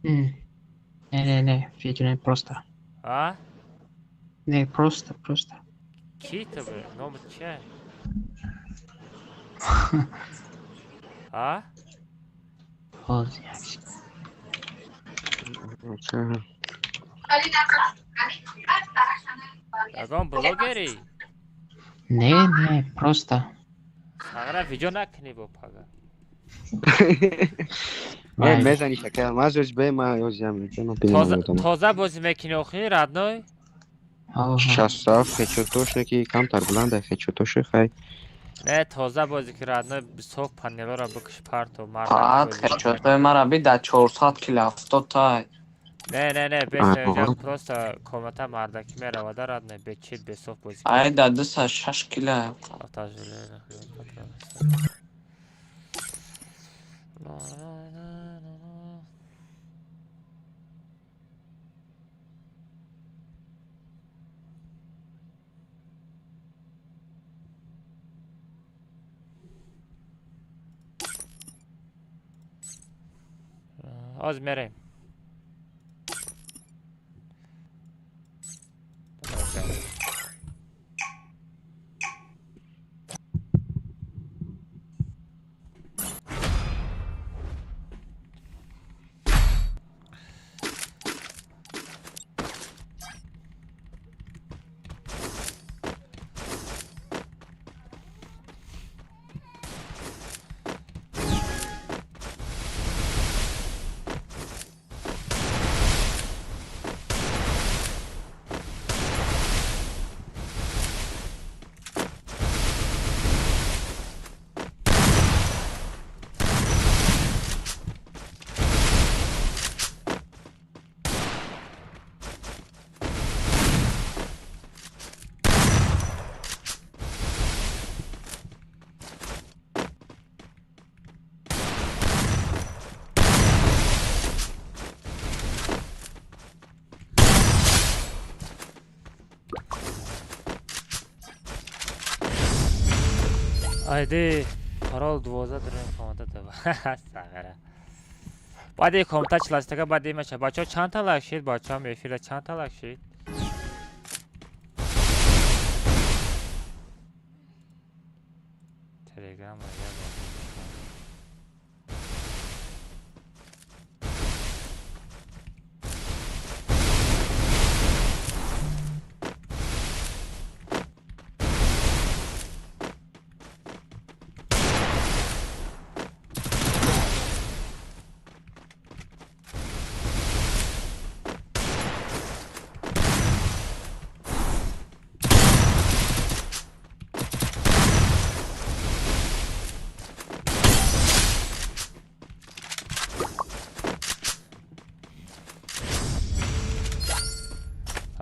Не, не, не, видео не, просто. А? Не, просто, просто. Ки ту, номат чия? А? Ҳозир. Ягон блогерӣ? Не, не, просто. Сағра видео накунӣ бо пага. Не, мезани шакал, мазош бе ма ёзям. Тоза бозӣ мекунӣ охи, родной? 67 хечотош неки камтар буланда хечотоши хай. Не, тоза бозӣ ки родной, сок панелора бикш парту мард. Фақат хечотои мара би да 400 кило 70 тай. Не, не, не, без просто комната мардаки меравада родной, бе чит, бе соф бозӣ. Ай да 206 кило. Оз мерем. Айди парол 12 дурем комната дава. Сағара. Баъди комната чиластага баъди меша. Бачаҳо чанд та лайк шид? Бачаҳам эфира чанд та лайк шид? Телеграм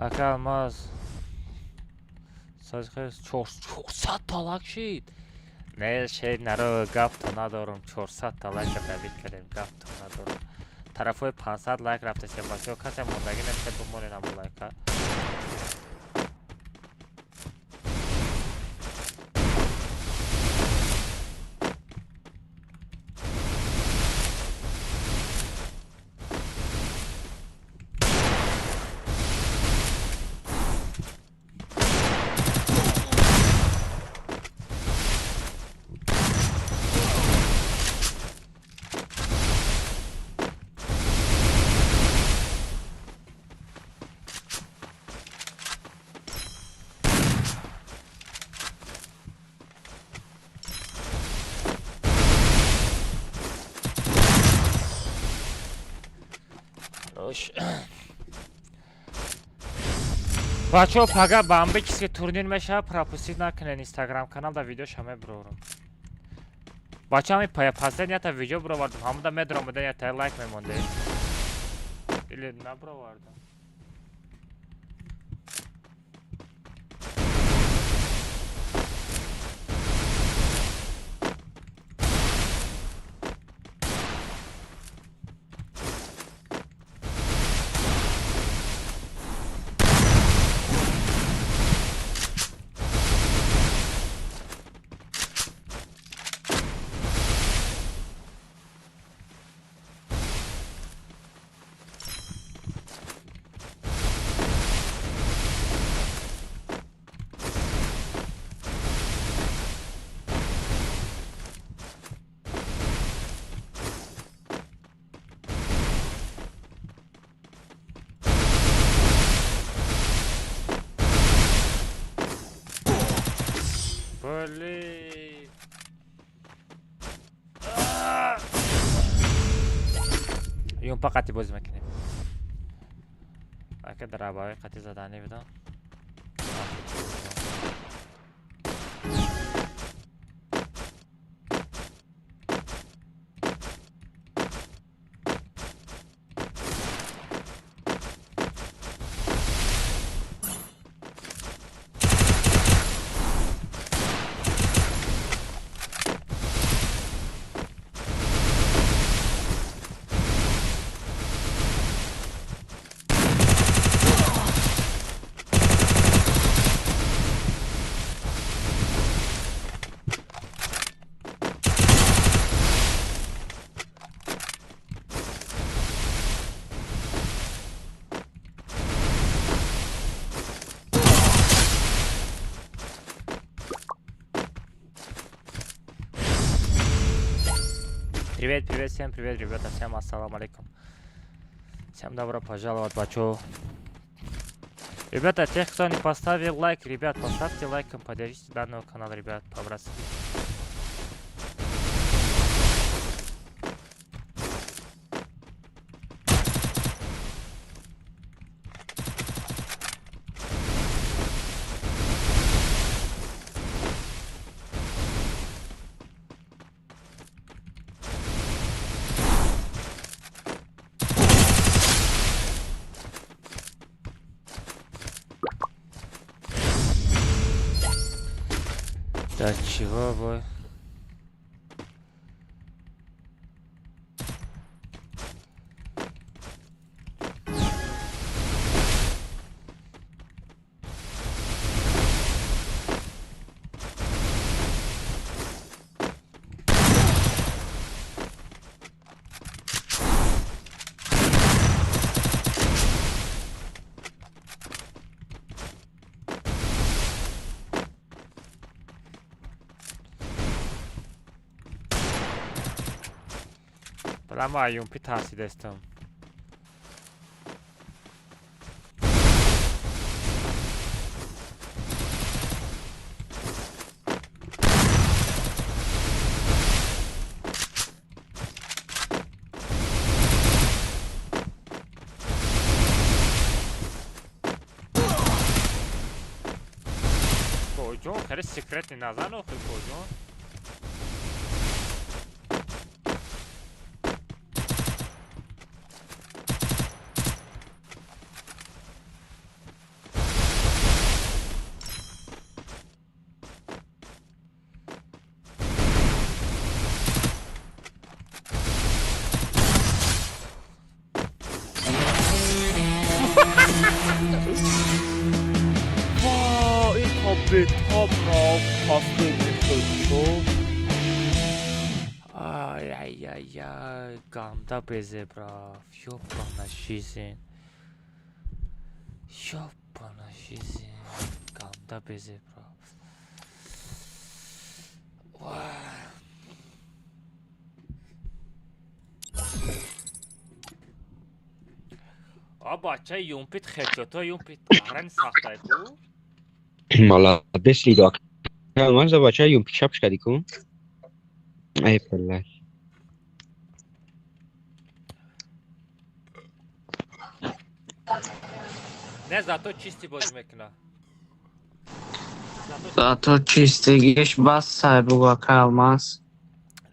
ака Алмаз 400 та лайк шид. Не шед наро гапто надорум. 400 та лайк давид кардем, гапто надорум. Тарафҳои 500 лайк рафтасем бачаҳо, касе мондагӣ нестед бимонед ҳамон лайка. Бачаҳо пага бамбе кисе турнир мешава, пропустить накунед. Инстаграм канал да видеоша мебурорам. Бачаҳо ҳами последний ята видео буровардам, ҳамуда медаромада ята лайк мемонде. Или набуровардам. Блин. Юмпа қати бозӣ мекунем. Ака дар абави қати заданӣ бидам. Привет, привет, всем привет, ребята, всем ассаламу алейкум. Всем добро пожаловать, бачу. Ребята, тех, кто не поставил лайк, ребят, поставьте лайком, поддержите данного канала, ребят, по-братски. Да чего вы? Бала ма юмпи тарсидастам. Коҷон, хеле секретни назан охи коҷон. Ва, ин то бетоб рафт последний худшо. Ай, ай, ай, ай, ганда безеб рафт. Ёбана жизнь. Ёбана жизнь. Ганда безеб рафт. Вай. А бача юмпит хедшото юмпит арен сахтай ку? Молодец, Лидо. Алмаз бача юмпи шапш кади ку? Ай, блядь. Не, зато чисти бозӣ мекуна. Зато чистигиш бас сай бугу ака Алмаз.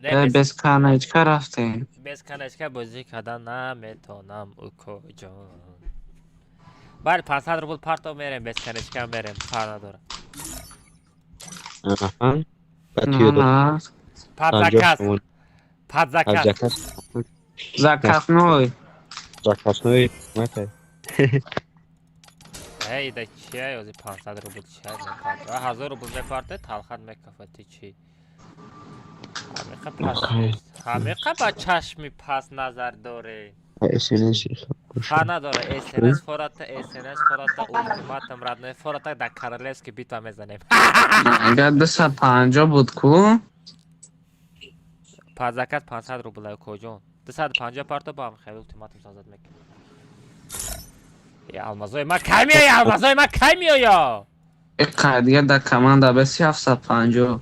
Не, Э, без без каначка рафтем. Без каначка бозӣ кардан наметонам, укоҷон. Бале, 500 рубл парто мерем, без каначка мерем, фарқ надорад. Аҳа. Ба На, тиёдо. на. Под 50 заказ. сомон. Под Под заказ. заказ. Заказной. Заказной. Матай. Эй, да чия ёзи 500 рубл чия мепарто? 1000 рубл мепарте, талхат мекафа, ти чӣ? Ҳамиқа пас ҳамиқа ба чашми пас назар дорӣ. СНС. Фар надора, СНС фората, СНС фората, ултиматум родной фората, дар королевский битва мезанем. Агар 250 буд ку? Под заказ 500 рубл, укоҷон. 250 парто ба ҳам хеле ултиматум созад мекунем. Э, алмазои ма кай меоя? Алмазои ма кай меоя? Иқа дига дар команда беси 750.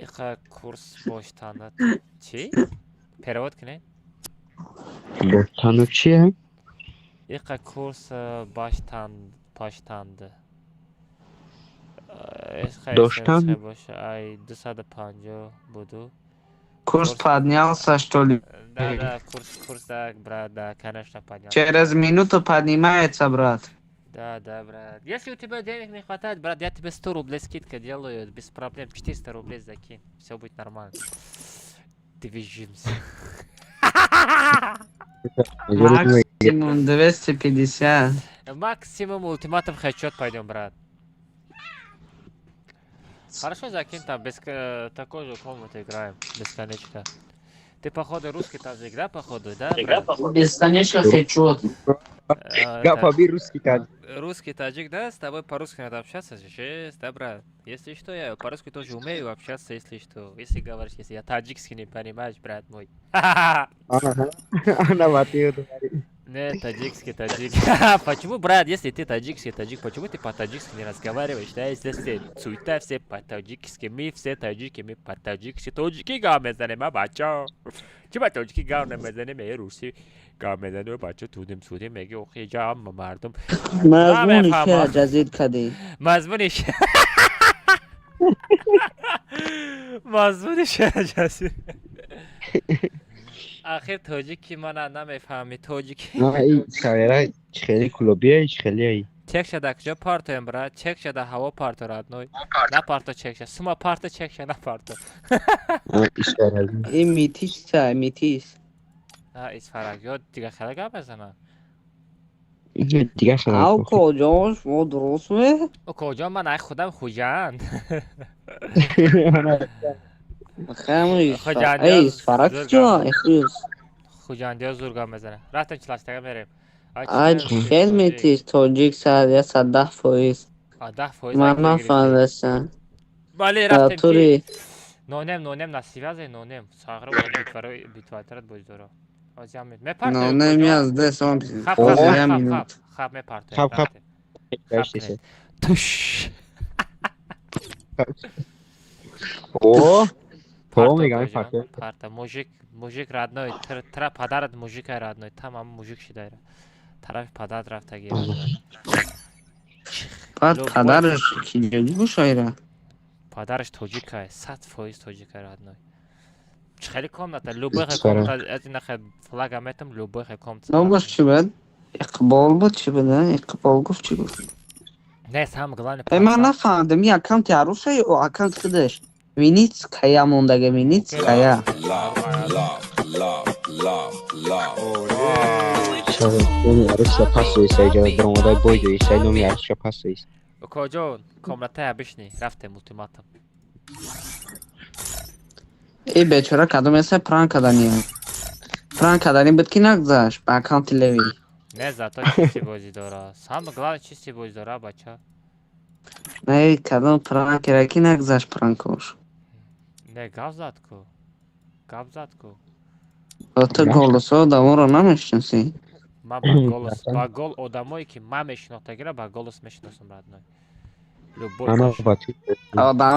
Иқа курс боштанда чӣ? Перевод кунед? Боштану чия? Иқа курс баштанд паштанд. Иқа Доштан? СНС боша. Ай 250 буду. Курс поднялся, что ли? Да, да, курс, да, брат, да, конечно, поднялся. Через минуту поднимается, брат. Да, да, брат. Если у тебя денег не хватает, брат, я тебе 100 рублей скидка делаю, без проблем. 400 рублей закинь, все будет нормально. Движемся. Максимум 250. Максимум ультиматум хедшот пойдем, брат. Хорошо, закинь там, без такой же комнаты играем, бесконечно. Ты, походу, русский таджик, да, походу, да, брат? Бесконечно хедшот. Гапа би русский таджик. Русский таджик, да? С тобой по-русски надо общаться, жесть, да, брат? Если что, я по-русски тоже умею общаться, если что. Если говоришь, если я таджикский не понимаешь, брат мой. Ага. Ана батиёдо. Не, таджикский таджик. Почему, брат, если ты таджикский таджик, почему ты по-таджикски не разговариваешь, да? Если все суета, все по-таджикски, мы все таджики, мы по-таджикски, тоҷики гап мезанем, а бачо? Чи ба тоҷики гап намезанем, э, руси гап мезанем, бачо, тудим судим, меги, охи, ҷа, ҳама мардум. Мазмуни Намефаҳмам. шеъра ҷазид кардӣ. Мазмуни шеъра ҷазид. Ахир тоҷики мана намефаҳми тоҷики. На, и савера хеле кулобия, хеле ай. Чекша дар куҷо партоем, брат? Чекша дар ҳаво парто, родной. На парто чекша. Сума парто чекша на парто. Ин митиш ча, митиш. А, Исфарак, ё дига хеле гап мезанад. Дига хеле. Ав куҷо шумо дуруст ме? О, куҷо ман ай худам Хуҷанд. Хами Хуҷандиё эй Исфарак зур чо? гап. Ихлис. Хуҷандиё зур гап мезанад. Рафтем чилаштага мерем. Ай Ай чӣ тоҷик. хел митиш тоҷик сад 110%. А 10% Ман ай гирифтем. нафаҳмидастам. Бале, рафтем Тури ки нонем, нонем на связи, нонем. Сағро бо битваро битватрат боз дора. Озям мепартоем. Не, миаз 10 хап хап хап мепартоем. Хап хап. Туш. О, то мегам парта. Парта мужик, мужик родной, тра падарат мужикай родной, тамам мужик шидайра. Тарафи падарат рафтаги. Баъд падараш ки ҷоги бошайра? Падараш тоҷикай, 100% тоҷикай родной. Хеле комната, любой комната, аз ин хе флага метам, любой комната. Номаш чӣ буд? Иқбол буд чӣ буд, Иқбол гуфт чӣ гуфт? Не, самое главное. Ман нафаҳмидам, ин аккаунти Аруша ё аккаунти худаш? Виницкая мондага, Виницкая. Номи Аруша пас оиса, иҷоза баромадай бой ҷоиса, номи Аруша пас оиса. Укоҷон, комнатая бишни, рафтем ултиматум. Эй бечора кадом эса пранк кардани. Пранк кардани буд ки нагузашт ба аккаунти Леви. Не, зато чисти бозӣ дора. Самое главное чисти бозӣ дора, бача. Не, кадом пранкера ки нагузашт пранкош. Не, гап зад ку. Гап зад ку. Ту голосо одаморо намешиносӣ? Ман ба голос, ба гол одамое ки ман мешинохтагира ба голос мешиносам родной. Любой. Одам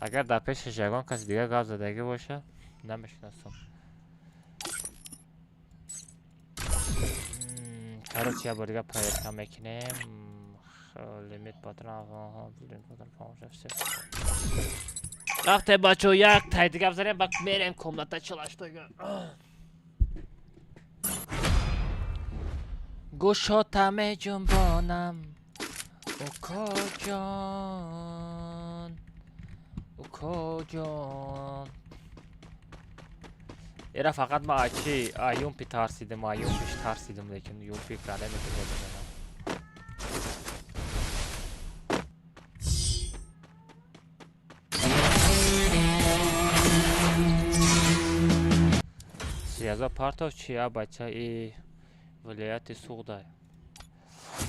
агар дар пешаш ягон каси дигар гап задагӣ боша, намешиносам. Короче, я бор дигар проверка мекунем. Лимит патрон, лимит патрон, помоша, все. Рафте бачо, як тай дигар бизанем, бак мерем комната чилаштага. Гӯшота меҷунбонам, укоҷон, укоҷон. Эра фақат ман ачи Юмпи тарсидим, Юмпиш тарсидим, лекин Юмпи калеме ки бозанам. Сияза партов чия бача и вилояти Суғдай.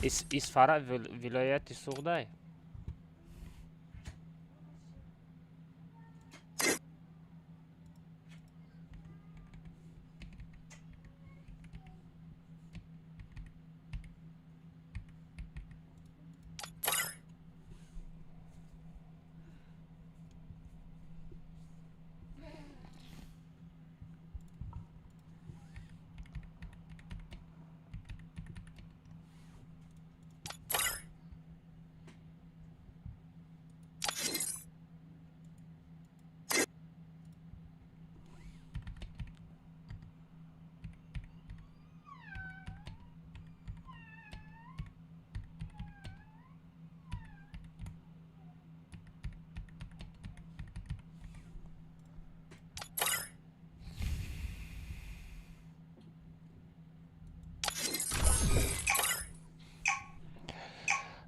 Исфара вилояти Суғдай.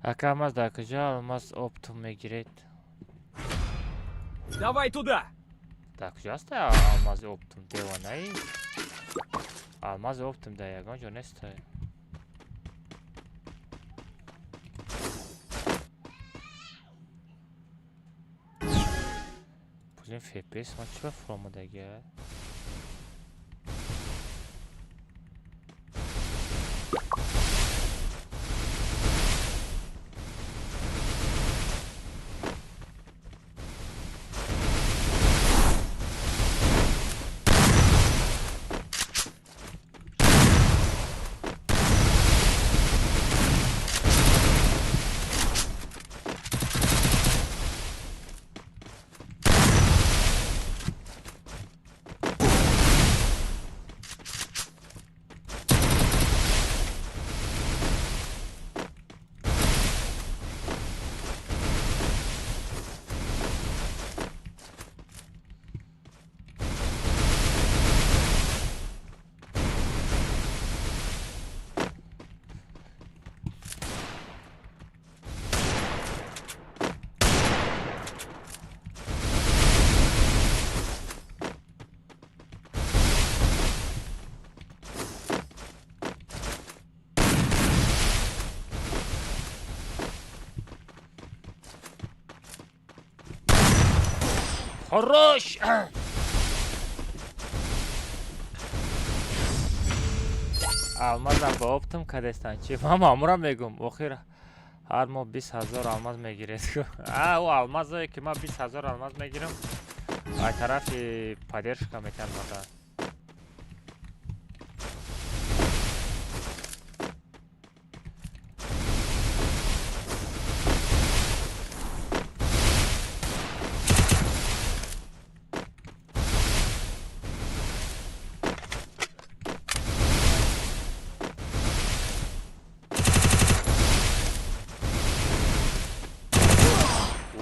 Ака алмаз дар куҷо алмаз оптом мегиред? Давай туда! Дар куҷо аст алмази оптом? Девонаи? Алмази оптом дар ягон ҷо нест. Пулин FPS ман чӣ ба фуромадагия? Хорош! Алмазам ба оптом кадестан чи? Ман мамурам мегум. Охир ҳар моҳ 20 ҳазор алмаз мегиред. А, ӯ алмазое ки ман 20 ҳазор алмаз мегирам, ай тарафи поддержка метиҳанд мада.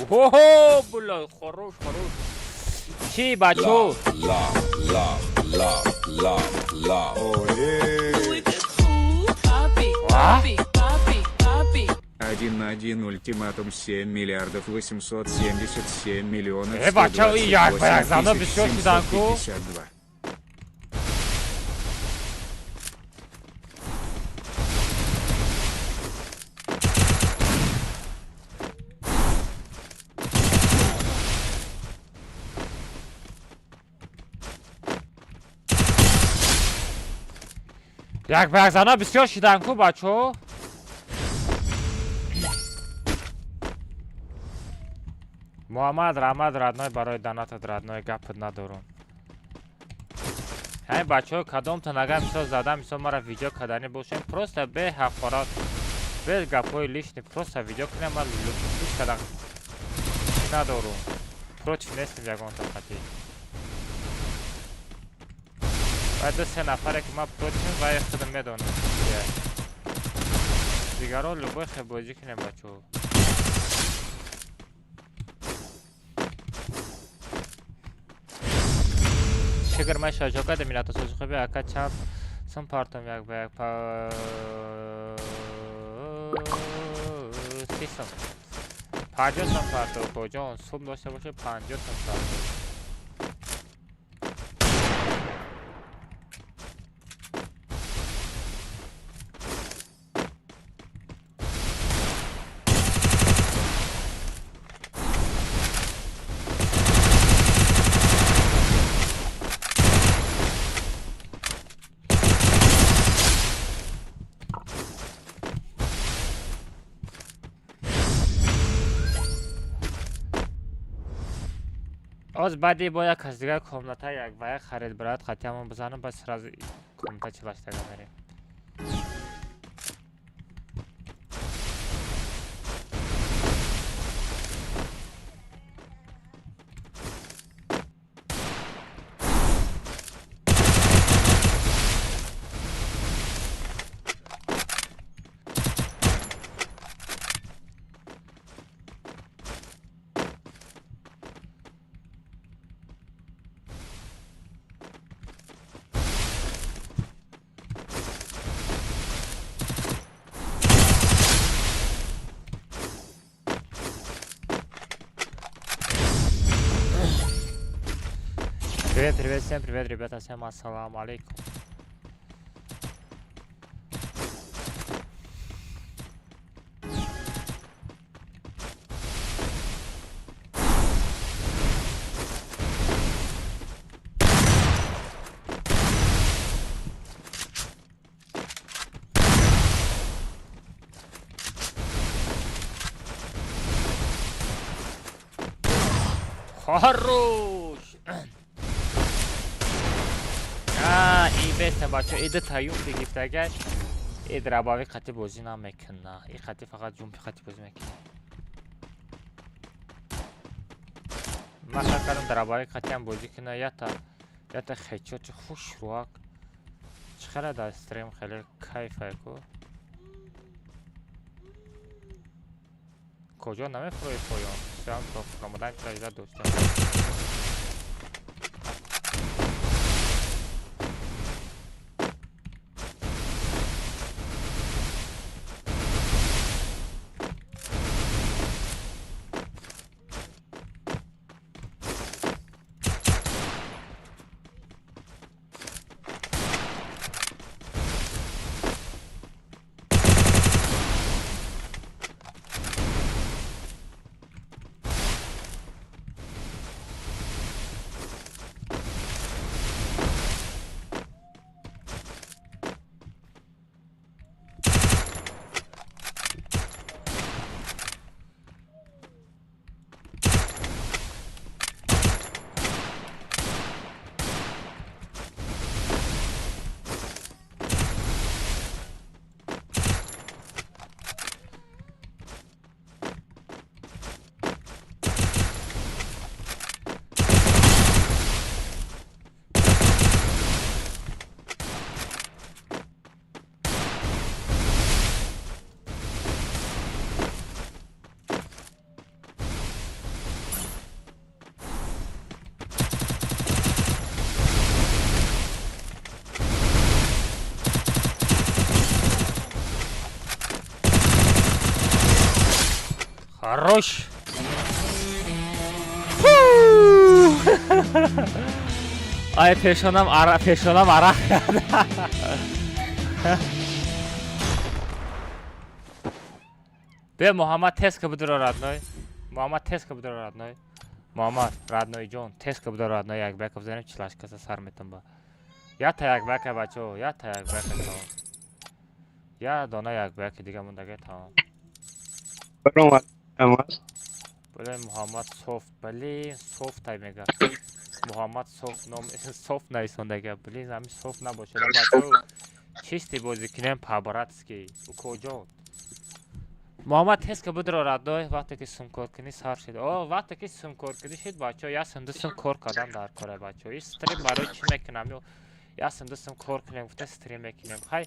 Хо-хо, бля, хорош, хорош. Чи, бачо? Ла, ла, ла, ла, ла. А? 1 на 1 ультиматум 7 миллиардов 877 миллионов бачо, и як ба як зано бисёр шудан ку. 752. Як ба як зано бисёр шудан ку, бачо. Муҳаммад Раҳмат родной барои донатат родной гапат надорум. Ҳай бачаҳо, кадомтон агар мисол задам, мисол мара видео кардани бошем, просто бе ҳақорат, бе гапҳои лишний, просто видео кунем, ман ҳеҷ кадам надорум. Против нестем ягонта қатӣ. Ва ду се нафаре ки ман противм, ва худам медонам. Дигаро любой хел бозӣ кунем, бачаҳо. Шукр ман шаҷо кардам миллато созӣ хуби ака чанд сум партом як ба як 30 сум 50 сум партом коҷон сум дошта боше 50 сум партом. Оз баъди бо як кас дигар комната як ба як харид брат қатъиамон бизанам, бас сразу комната чилаштага мерем. Привет, привет, всем привет, ребята, всем ассаламу алейкум. Хорош! И беста бачо, и дута юмпи гифтагаш, и драбави қати бозӣ намекуна. И қати фақат ҷумпи қати бозӣ мекуна. Ман хел кардам драбави қатиам бозӣ куна, ята хечо чи хушруак. Чӣ хеле дар стрим хеле кайфае ку. Куҷо намефурои поён? Сеам то фуромадан траҷда доштам. Хорош. Ай пешонам ара пешонам арақ Бе Муҳаммад тез ка бидро родной. Муҳаммад тез ка бидро родной. Муҳаммад родной ҷон тез ка бидро родной як бака бизанем чилашкаса сар метам ба. Я та як бака бачо, я та як бака тамом. Я дона як баки дига мондага тамом. Баромад. Алмаз. Блин, Муҳаммад софт, блин, софт ай мега. Муҳаммад софт ном софт нависондага. Блин, ҳами софт набошад бачо. Чисти бозӣ кунем по-братски. Укоҷон. Муҳаммад тез ка бидро родной, вақте ки сумкор кунӣ сар шид. О, вақте ки сумкор кунӣ шид бачо, я сум ду сум кор кардан дар кора бачо. И стрим барои чӣ мекунам? Я сум ду сум кор кунем, гуфта стрим мекунем. Хай,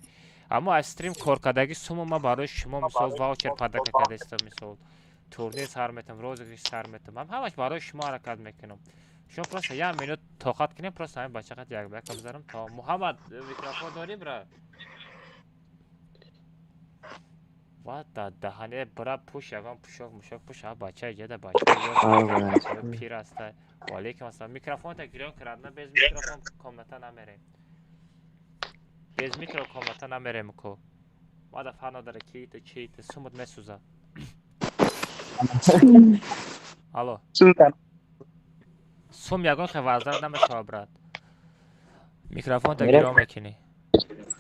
аммо аз стрим кор кардаги суму ма барои шумо мисол ваучер падака кардастам мисол. Турнир сар метам, розыгрыш сар метам. Ман ҳамаш барои шумо ҳаракат мекунам. Шумо просто як минут тоқат кунем, просто ҳамин бачақат як ба яка бизанам то Муҳаммад микрофон дорӣ бра? Ва да даҳане бра пуш ягон пушок мушок пуш а бача иҷада бача пир аста. Ва алейкум ассалом. Микрофонта гирён кард, на без микрофон комната намерем. Без микро комната намерем ко. Мада фарқ надора ки ту чи ту сумут месӯза. Алло. Сум ягон хе вазрат намешава брат. Микрофонта гирён мекунӣ.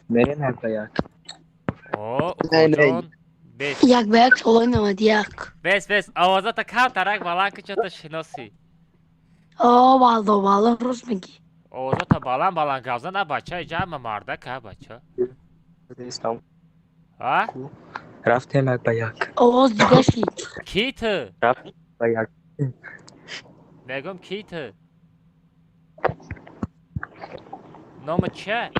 Мерем як ба як. О, укоҷон. Бес. Як ба як солои 91. Бес, бес. Овозата камтарак баланд ки чото шиносӣ. О, валло, валло, рост мегӣ. Овозата баланд баланд гап зан, а бача иҷа ҳама мардак, а бача. А? Рафтем як ба як. Овоз дига шид. Ки ту? Рафтем ба як. Мегӯм ки ту? Номат чия?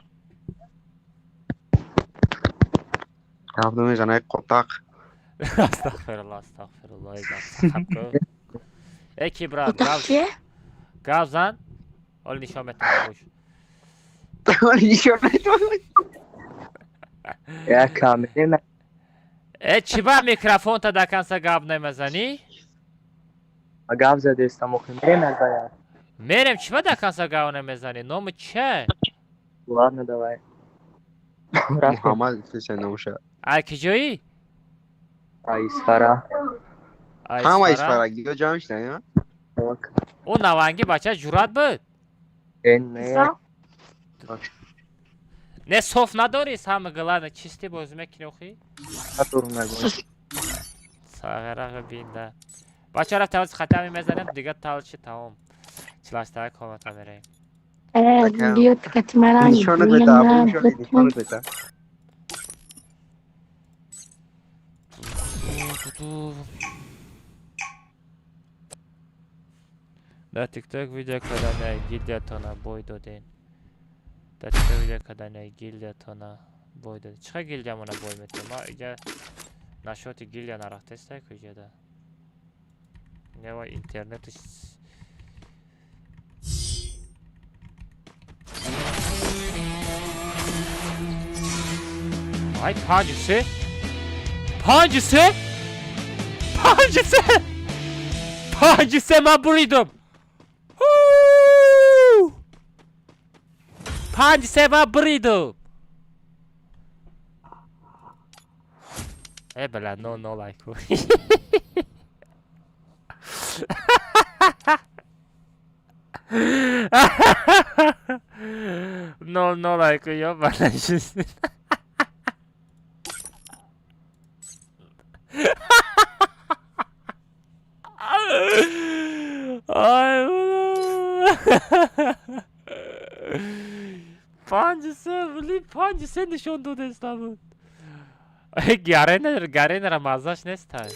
Гап намезанад, як қотақ. Астағфирулло, астағфирулло, эй гап сахаб ку. Эй ки брат, Қотақ гап чия? гап зан. Ҳоли нишон метавонам гӯш. Ҳоли нишон метавонам. Як камерем. Э чӣ ба микрофонта до конца гап намезанӣ? Гап задестам охи, мерем як ба як. Мерем, чӣ ба до конца гап намезанӣ? Номи чия? Ладно, давай. Муҳаммад гуфтеса номша. Ай киҷоӣ? Ай Исфара. Ай Ҳама Исфара? Исфарагиҳо ҷамъ шуданд, а? Ӯ наванги бача ҷуръат буд? Э, не. Не соф надорӣ, самое главное, чисти бозӣ мекунӣ охи? Надорум нагон. Сағираға бинда. Бача рафт тавози хатами мезанем, дига талчи тамом. Чилаштага комната мерем. Э, биё кати мана Нишонат бета, абу нишонат бета. Дар тикток видео кардани гилдиятона бой додем. Дар тикток видео кардани гилдиятона бой додем. Чӣ хел гилдиямона бой метем? Ма иҷа нашоти гилдия нарафтестай ку иҷада. Нева интернетиш Ай 5-3? 5-3? 5-3! 5-3 ман буридум! 5-3 ман буридум! Э бля, но но лайку. Но но лайку, ёбаная жизнь. Ай, 5-3, блин, 5-3 нишон додестам. Гарена, Гаренера маззаш нестай.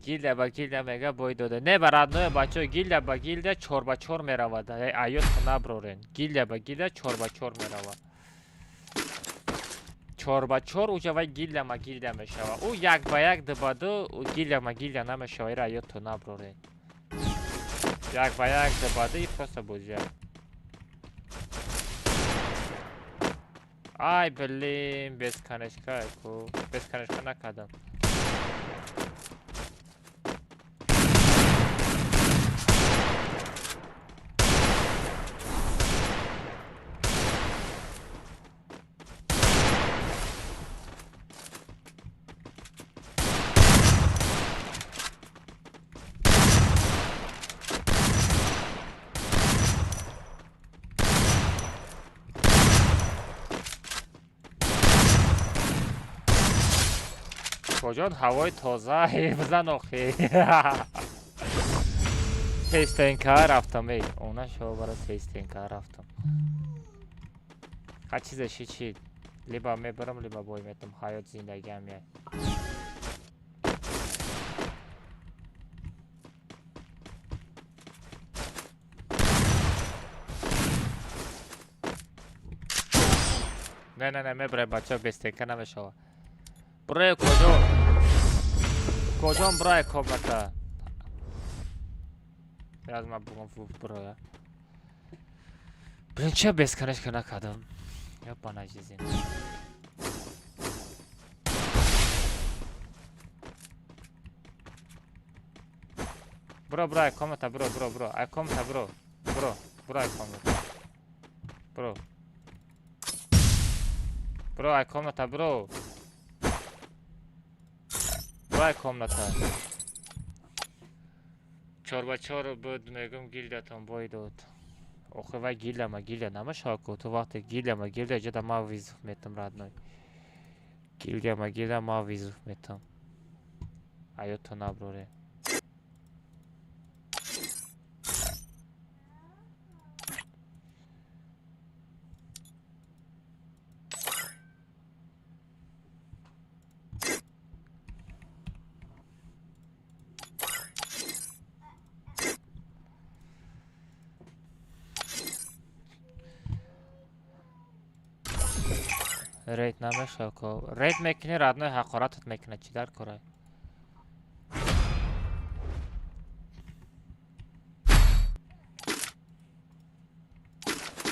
Гилдия ба гилдия мега бой дода. Не ба родное бачо, гилдия ба гилдия 4 ба 4 меравад. Аёт наброрен. Гилдия ба гилдия 4 ба 4 меравад. 4 ба 4 уҷа вай гилдия ма гилдия мешава. Ӯ 1 ба 1, 2 ба 2 гилдия ма гилдия намешава. Ира аётто наброрен. 1 ба 1, 2 ба 2 и просто бозия. Ай, блин, без конечка, ку. Без конечка накардам. Коҷон ҳавои тоза бизан охи. Сестенка рафтам эй. Она шо бара сестенка рафтам. Ха чизе ши чи. Либо мебарам, либо бой метам. Ҳаёт зиндагиам я. Не, не, не, мебарам бача бестенка намешава. Броя кожо. Кожон броя комната. Аз ма бугам броя. Блин, че бесконечно накардам. Ёбана жизнь. Бро, бро, ай комната, бро, бро, бро. Ай комната, бро. Бро, бро, ай комната. Бро. Бро, ай комната, бро. Бро, комната. 4 ба 4 буд, мегум гилдатон бой дод. Охи вай гилдама гилда намешава ку. Ту вақте гилдама гилда ҷода ма визов метам родной. Гилдама гилда ма визов метам. Аёто наброре. Рейд намешава ку. Рейд мекунӣ родной ҳақоратат мекунад. Чӣ дар корай?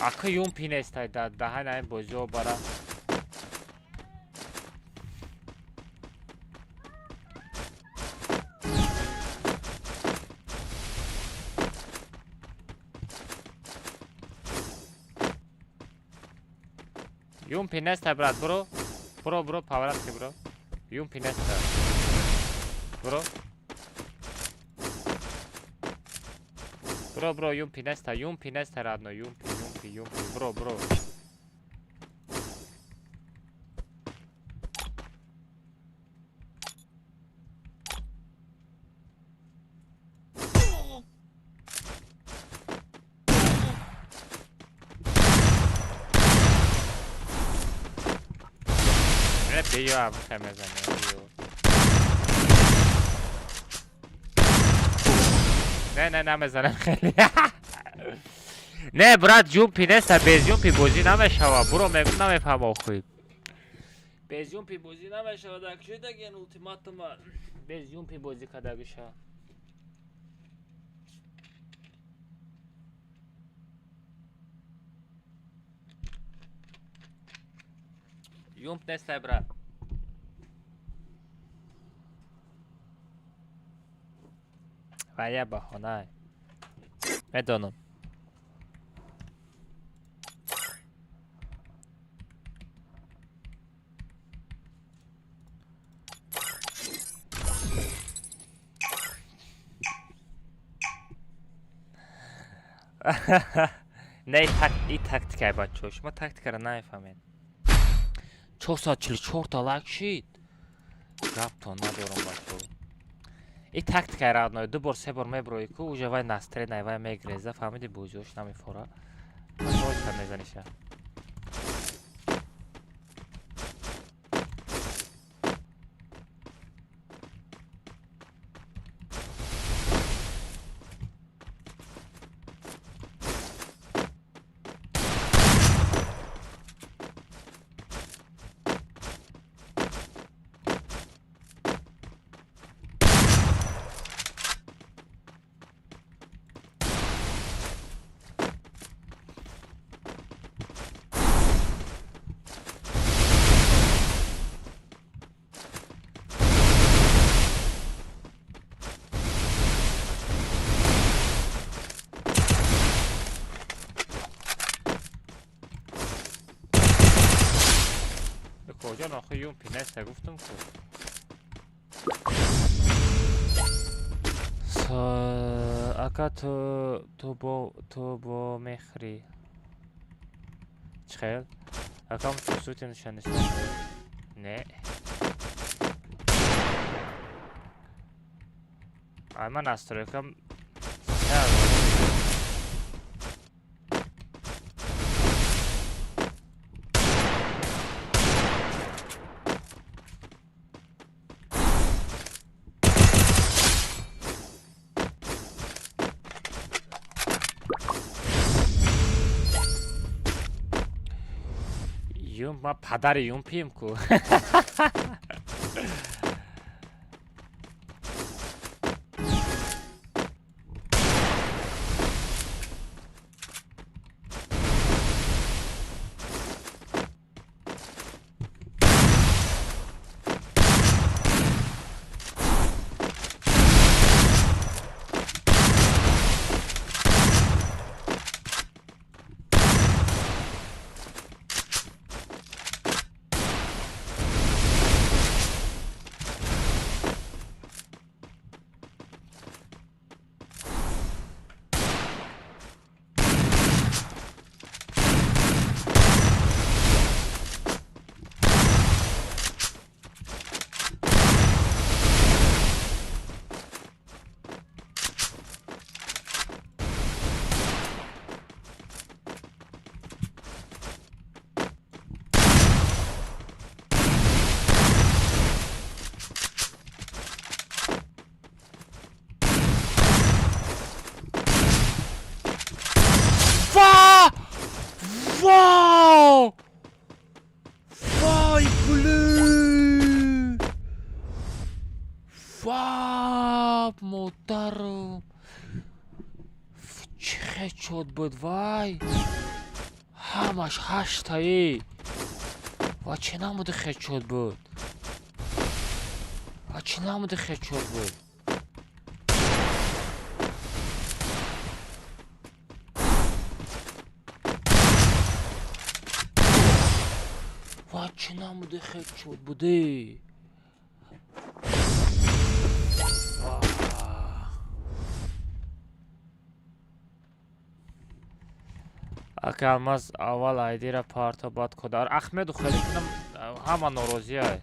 Ака юмпи нестай да даҳани ҳамин бозиҳо бара. Юмпи нестай брат, бро. Бро, бро, поворотки, бро. Юмпи нестай. Бро. Бро, бро, юмпи нестай, юмпи нестай, родной, юмпи, юмпи, юмпи, бро, бро. Биё абхе мезанем, биё. Не, не, намезанем хеле. Не, брат, ҷумпи неста, без ҷумпи бозӣ намешава. Буро мегум намефаҳма охи. Без ҷумпи бозӣ намешава, дар кушидаген ултиматума. Без ҷумпи бозӣ кардагиша. Юмп нестай, брат. Ва я баҳона. Медонам. Не, и тактикае бачаҳо. Шумо тактикаро намефаҳмед. 444 та лайк шид. Гаптон надорам бачаҳо. И тактикаи родной. Ду бор, се бор меброи ку, уже вай настроение вай мегреза, фаҳмиди бозиҳош намефора. Пас мезаниша. Коҷон охи юмпи неста гуфтам ку. Ака ту бо мехрӣ. Чӣ хел? Акам сути нишон не. Ай ман настройкам ма падари юмпием ку. Вау! Вай, блин! Ва, модарам! Чӣ хечот буд, вай! Ҳамаш ҳаштаи! Ва чӣ намуди хечот буд? Ва чӣ намуди хечот буд? Ва чӣ намуди хечот буде? Ака Алмаз аввал айдира парто баъд кодар. Ахмеду хеле кунам ҳама норозиай.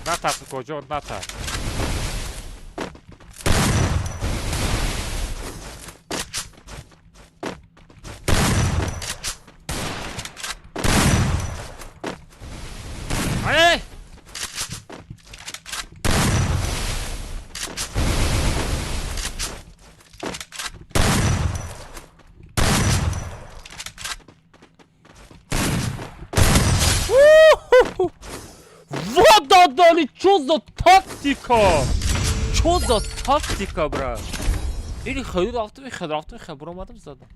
Натарс, куҷо натарс. Ай! Вот дали, чё за тактика? Чё за тактика, брат? Или хеле рафтам, хеле рафтам, хеле баромадам задам.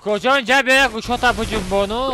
Куҷо инҷа бия гӯшота буҷунбону.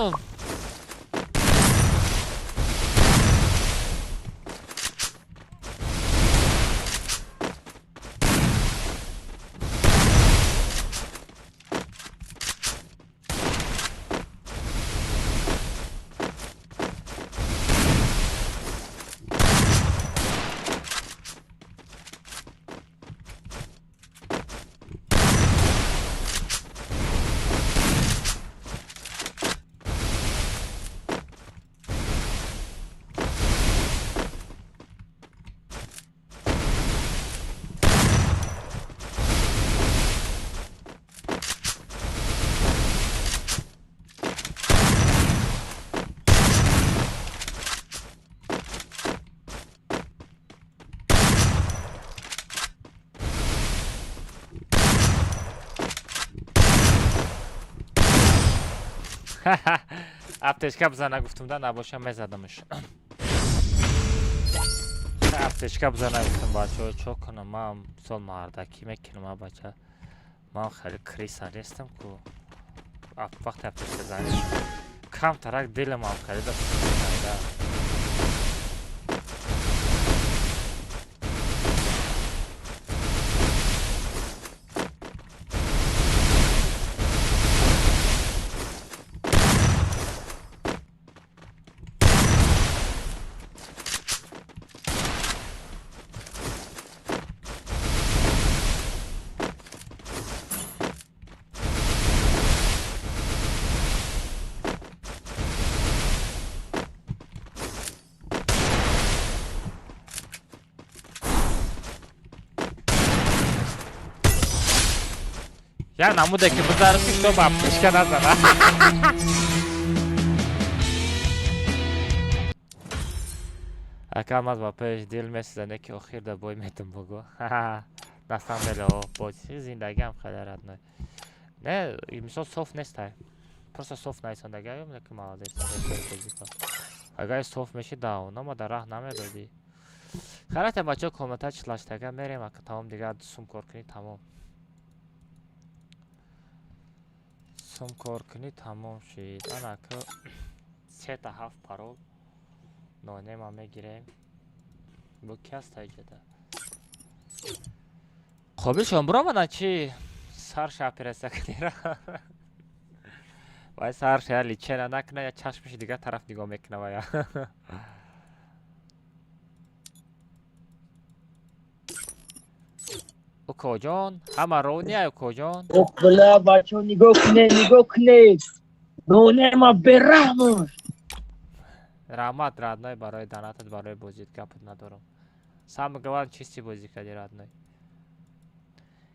Аптечка бизана гуфтум да набоша мезадамш. Аптечка бизана гуфтум бачаҳо чо кунам ман мисол мардакӣ мекунам а бача. Ман хеле криса нестам ку. Вақте аптечка занӣ камтарак дилам хеле да да. Як намуде ки бизарам ки то ба аптечка назана. Ака маз ба пеш дил месизане ки охир да бой метум бугу. На самом деле, о, бози зиндагиам хеле родной. Не, мисол соф нестай. Просто соф найсондагиам, лекин молодец. Агар соф меши да, оно ма дар раҳ намедодӣ. Харата бачаҳо комната члаштага мерем, ака тамом дигар сум кор кунӣ тамом. Сум кор кунӣ тамом шид. Ана ка 3-7 парол нонема мегирем. Бу ки аст иҷода? Қобилшон биромадан чи? Сарша операция кунира. Вай сарша я личена накуна, я чашмиши дигар тараф нигоҳ мекуна вая. Укоҷон, ҳама рония укоҷон. Ох, бля, бачаҳо нигоҳ кунед, нигоҳ кунед. Нонема бераҳмош. Раҳмат, родной, барои донатат, барои бозит гапат надорам. Самое главное, чисти бозӣ кардӣ, родной.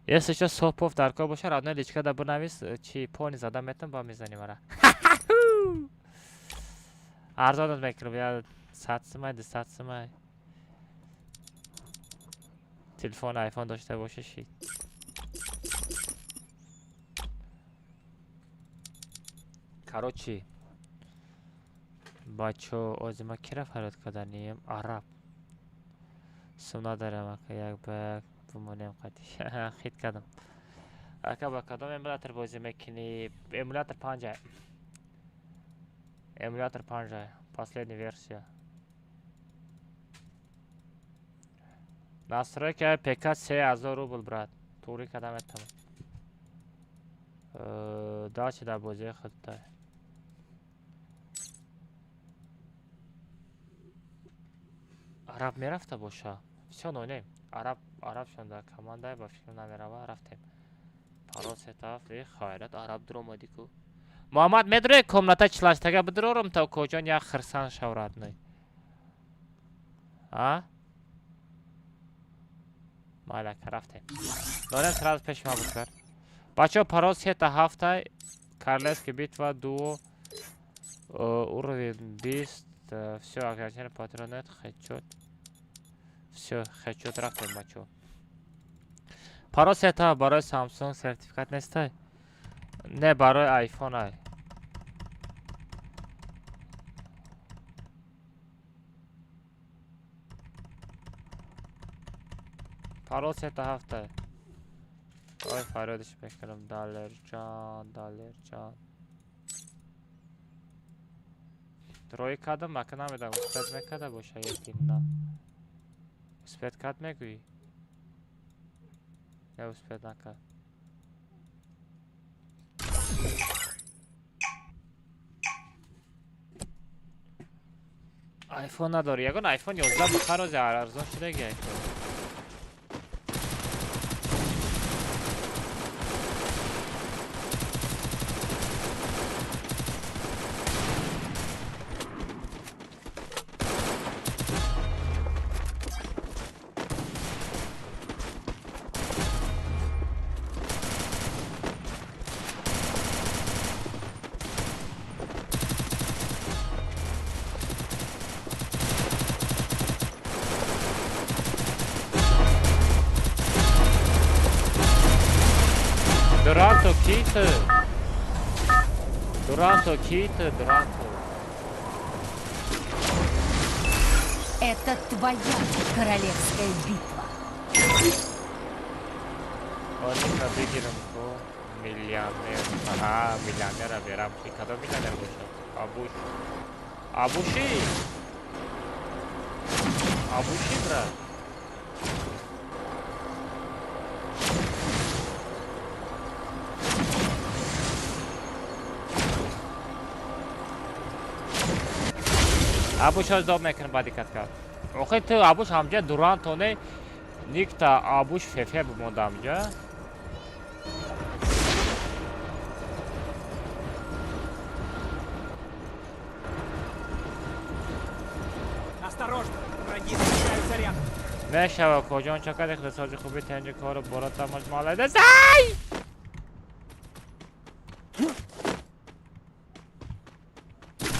Если что, сопов дар кор боша, родной, личка да бинавис, чи пони зада метам, ба мезанӣ мара. Арзонат мекунам, я 100 сумай, 200 сумай. Телефон айфон дошта боши шид. Короче, бачо, ози ма кира фарёд карданем? Араб. Сум надорам ака, як ба як бимонем қати. Хит кардам. Ака ба кадом эмулятор бозӣ мекунӣ? Эмулятор 5. Эмулятор 5, последняя версия. Настройка ПК 3000 рубл, брат. Тури кадам этам. Дальше да бозии худтай. Араб мерафта боша. Всё, нонем. Араб, араб шонда команда ба фикрам намерава, рафтем. Парол сетаф, хайрат, араб дуромадӣ ку. Муҳаммад медрои комната члаштага бидурорам то коҷон як хирсан шав родной. А? Малака рафтем. Дорем сразу пеш ма бикар. Бачаҳо парол 3-7 Королевский битва дуо уровень 20. Всё, окончательно патронет, хедшот. Всё, хедшот рафтем бачаҳо. Парол 3-7 барои Samsung сертификат нестай? Не, барои iPhone ай. Парол 3-7. Ой, фарёдаш мекунам. Далерҷон, Далерҷон. Рой кардам, мака намедам. Успет мекарда боша яки на. Успет кард мегӯӣ? Не, успет накард. Айфон надорӣ. Ягон айфон 11 бихар, ози арзон шудаги айфон. Дуранто киты. Дуранто киты, Дуранто. Это твоя королевская битва. Они бигирам ко миллионер. Ага, миллионера берам. Ки кадом миллионер бошад? Абуш. Абуши. Абуши, брат. Абуш аз доб мекунам баъди каткат. Охи ту Абуш ҳамҷа Дурантоне никта Абуш фефе бимонда ҳамҷа. Осторожно, враги встречаются рядом. Мешава коҷон чакад иқтисоди хуби тенҷи кору борота маҷмалайда. Зай!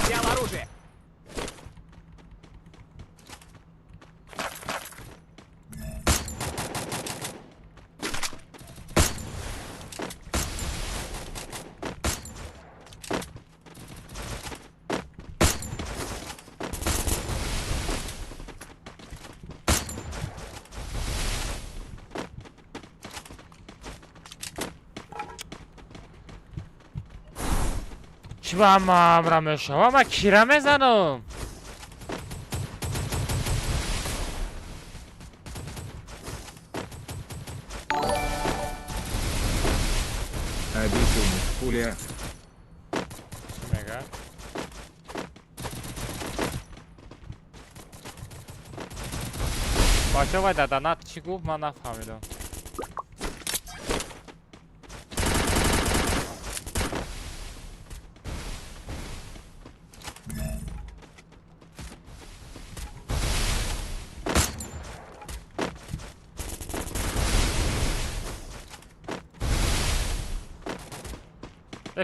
Взял оружие. Чӣ ба ҳама амра мешава? Ман кира мезанам? Обитель пуля. Чӣ мега? Бача вай даданат чӣ гуфт, ман нафаҳмидам.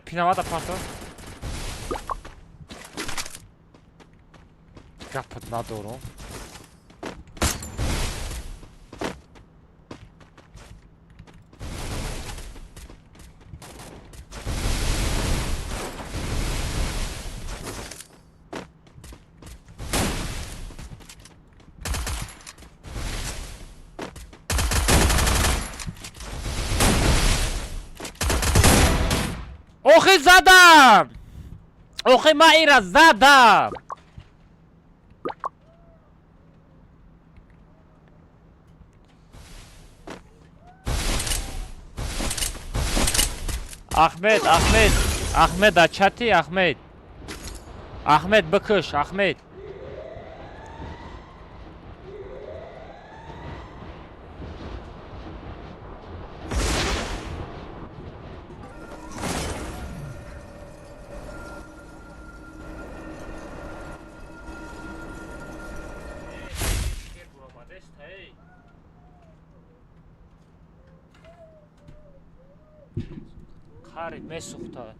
Пинавата парто. Гапат надорум. Охи задам! Охи ман ира задам! Ахмед, Ахмед, Ахмед, дар чати Ахмед. Ахмед бикуш, Ахмед. Қари месӯхта.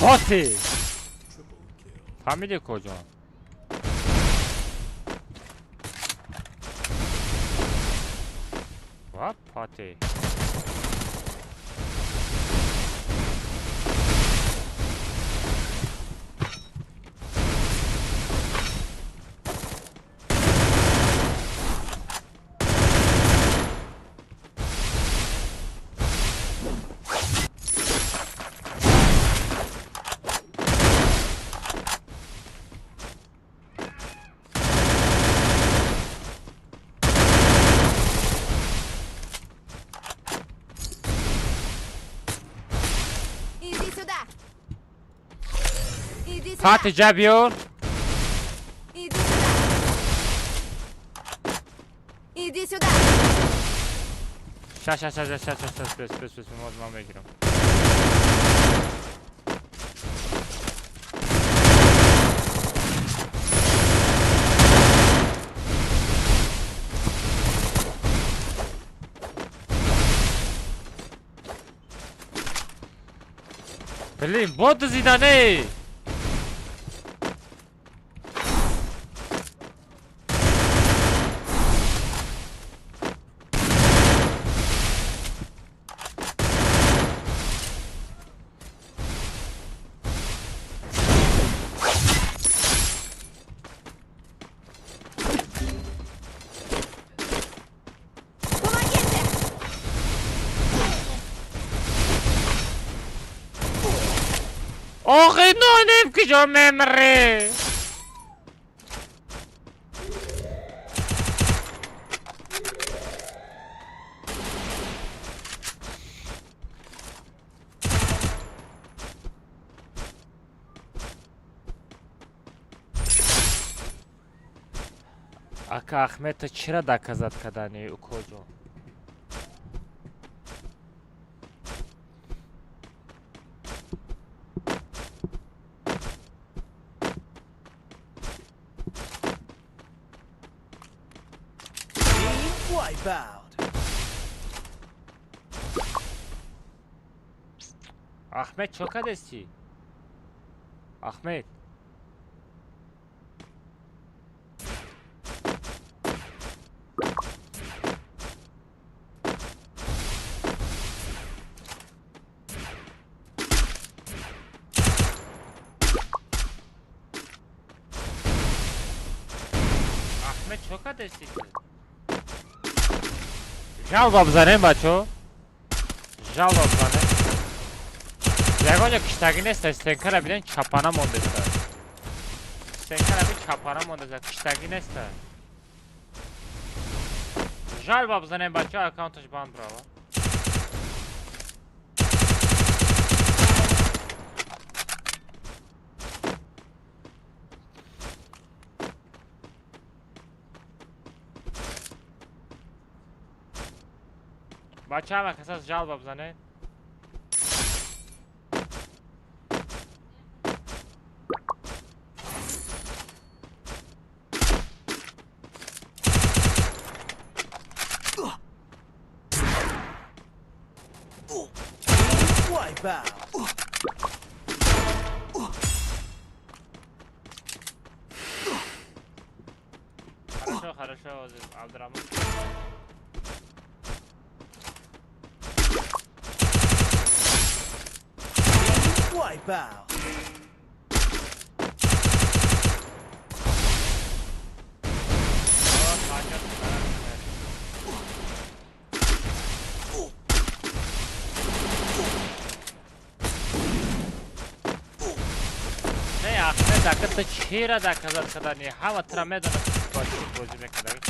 Пати! Фаҳмидӣ коҷон? Ва пати. Пати ҷабиёр. Иди сюда. Иди сюда. Ша ша ша ша ша ша ша бес бес бес ман мегирам. Блин, бот зидане. Охи нонем куҷо мемрӣ? Ака Ахмед, ту чира доказат кардани укоҷон? Ахмед, чо кардести? Ахмед. Ахмед, чо кардести? Жалба бизанем, бачо. Жалба бизанем. Ягон ҷо киштагӣ неста, стенкара бинен чапана мондеста. Стенкара бин чапана мондеста, киштагӣ неста. Жалба бизанем, бачо, аккаунташ банд брава. Бача ҳама касас жалба бизанед. Хорошо, хорошо, Абдурамон. Wipe out. Не, Ахмед, ака ту чира доказат кардани? Ҳама тура медонад, бо чӣ бозӣ мекардаги.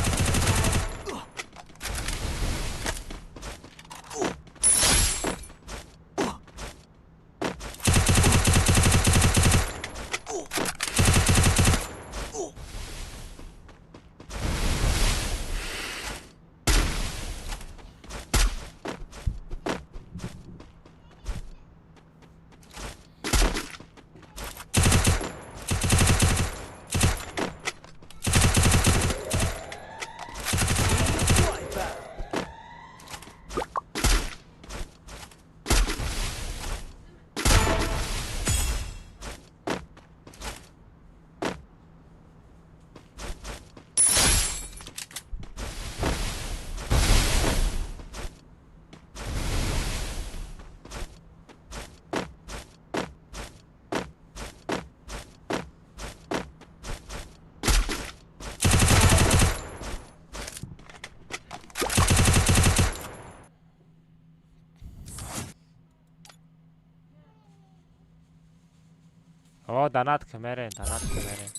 О, донат ки мерем, донат ки мерем.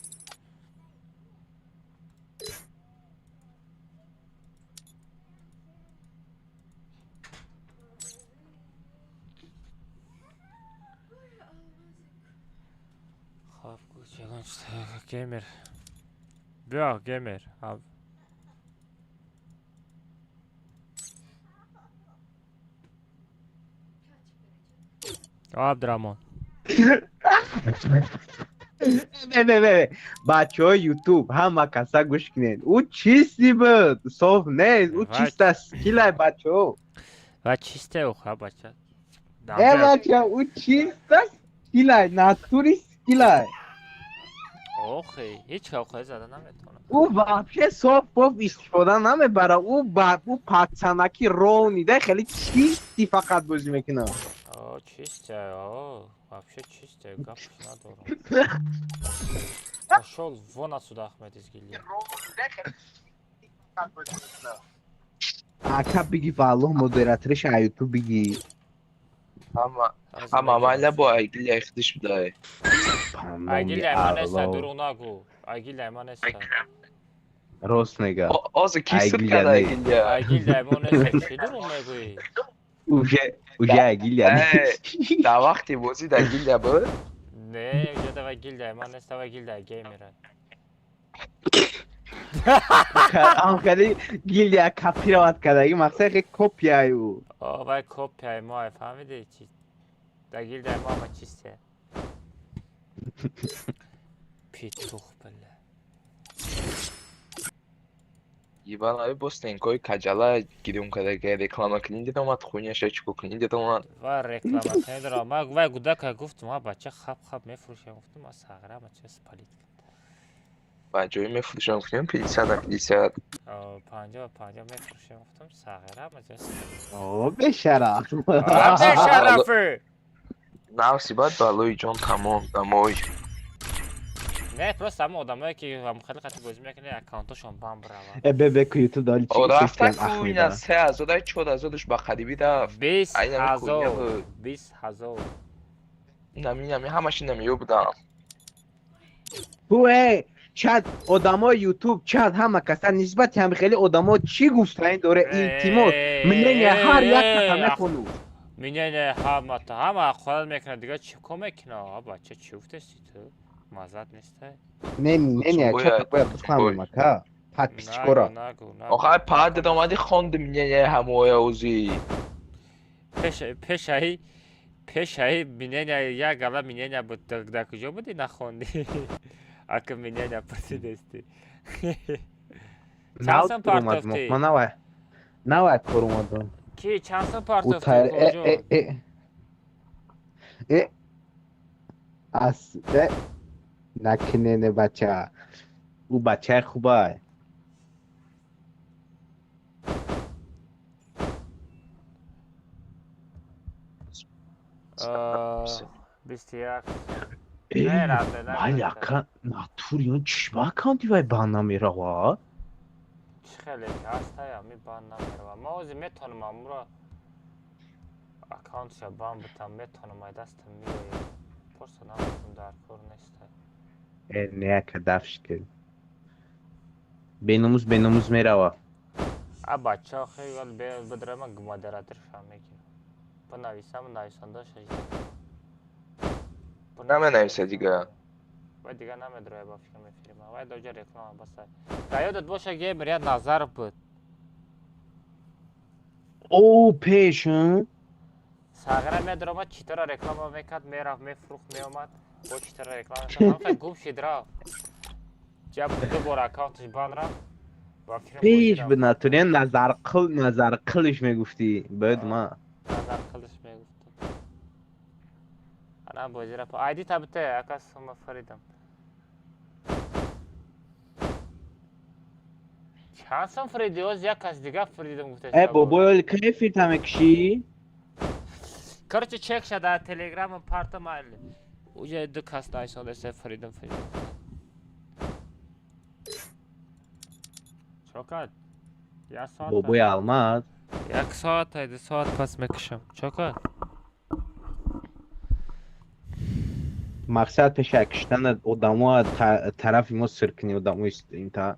Хоб, ягон геймер. Биё, геймер. Абдураҳмон. Не, не, не, бачаҳои ютуб, ҳама каса гӯш кунед. Ӯ чисти буд, соф нест, ӯ чиста скилай, бачаҳо. Ва чисте ӯ, ха, бача. Э, бача, ӯ чиста скилай, натури скилай. Охи, ҳеҷ охи зада наметавонад. Ӯ вообще соф поф истифода намебара, ӯ ба ӯ пацанаки ровный да, хеле чисти фақат бозӣ мекунад. О, чисте, о, вообще чисте, гап надорам. Пошел вон отсюда, Ахмед из гильдии. Ака, биги, валлоҳ, модераториш а ютуб биги. Ҳама ҳама майла бо айгилия худиш будай. Айгилия ман неста, дурӯғ нагӯ. Айгилия ман неста. Рост мега. Ҳозир ки суд кард айгилия? Айгилия мо неста, чӣ дурӯғ мегӯӣ? Уже айгилия нест. Дар вақти бозӣ дар гилдия буд? Не, уже давай гилдия ман неста, давай гилдия геймера. Ам хеле гилдия копировать кардаги, мақсад хе копияи ӯ. О, вай копияи мо, фаҳмидӣ чи? Дар гилдияи мо ҳама чисте. Петух, бля. Ебан, аби бо стенкои каҷала гирён карда, реклама кунӣ дидомад, хуйняша чико кунӣ дидомад. Ва реклама кунӣ дора. Ма вай гудака гуфтум, а бача хап хап мефурӯшам, гуфтум, а сағира бача спалит кард. Ба ҷои мефурӯшам гуфтем 50 на 50. 50 ба 50 мефурӯшам, гуфтум, сағира бача. О, бешараф. Бешарафи. Навси баъд балои ҷон тамом дамой. Не, просто ҳама одамое ки хеле қати бозӣ мекунед, аккаунтошон бам бирава. Э, бе ку ютуб дали чи? Рафта ку ина 3000, 4000-ш ба қарибӣ рафт. 20 000, 20 000. Инами, инами ҳамаш инами ё будам. Ту э чат одамои ютуб, чат, ҳама каса нисбати ҳами хеле одамо чӣ гуфтанӣ доре? Илтимос, мнение ҳар як каса мехону. Мнение ҳамата, ҳама ҳақорат мекунад, дига чӣ кор мекунад? Бача, чӣ гуфтасти ту? Маззат нестай? Не, мнение чата бояд бифаҳмем, ака, подписчикора. Охай пад омади, хонди мнение ҳамоя ӯзи. Пешаи мнение як гала мнение буд, дар куҷо будӣ, нахондӣ? Ака, мнение пурсидести. Чанд сум партофтӣ? Ман навай навай кор омадам. Ки чанд сум партофтӣ? Э, ас э накунене, бача, ӯ бачаи хубай. 21. Майли, ака, натури он чӣ ба аккаунти вай бан намерава? Чӣ хеле ки ҳастая, ми бан намерава. Ман ҳозир метавонам амура аккаунтша бан битам, метавонам, ай дастам меояд. Просто наметавонам, дар кор нестай. Э, не, ака, дафш ки. Беномус, беномус мерава. А бача, охи, вал бадрама модераторша мегирам. Бинависам, нависондаша. Наменависа дига. Вай дига намедроя, ба фикр мефирима. Вай доҷа реклама басай. Дар ёдат боша, геймер, як назар буд. О, пеш. Сағира медаромад, читора реклама мекард, мерафт, мефурӯхт, меомад, бо читора реклама мекард, гум шид, рафт. Ҷа ду бор аккаунташ бан рафт. Пеш буд, натури Назарқил, Назарқилиш мегуфтӣ, бояд ма. Назарқилиш мегуфтам. Ана бозира айди табите, ака, сума фаридам. Чанд сум фариди? Оз як кас дига фаридам гуфта. Э, бобои, оли кай фирта мекушӣ? Короче, чек ша дар телеграм парта майли. Уҷа ду кас найсондасе, фаридам, фаридам. Чо кард? Як соат. Бобои Алмаз. Як соат, 2 соат пас мекушам. Чо кард? Мақсад пеша киштана одамо тарафи мо сир кунӣ одамо стрим та.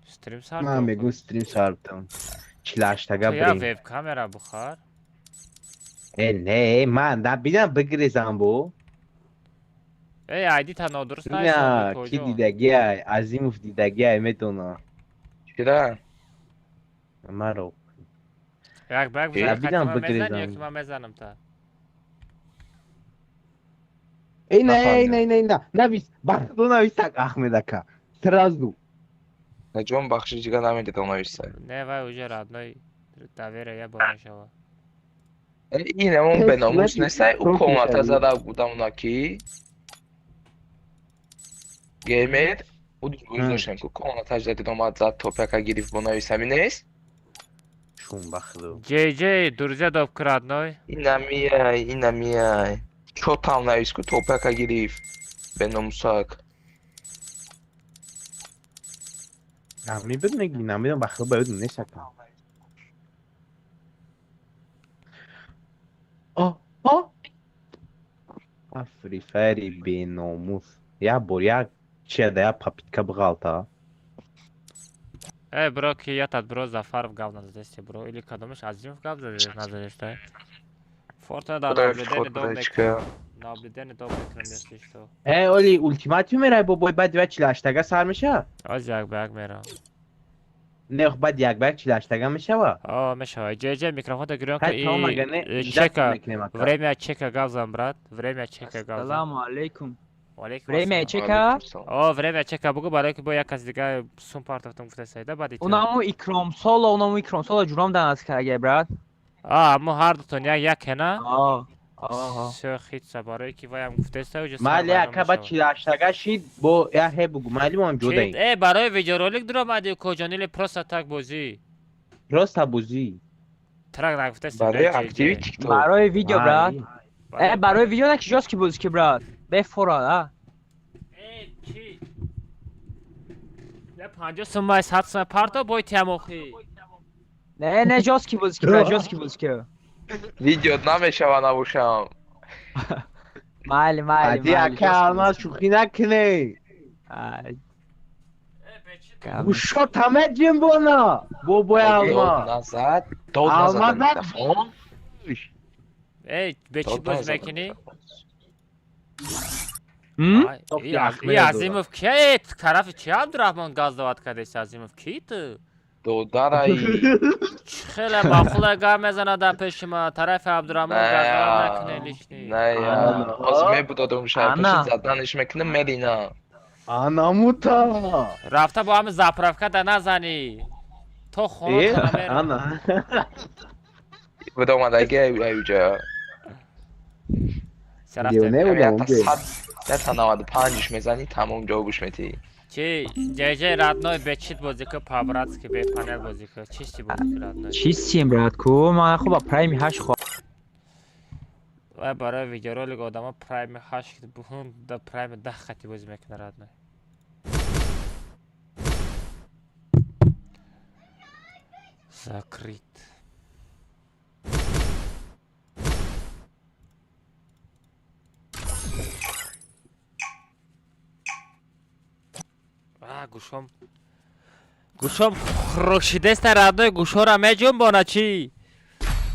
Стрим сар. Ман мегӯм стрим сар битам. 48-тага Ту я бирем. веб камера бухар. Э не, ман да бидам бигрезам бо. Эй, айди та нодуруст На, наисон ки куҷо? дидагиай, Азимов дидагиай медона. Чира? Маро. Як ба як Э, бизани хати бидам ман мезани ё бигрезам. ки ман мезанам та? Эй не, эй Нафаҳмидам. не, не, не. Навис, бахто навис так Ахмед ака. Сразу. Наҷон бахши ҷига намедидам нависа. Не, вай уже родной доверие я бор мешава. Э, ин ҳамон Тест беномус нади, нестай, ӯ профи комната шавӣ. зада будам унаки. Геймер, ӯ дӯст доштем ку комнаташ задид омад зад топяка гирифт бо навис ҳамин нест? Шум бахто. Джей друзья доб родной. Инамияй, инамияй. Чо там навис ку топяка гирифт. Беномусак. Нами буд меги, намедонам бахто ба ёдам нест ака. О, о. А Фри Файри беномус. Я бор як чеда я попытка бғалта. Эй, бро, ки я тат бро Зафаров гав назадесте, бро. Или кадомиш Азимов гав назадесте. Фортуна да Худоё, наблюдение ход дом бадачка. мекунам. Наблюдение дом мекунам, если что. Э, оли ультиматум мерай бобой баъд 48-тага сар меша? Аз як ба як мерам. Не, баъд як ба як 48-тага мешава? О, мешава. Джей микрофон да гирён ка Ҳай, тамом, ага не, и ждать чека. мекунем ака. Время чека гав зан, брат. Время чека гав зан. Ассаламу алейкум. Валейкум Время ассалам. чека? О, время чека бугу барои ки бо як кас дига сум партофтам гуфта сайда баъд итиёд. Унаму Икром Соло, унаму Икром Соло ҷуром данас карга, брат. А, мо ҳар дутон як як ҳена? О, о. Всё хитса барои ки ваям гуфтеста уже сар Майли вайрон ака баъд мешавад. 48-тага шид бо я ҳе бугу. Майли мо ҳам ҷодаем. Э, барои видеоролик дуромадӣ коҷон или просто так бозӣ? Просто бозӣ. Трак нагуфтеста. Барои активи TikTok. Барои видео, брат. Барои Э, барои видео на ки ҷост ки бозӣ ки, брат. Бефора, а. Э, чи? Я 50 сумай 100 сумай парто бой тиамохи. Не, не ҷост ки бозӣ ки, брат, ҷост ки бозӣ ки. Видео намешава набошам. Майли, майли, Ади майли. ака алмаз шӯхӣ накунӣ. Гӯшо таме ҷимбона. Бобои Дод алмаз. назад, дод Алмаз назад на- микрофон. Эй, бе чӣ Дод бозӣ назад мекунӣ? М? Ай, Тофти и Ахмеда Азимов ки? Э, тарафи чи Абдурахмон газ дават кардест Азимов? Ки ту? Додараи. Чӣ хеле маъқула гап мезанад дар пеши ма. Тарафи Абдурахмон газ дават накунӣ лишний. Не, я. Ҳозир мебудодум шаҳр Ана. пеши заданиш мекунам мерина. Анамута. Рафта бо ҳами заправка да назанӣ. То Э, хона мерам. ана. Будомадаги аюҷа. Девона Ята будам, де. 100, ята 95-ш мезанӣ тамом ҷавобш метиҳӣ. Чи ҷеҷе родной бе чит бозӣ ку по-братски бе панел бозӣ ку. Чисти бозӣ ку родной. Чистим, брат, ку. Ман хуб ба Prime 8 хо. Вай барои видеоролик одамо Prime 8 буҳун да Prime 10 хати бозӣ мекунад родной. Закрыт. А, гӯшом. Гӯшом хурӯшидеста родной гӯшора меҷунбона чӣ?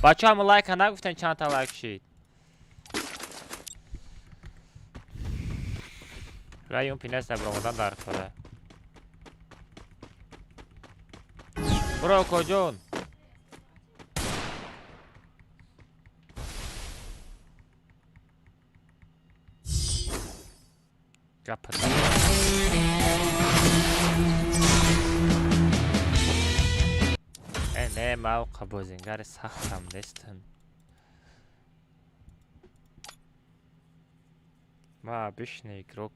Бачаҳо ҳама лайка нагуфтен чандта лайк шид. Вай он пинеста баромадан дар кора. Бро коҷон. Гапа. Э, не, ма оқа бозингари сахтам нестам. Ма обычный игрок.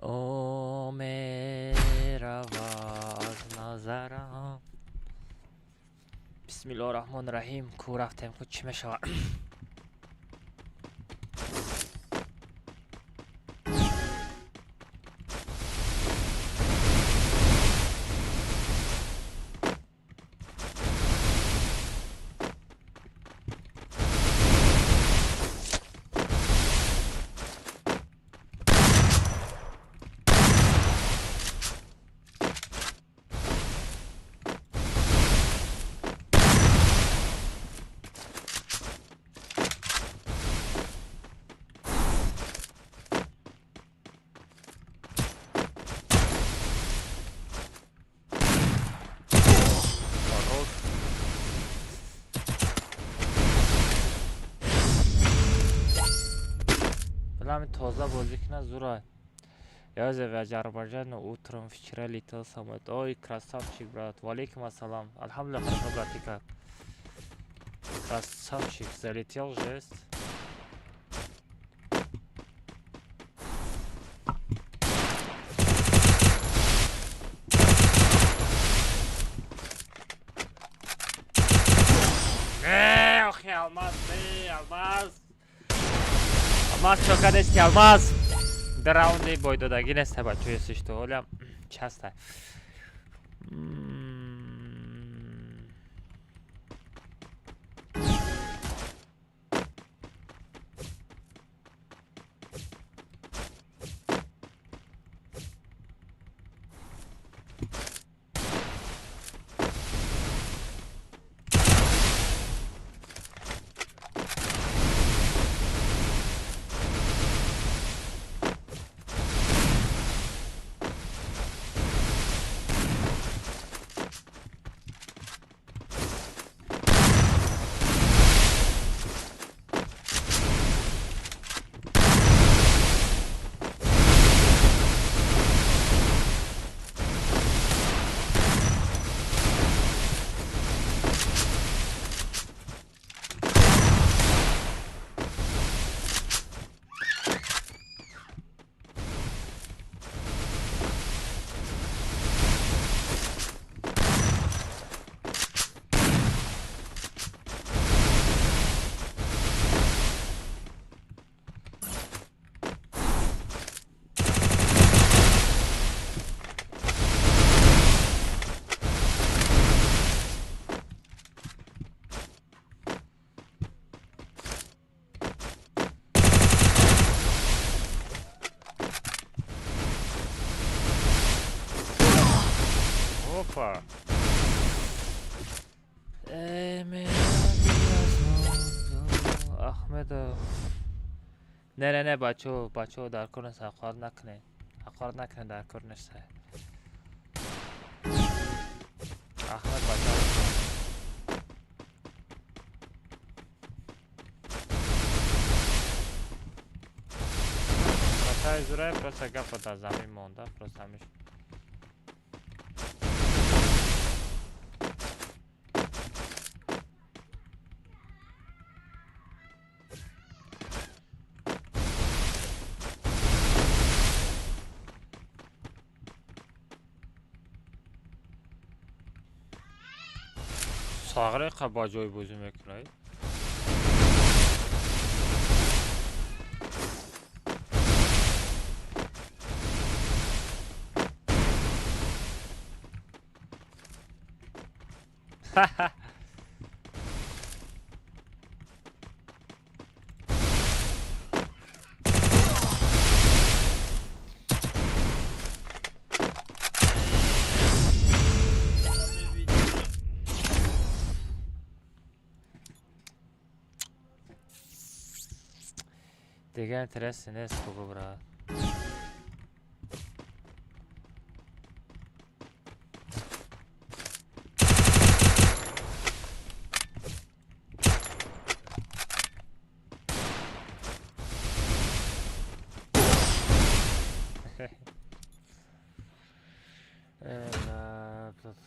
О, мерава аз назарам. Бисмиллоҳи раҳмони раҳим. Ку рафтем, ку чӣ мешавад? Одами тоза бозӣ кунад зура. Я в Азербайджан утром вчера летел самолет. Ой, красавчик, брат. Валейкум ассалам. Алхамдулиллах, хорошо, братика. Красавчик, залетел, жесть. Охи, алмаз, алмаз. Алмаз чока нести, алмаз. Дар раунди бойдодагӣ неста, бачаҳо, если что. Оля часто. Опа. Ахмедов. Не, не, не, бачо, бачо, дар кор нест, ҳақорат накунед. Ҳақорат накунед, дар кор нест. Ахмед бачо. Бачаи зурай просто гапа дар замин монда, просто ҳамиш. Сағре ба ҷой бозӣ мекунад. Дигар интереси нест, бугу, брат.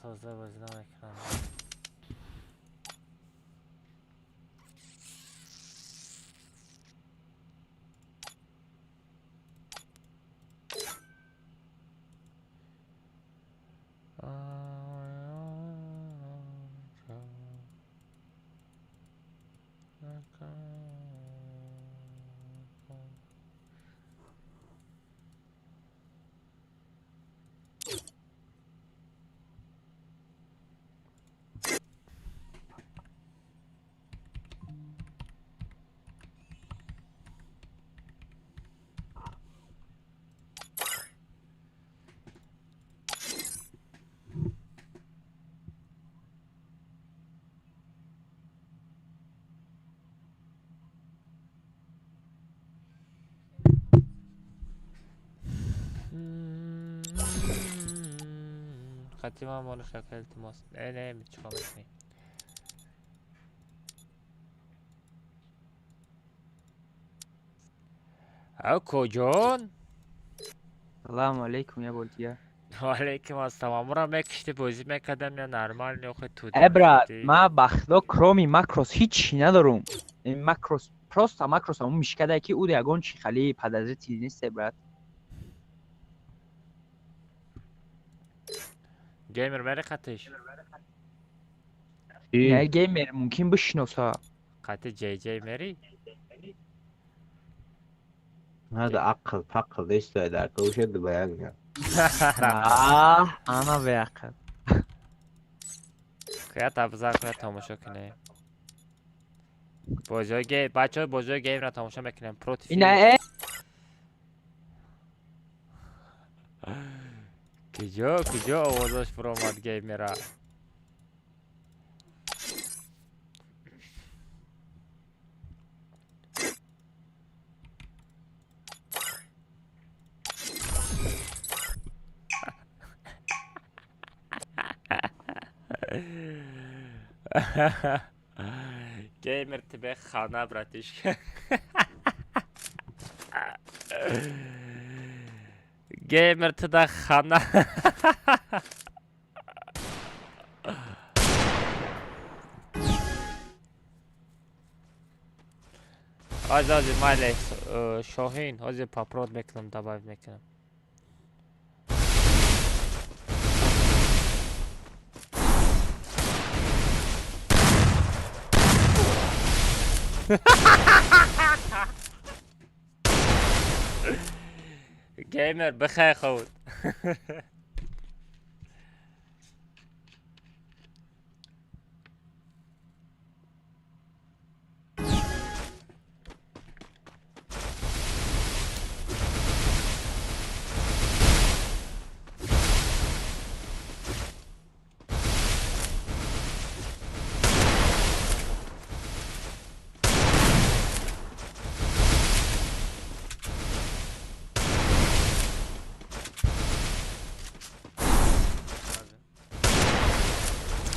Тоза бозӣ намекунам. Хатима моли шака, илтимос. Не, не, чикор мекунӣ? Акоҷон. Салому алейкум, я болтия. Ва алейкум ассалом. Амура мекишти бозӣ мекардам я нормал охи ту. Э брат, ма ба худо кроми макрос ҳеч надорум. Ин макрос просто макрос ҳамун мишкадае ки ӯ ягон чи хали подозрительный нест, брат. Геймер мери қатиш. Не, геймер мумкин бишиноса. Қати ҷей мери? Надо ақл пақл нест дар кӯшад баян. Ана беақл. Кая абзар кунад тамошо кунем. Бозиҳои гейм, бачаҳо бозиҳои геймро тамошо мекунем. Против. Ина Куҷо овозаш фуромад геймера? Геймер тебе хана, братишка. Геймер туда хана. Ози майли Шоҳин, ози папрод мекунам, добавить мекунам. Геймер бихай худ.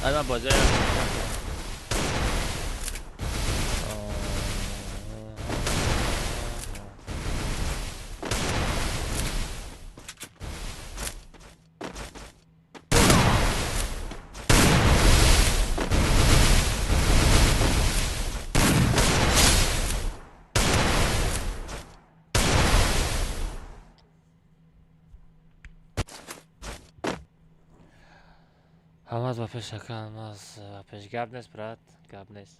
Ана бозӣ. Алмаз ба пеш ака, Алмаз ба пеш. Гап нест, брат, гап нест.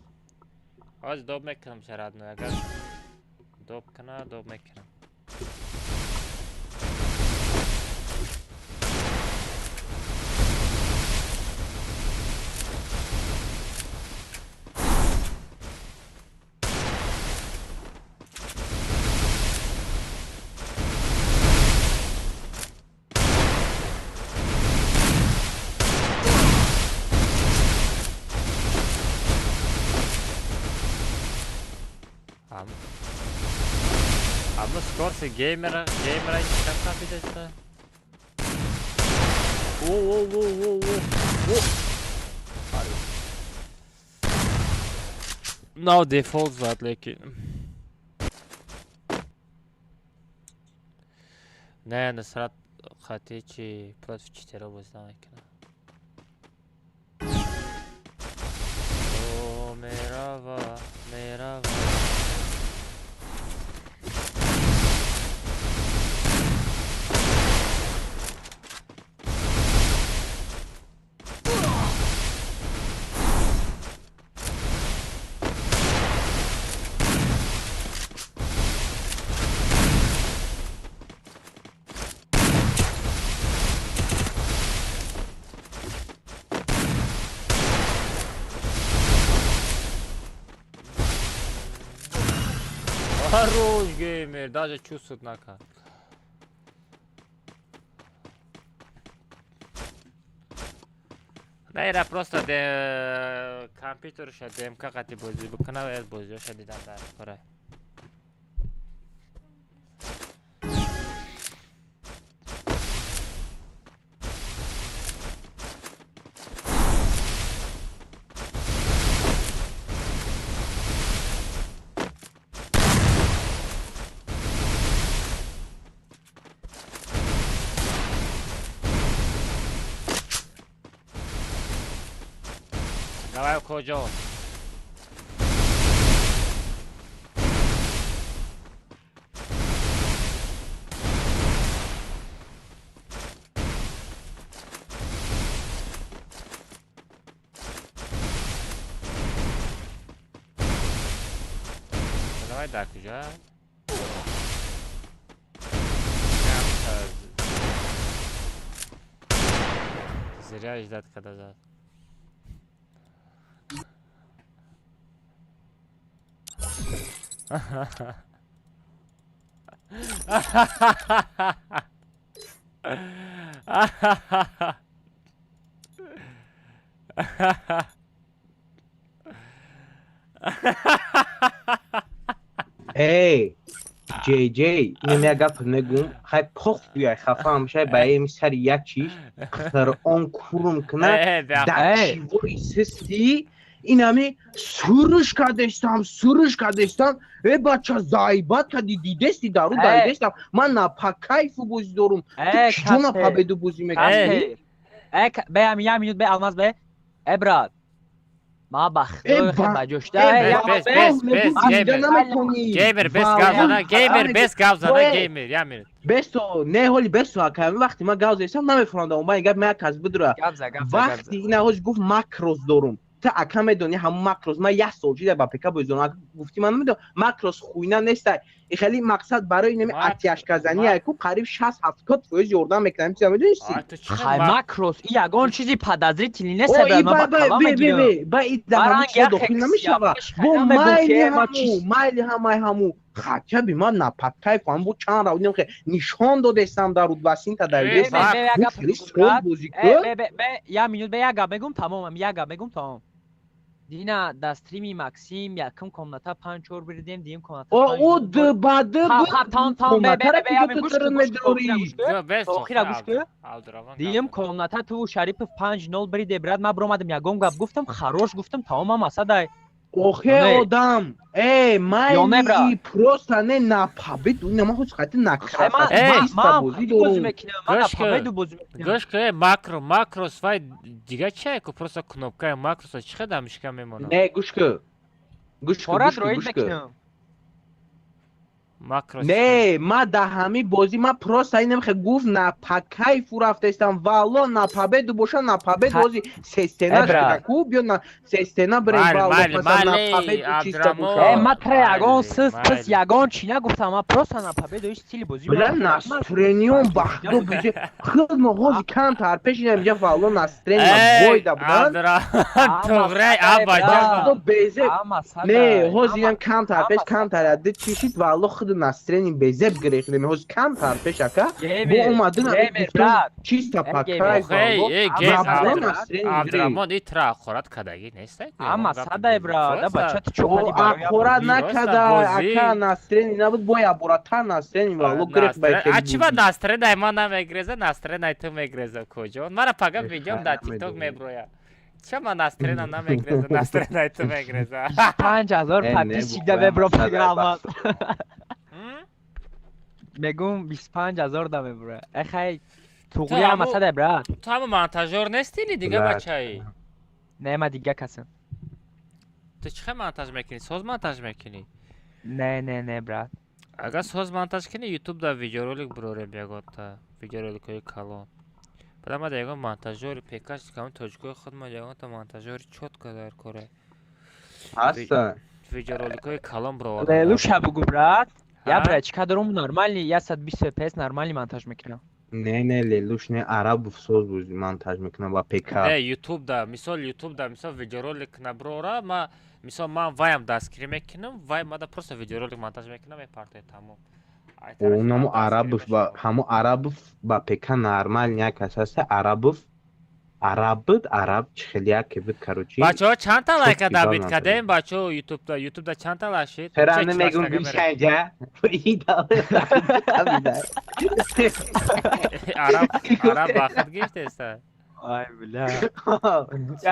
Ҳози доб мекунам шарадно, агар доб кана, доб мекунам. Ама скорси геймера, геймера чикар капидеста. О, о, о, о, о, о. Now default зад лекин. Не, Нусрат хати чи против 4 бозӣ намекунад. О, мерава, мерава. Хорош, геймер, даже чувствует нака. Наира просто де компьютерша ДМК қати бозӣ бикуна ва бозиҳоша дидан дар кора. Давай, куҷо? Давай дар куҷо? Зря ждать, когда зад. Эй, Ҷей Ҷей, инам як гап мегӯм, хай пох биёй, хафа ҳамшай ба эми сари як чиз, Қуръон курум кунад, дар чивои систи, инами суруш кардестам, суруш кардестам, э бача заибат кади дидести дару дайдестам, ман на па кайфу бозӣ дорум, ту чиҷо на победу бозӣ мекунӣ? Э, бе ам як минут, бе Алмаз, бе. Э, брат. Ма ба худои хе ба ҷошта. Бес, бес, геймер. Геймер, бес гап зана, геймер, бес гап зана, геймер, як минут. Бесто, не ҳоли бесто, ака, вақти ман гап зестам намефаҳмадам, ман гап ман як кас бидура. Вақти ина ҳоҷ гуфт макрос дорум. Ту ака медонӣ ҳамун макрос, ман як сол чида ба ПК бозӣ дорум, гуфти ман намедонам, макрос хуйна нестай. И хеле мақсад барои инами атяшказанӣ ай ку қариб 60-70% ёрдам мекунад, ҳамин чиза медонисти? Хай макрос, и ягон чизи подозрительный нест, брат, ман ба калам мегирам. Ба и дар ҳамин чиза дохил намешава. Бо майли ҳаму, майли ҳамай ҳаму. Хотя бы ман на по кайфу ҳам бо чанд раунд хе нишон додестам дар рудбасинта давидестам. Хеле соз бозӣ кун. Як минут, бе як гап мегум, тамомам, як гап мегум, тамом. Дина дар стрими Максим якум комната 5-4 бирдем, дуюм комната. О, о, д ба д б. Там там бе бе бе гӯш кун, охира гӯш кун. Дуюм комната ту Шарипов 5-0 бириде, брат, ман биромадам ягон гап гуфтам, хорош гуфтам, тамомам асадай. Охе одам, э, майли просто не на победу, ина ман ҳоҷ қати на красава бозӣ дорум. Гӯш кун, макро, макрос вай дига чия ку просто кнопкаи макроса чӣ қадар мишка мемонад? Не, гӯш кун. Гӯш кун, гӯш кун. Макрос. Не, ма да ҳами бозӣ ма просто инам хе гуфт на па кайфу рафтестам, валло на победу боша, на победу бозӣ се стена шуда ку, биё на се стена бирем, валло паса на победу чиста боша. Э, ма тра ягон сис пис ягон чи нагуфтам, ма просто на победу иш стили бозӣ. Бля, настроениём бахдо бизе худ мо ҳози камтар пеш инам ҷа валло настроение бойда будан. Туғрай, абаҷа. Безе. Не, ҳози инам камтар пеш камтар ад чишид валло худ настроение безеб гирехтем. Ҳоз камтар пеш ака. Бо омадан чиста па кайф. Абдурамон и тра ақорат кардагӣ нестай? Ама садай, брат, да бача ту чо кади барои. Ақорат накарда, ака настроение набуд, бо яборатар настроение валло гирехт ба. А чӣ ба настроение ман намегреза, настроение ту мегреза куҷо? Мара пага видеом дар TikTok меброя. Ча ман настроение намегреза, настроение ту мегреза. 5000 подписчик да мебро программа. Мегум 25000 да мебро. Э хай туғри ҳама садай, брат. Ту ҳама монтажёр нести или дига бачаи? Не, ма дига касам. Ту чӣ хел монтаж мекунӣ? Соз монтаж мекунӣ? Не, не, не, брат. Агар соз монтаж кунӣ, YouTube да видеоролик бирорем ягонта, видеороликҳои калон. Баъд ма ягон монтажёри пекаш кам тоҷикои худ ма ягонта монтажёри чётко дар кора. Ҳаста. Видеороликҳои калон бировардам. Лелуша бугу, брат. Я брат, чӣ дорум нормали 120 фпс нормали монтаж мекунам. Не, не, лелуш не, арабов соз бозӣ монтаж мекунам ба ПК. Не, YouTube да, мисол YouTube да, мисол видеоролик наброра, ма мисол ман ваям дастгирӣ мекунам, вай мада просто видеоролик монтаж мекунам, мепартоя тамом. Онамо арабов ба ҳамо арабов ба ПК нормал як кас ҳаста, арабов араб буд, араб чӣ хеле яке буд, короче. Бачаҳо чандта лайка дабит кардем, бачаҳо ютубда, ютубда чандта лайк шид? Чера намегум бишанҷа? Араб, араб вақт гирифтеста. Ай бля.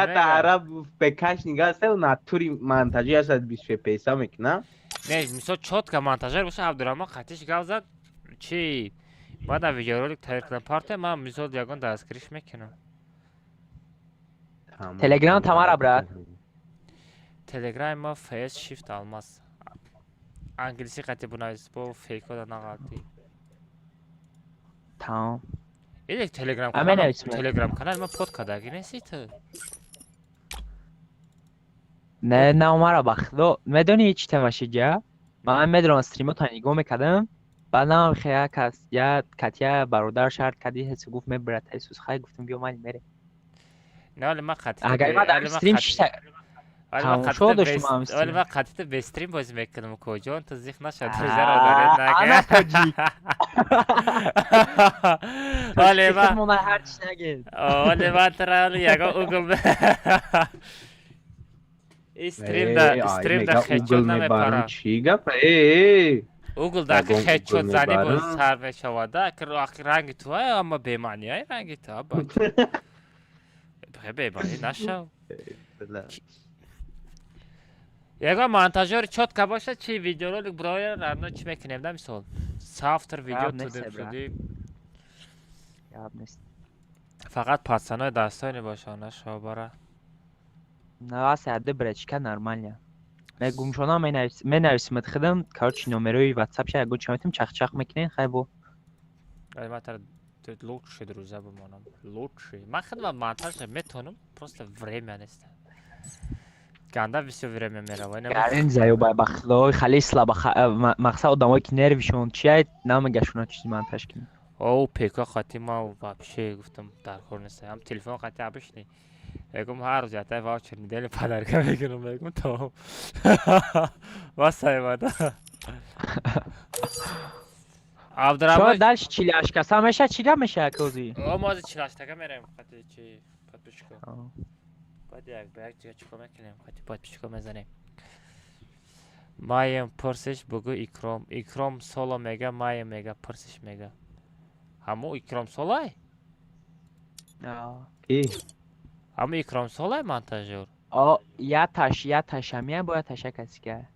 Ята араб ПКш нигаҳ аста, натури монтажи 120 фпс мекунам. Не, мисол чётко монтажер боша, Абдураҳмон қатиш гап зад, чи баъда видеоролик тайёр кардам партия, ман мисол ягон дастгириш мекунам. Телеграм тамара, брат. Телеграми ма фс shift алмаз. Англиси қати бунавис, бо фейкода нағалти. Тамом. Илек телеграм А канал, менависем. Телеграм канал ма под кадаги неси ту. Не, на омара ба худо. Медонӣ чӣ тамашиҷа? Ман медонам, стримота нигоҳ мекардам. Баъд нам хе як кас, я катя бародар шарт кади, ҳеч гуфт мебрат Исус, хай гуфтам биё мани мере. Не, вале ма қати Агар ма дар стрим шиша вале ма тамошо қати доштум ам вале стрим. ма қати бе стрим бозӣ мекунам, коҷон, ту зиқ наша, друзьяро даред Ана нага. тоҷик. Вале Тоҷики ма худмона ҳар чӣ нагед. Вале ма тра ягон угол и стрим да Э, ай, стрим да мега хедшот угол мебарам, намепара. чӣ гап? Э, э. Угол да ки Ягон угол хедшот зани боз мебарам. сар мешавад да, ки ранги ту ай, амма бемаъни ай ранги ту, аба. Бемаъни нашав. Бля. Ягон монтажёри чётко бошад, чи видеоролик броя равно чӣ мекунем да, мисол. Сафтр видео Гап нест, тудем брат. шуди. Гап нест. Фақат пацанои дастони бошанд, нашобара. Навасе аде бречка нормально. Мегумшона менависимад худам, короче, номерои WhatsApp ша ягон ча метем, чахчах мекунем, хай бо. Ай, ма тара лучший друзья бимонам. Лучший. Ман худам монтаж метонам, просто время нест. Ганда всё время мерава. Ина Гарин заёба ба худо, хали слаба мақсад одамое ки нервишон чия намегашона чизи монтаж кунем. Оу, пека қати ма вообще гуфтам дар кор нест. Ҳам телефон қати обычный. Мегум ҳар рӯз ятаи ваучер недели подарка мегирам, мегум тамом. Васаймада. Чо Абдурахмон дальше чилаш каса меша, чӣ гап меша кози? О, мо аз чилаштага мераем қати чи подписчико. Баъд як ба як ҷига чико мекунем, қати подписчико мезанем. Маем пурсиш бугӯ Икром. Икром соло мега, маем мега, пурсиш мега. Ҳамо Икром солай? Ки? Ҳамо Икром солай монтажёр? О, я таш, я ташамия бо я таша касика.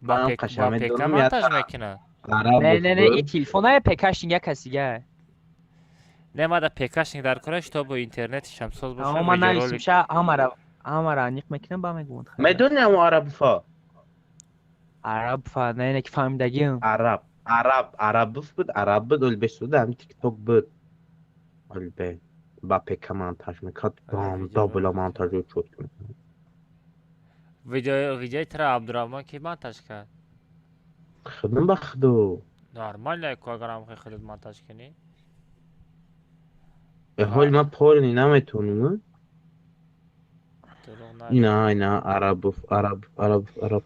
Ба Ман пек ба қаша пека медонам, монтаж ята мекунад. арабов Не, не, не, и буд. телефонаe пекашинг я касига. Не, ма да пекашинг дар кора, чтобы интернетишам соз боша, Ама ман нависим видеоролик. ша ҳамара ҳамара аниқ мекунам, ба мегӯм. Медони ҳамо арабфа? Араб фа, не, не ки фаҳмидагиам. Араб, араб, арабов буд, араб буд, олбе суда, ҳам тикток буд. Олбе ба пека монтаж мекард, ганда була монтажо чёт мекард. Видео видеои тра Абдурахмон ки монтаж кард? Худам ба худо. Нормально, ку агар ҳам худат монтаж кунӣ. Э, ҳол ман полный наметонам. Дурӯғ нагӯ. Ина, ина, арабов, араб, араб, араб.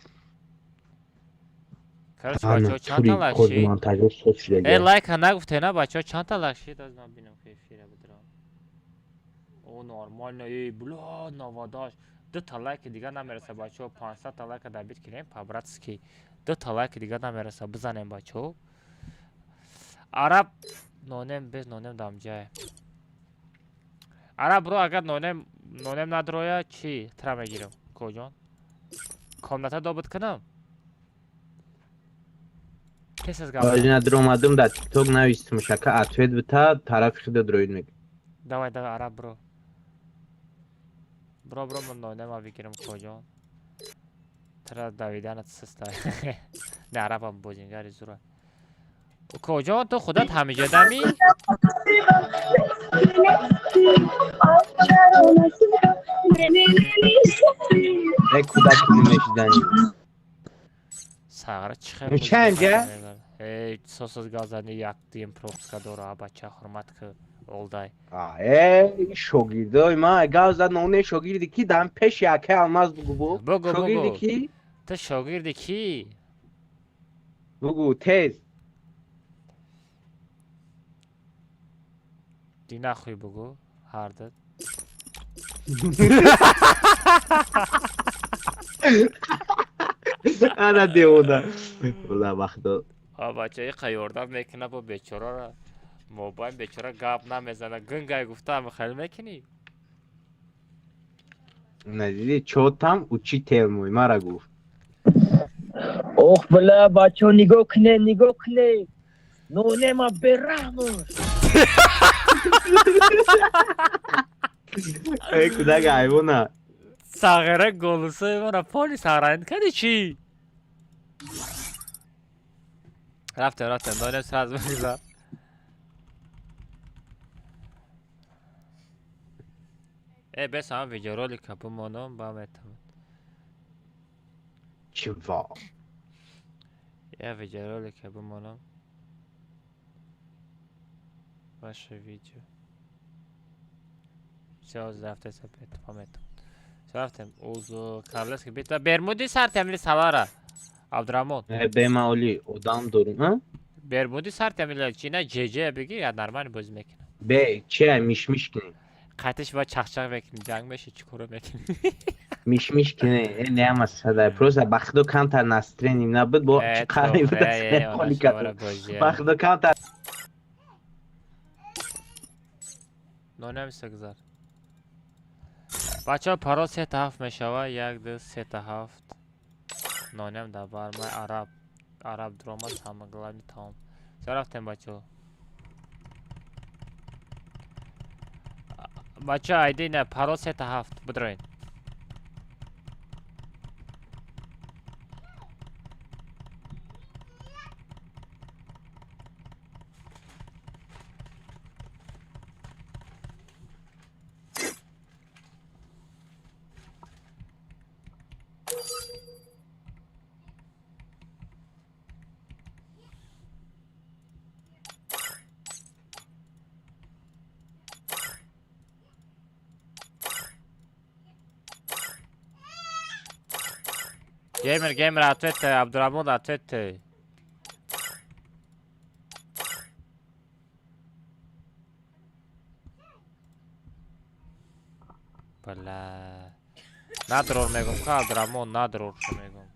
Короче, Ана, бачаҳо, чанд та тури лайк код шид? монтажо соз Э, шудагия. лайка нагуфте на, бачаҳо, чанд та лайк шид? Аз ман бинам ки эфира бидирам. О, нормально, эй, бля, 98. Ду та лайки дигар намереса, бачаҳо, 500 та лайка добить кунем, по-братски. Ду та лайки дигар намереса, бизанем, бачаҳо. Араб нонем без нонем дамҷае. Араб бро, агар нонем нонем надроя, чӣ тра мегирам, коҷон? Комната добит кунам? Тез аз гап. Ина дромадам дар тикток навистам шака ответ бита тарафи худа дроид мекунам. Давай, давай, араб бро. Бро, бро, ман нонема бигирам, коҷон. Тра давиданат систа. Не, арабам бозингари зура. Коҷон, ту худат ҳамиҷа дамӣ? Э, кӯдак намешидани. Сағра чӣ хел Чанд ҷа? Эй, сосоз газани як дим пропуска дора, бача, ҳурмат ки олдай. А, э, шогирдои ма гав зад ноне шогирди ки дар пеши акай алмаз бугу бу. Бугу, Шогирди бугу. ки? Ту шогирди ки? Бугу, тез. Ди нахуй бугу, ҳардат. Ана девона. Бла вақто. А бача иқа ёрдам мекуна бо бечорара. Мобайн бечора гап намезана. Гынгай гуфта хел мекунӣ? Надиди чотам учитель мой мара гуфт. Ох, бля, бачо, нигоҳ кунед, нигоҳ кунед. Нонема бераҳмош. Эй, кӯдак ҳайвона. Сағира голосои мара поли сағран кади чӣ? Рафтем, рафтем, донем сразу бигзар. Э, бес ҳам видеоролика бимонам, ба метавон. Чего? Я видеоролика бимонам. Ваше видео. Все, завтра пометам. Рафтем. Узу Карлески битва. Бермуди сар темили Салара. Абдурамон. Бемаоли одам дорум, а? Бермуди сар темили чина ЖЖ бигир, я нормально бозӣ мекунам. Бе, че мишмиш кунем? Қатиш ба чақчақ мекунем, ҷанг меши, чӣ коро мекунем? Мишмиш кунем, не ама садай. Просто ба худо камтар настроением набуд, бо чӣ қари буд, холи кардам. Ба худо камтар. Нонам сагзар. Бачаҳо паро 3-7 мешава. 1 2 3 7. Нонам дар бармай араб. Араб дрома самое главное тамом. Всё, рафтем бачаҳо. Бачаҳо айди на паро 3-7 бидроен. Геймер, геймер, ответьте, Абдурамон, ответьте. Бля. Надрор мегум, ха, Абдурамон, надрор мегум.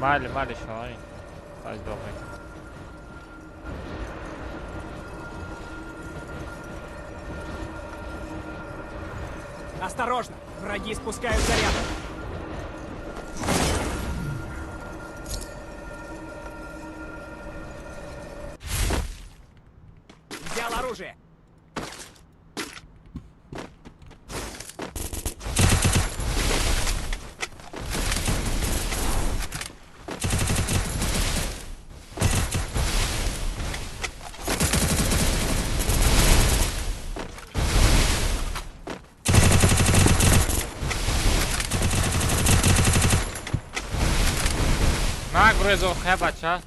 Мали, мали, шоҳин. Аз доме. Осторожно! Враги спускают заряд! Взял оружие! Нагрезо хебача.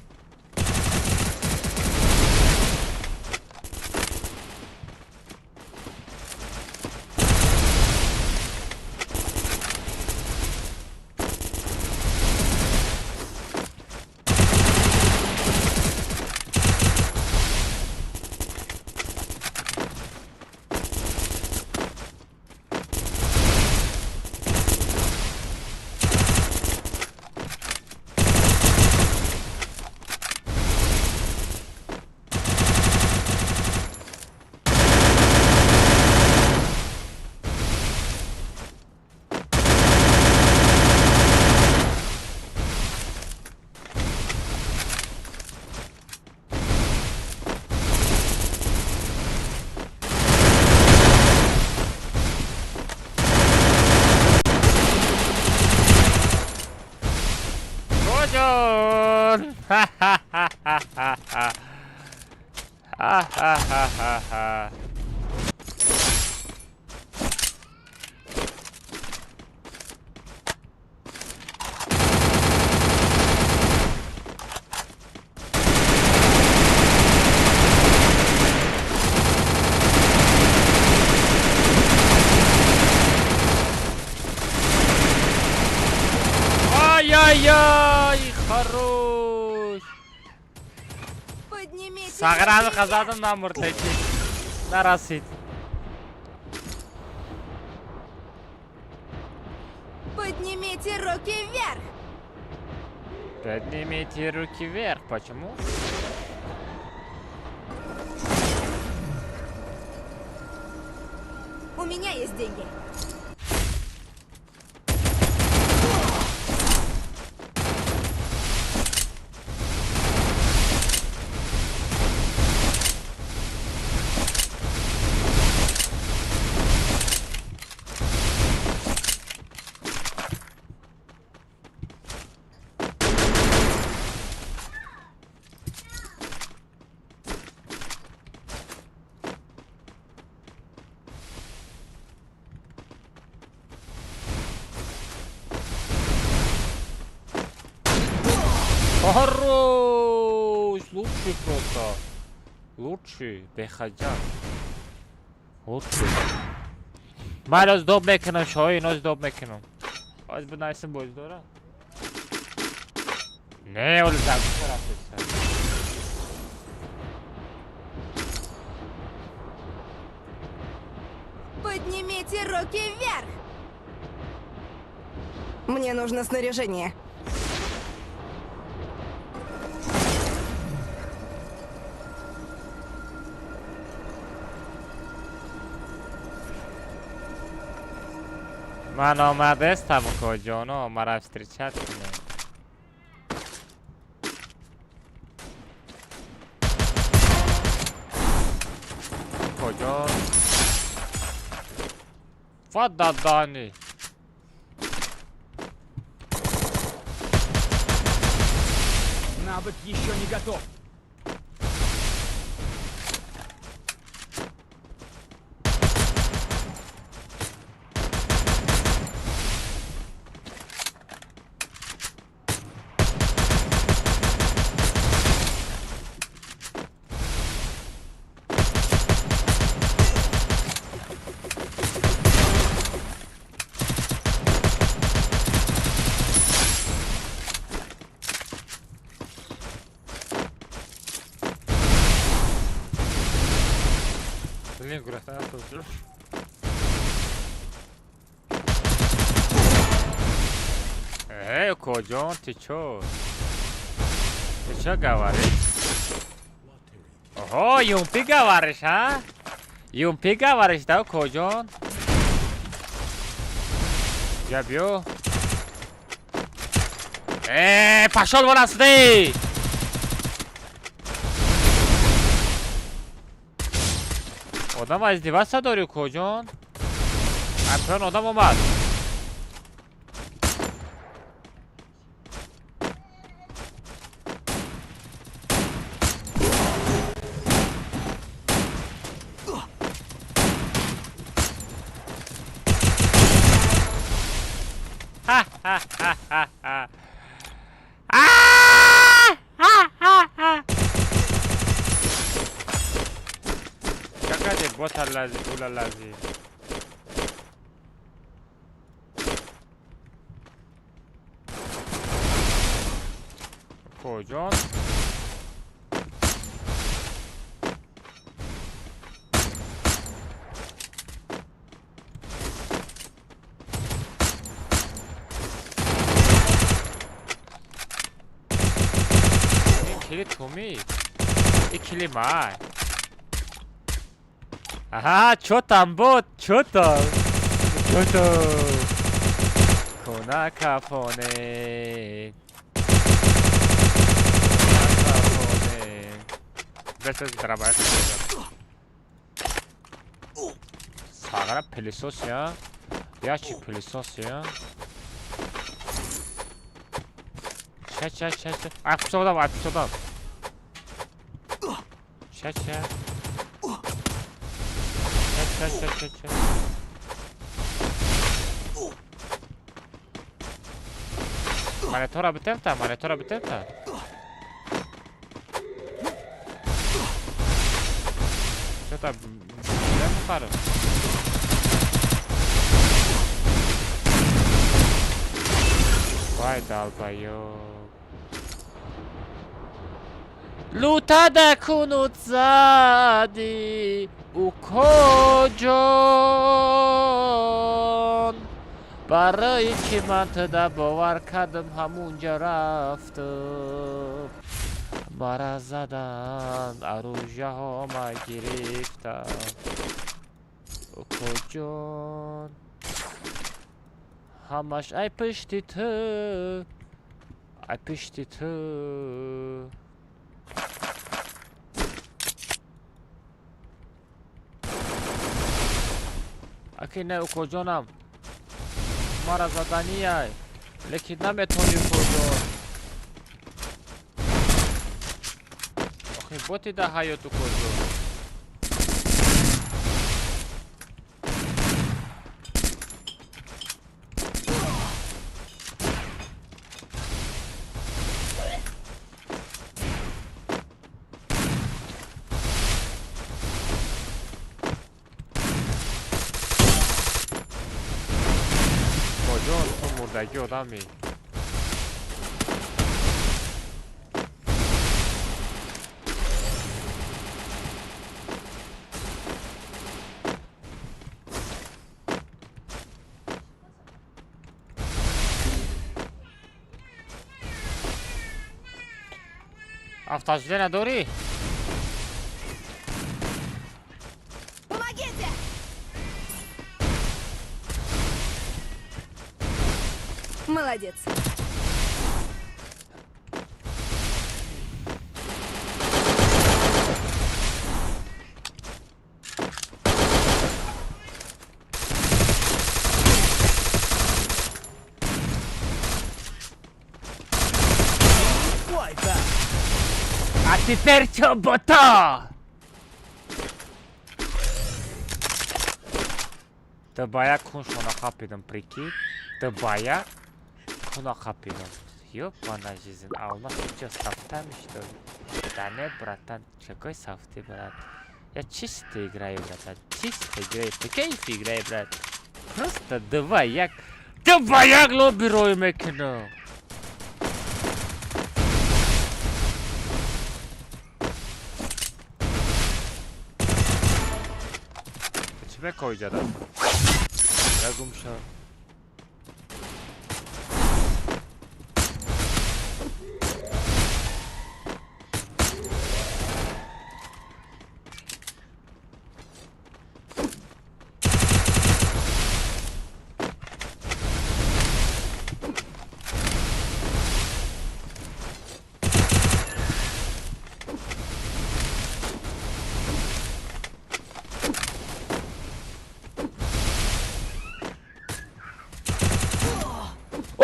Ха-ха-ха. Ай-яй-яй, хорош. Поднимите Сағраны руки вверх. қазадым, намурд, лекин нарасид. Поднимите руки вверх. Поднимите руки вверх. Почему? У меня есть деньги. Хорош! Лучший просто. Лучший. Бехаджан. Лучший. Ман аз доб мекунам, шоҳин, аз доб мекунам. Аз бинайсим боз дора. Не, оли загуша рафтеса. Поднимите руки вверх. Мне нужно снаряжение. Ман омадестам, коҷоно, мара встречать кунед. Коҷон? Фададани. Навык еще не готов. Блин, гурехта натонистам. Эй, коҷон, ты чё? Ты чё говоришь? Ого, юмпи говоришь, а? Юмпи говоришь, да, коҷон? Я бью. Эй, пошел вон отсюда! Одам аз издеваться дорӣ, коҷон? Ҳатман одам омад. Ха-ха-ха-ха-ха. А-ха-ха-ха. Какая бота лази, пула лази. Коҷон? Ин кили туми? Ин кили май. Аҳа, чё там бот? Чё там? Чё там? Кона кафоне. Кафоне. Бесез дарабай. Сагара пылесос я. Ящик пылесос я. Ча ча ча ча. А пусодам, а пусодам. Ча ча. Ча, ча, ча, ча. Монитора битемта, монитора битемта. Что-то битем. Вай долбоёб. Лутада кунут зади укоҷон, барои чӣ ман туда бовар кардам, ҳамунҷа рафтам, мара задан, оружияҳома гирифтам. Укоҷон, ҳамаш ай пишти ту, ай пишти ту. Аки не, укоҷонам, мара заданияй, лекин наметони, укоҷон. Охи боти да ҳаёт, укоҷон. Ҷон, ту мурдагӣ одамӣ. Автожде надорӣ? Помогите! Молодец. А теперь чобота! Та бая куншона хапидам, прикинь. Та бая куна хапидам. Ёбана жизнь, а у нас что, софтами, что ли? Да нет, братан, какой софты, брат? Я чисто играю, братан, чисто играю, по кайфу играю, брат. Просто давай, як... Давай, як лобби рой мекину! Чӣ мекои ҷада? Я гум шав.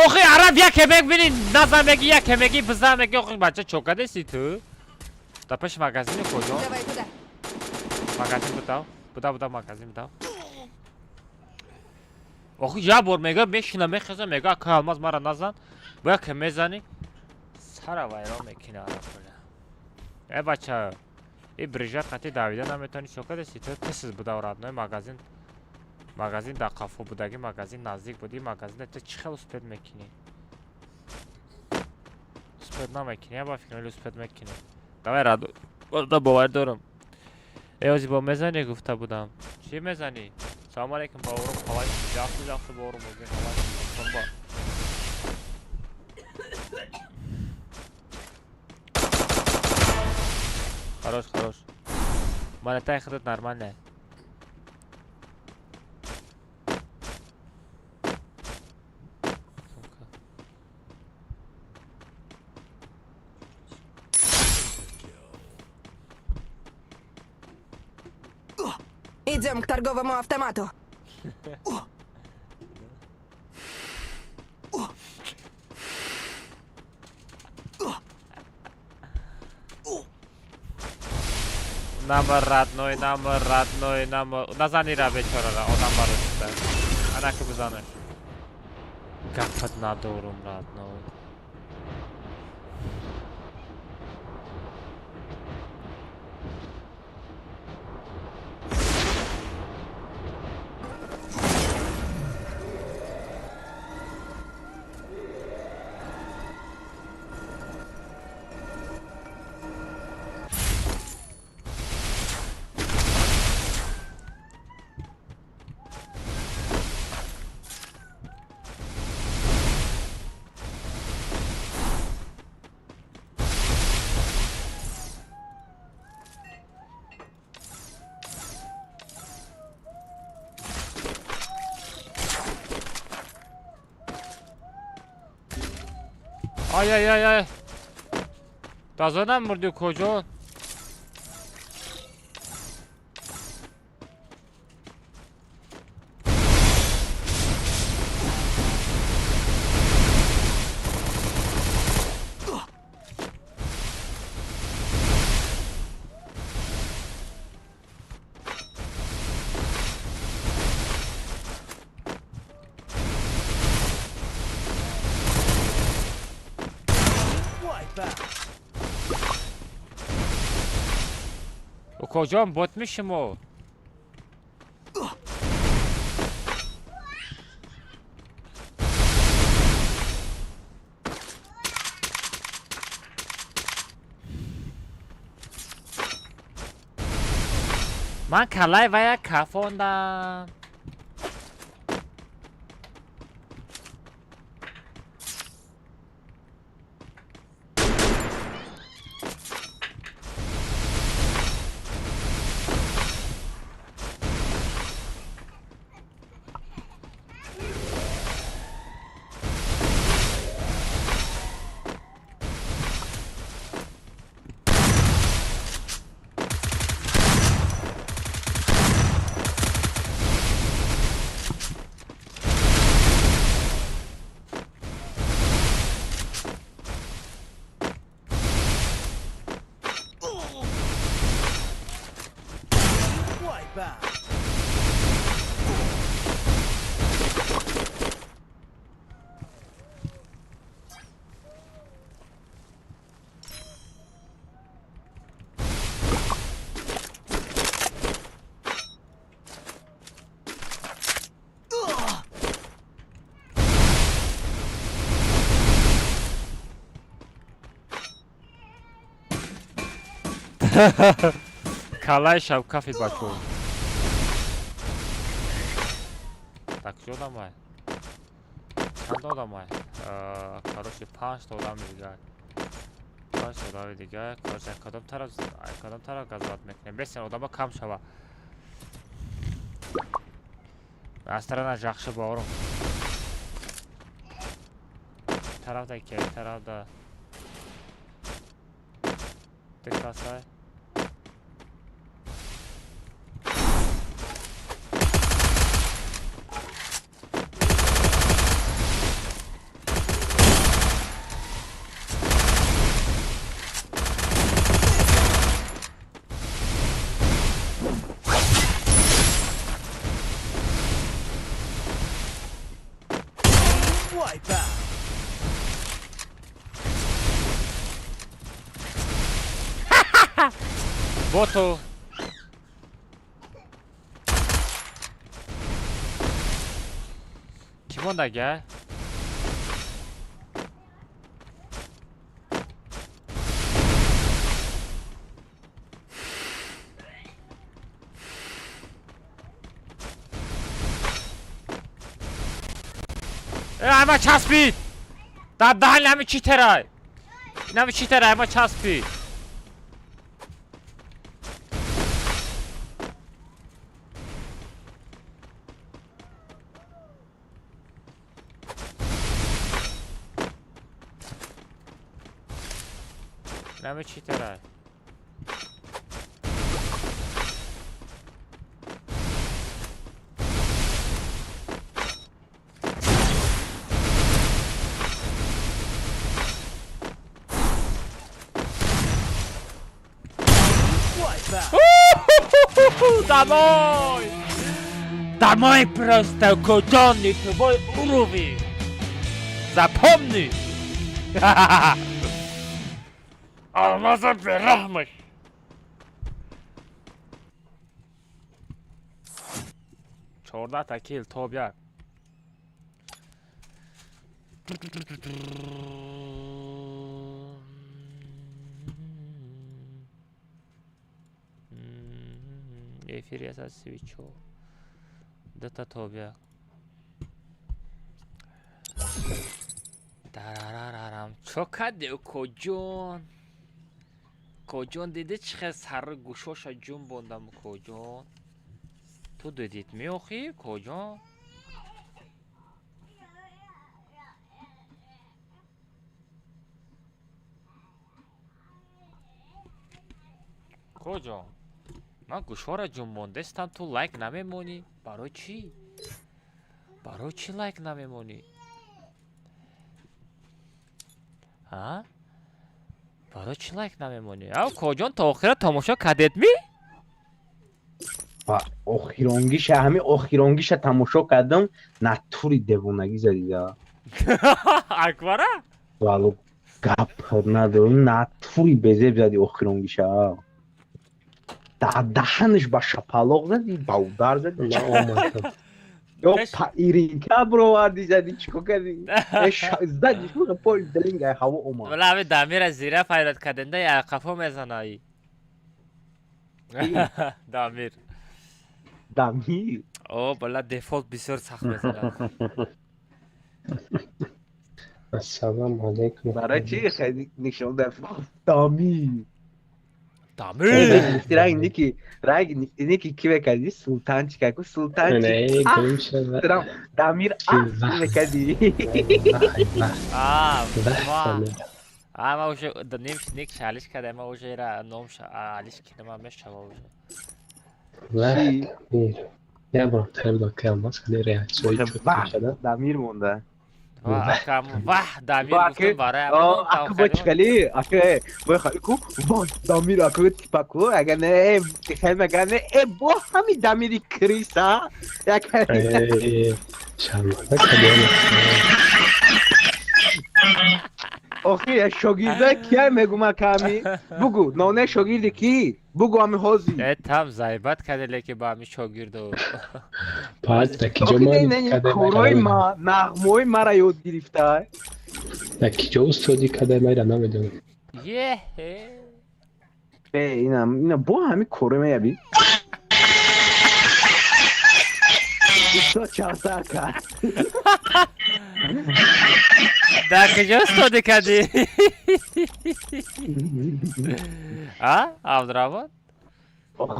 Охи араб яке мебини, назан меги, яке меги, бизан меги, охи бача чокадеси ту? Да пеш магазини куҷо? Давай туда. Магазин бутав, буда буда магазин бутав. Охи я бор мега мешина мехеза мега ака алмаз мара назан, бо яке мезани, сара вайрон мекина араб бля. Э бача, и брижат қати давида наметони, чокадеси ту? Тесиз буда родной магазин. Магазин дар қафо будаги, магазин наздик буди, магазин ту чӣ хел успед мекунӣ? Успед намекунӣ, я ба фикр успед мекунӣ. Давай радо, да бовар дорам. Э ози бо мезанӣ гуфта будам. Чӣ мезанӣ? Салом алейкум баворум, қалай? Яхши яхши баворум, озин қалай? Ба. Хорош, хорош. Монета худат нормальная. Идем к торговому автомату. Намар родной, намар родной, намар. Назани ра бечорара, одам барош. Ана ки бизанаш. Гапат надорум родной. Ай ай ай ай. Дазанам мурди куҷо? Куҷом бот мешимо? Ман калай вая кафондам. Калай шаб кафи бачо. Так, чӣ одамай? Чанд одамай? Короче, 5 та одами дигар. 5 та одами дигар. Короче, кадом тараф газоват мекунем? Бесен одама кам шава. Аз тарана жахшы баорум. Тарафда ки, тарафда. Дикасай. Боту. Кӣ мондага? Ама часпид! Дар даҳани ҳами чӣ терай? Инами чӣ терай? Ама часпид. Инами чӣ терай? Домой! Домой просто, Коджон, не твой уровень! Запомни! Алмаза берахмаш! 14 кил топ 1. Эфири аст аз свичо. Дута топ 1. Дарарарарам. Чо кади Коҷон? Коҷон диди чӣ хел сари гӯшоша ҷун бондам Коҷон? Ту дидит меохӣ Коҷон? Коҷон? Ман гӯшҳоро ҷунбондестам, ту лайк намемонӣ. Барои чӣ? Барои чӣ лайк намемонӣ? А? Барои чӣ лайк намемонӣ? Ав Коҷон то охира тамошо кардед ми? Охиронгиша, ҳами охиронгиша тамошо кардам, натури девонагӣ задида. Акбара? Вало гап надорам, натури безеб зади охиронгиша. Даҳанаш ба шапалоқ зади, ба удар зади. Ё иринка бироварди зади, чӣ кор кардӣ? Зади пой дринга ҳаво омад. Вала ҳами Дамира зира файрат карденда я қафо мезанаи. Дамир. Дамир? О, бала дефолт бисёр сахт мезанад. Ассалому алайкум. Барои чӣ хеле нишон дад? Дамир. Дамир. Ранг ники, ранг ники ки мекардӣ? Султанчик аку султанчик. Дамир а мекардӣ. А, а ма уже ник шалиш кардам, ма уже ира ном алиш кардам, мешава уже. Вах, Дамир. Я бор табдо калмас хеле реаксияи чуд мешада. Дамир монда. Вах, Дамир гуфтам барои аку бо чикали, аку бо ку вах Дамир аку типа ку агар не хеле агар не э бо ҳами Дамири Криса як шарманда кардем. Охи шогирда кия мегум аками? Бугу, ноне шогирди ки? Бугу ами ҳози. Э там зайбат карде леки ба ами шогирду. Пас да киҷо ма корои ма нағмои мара ёд гирифта. Да киҷо устодӣ карда майра намедонам. Е. Э ина ина бо ҳами корои меяби. Устод чавсар кард. Да киҷо устодӣ кардӣ? А, Абдураҳмон?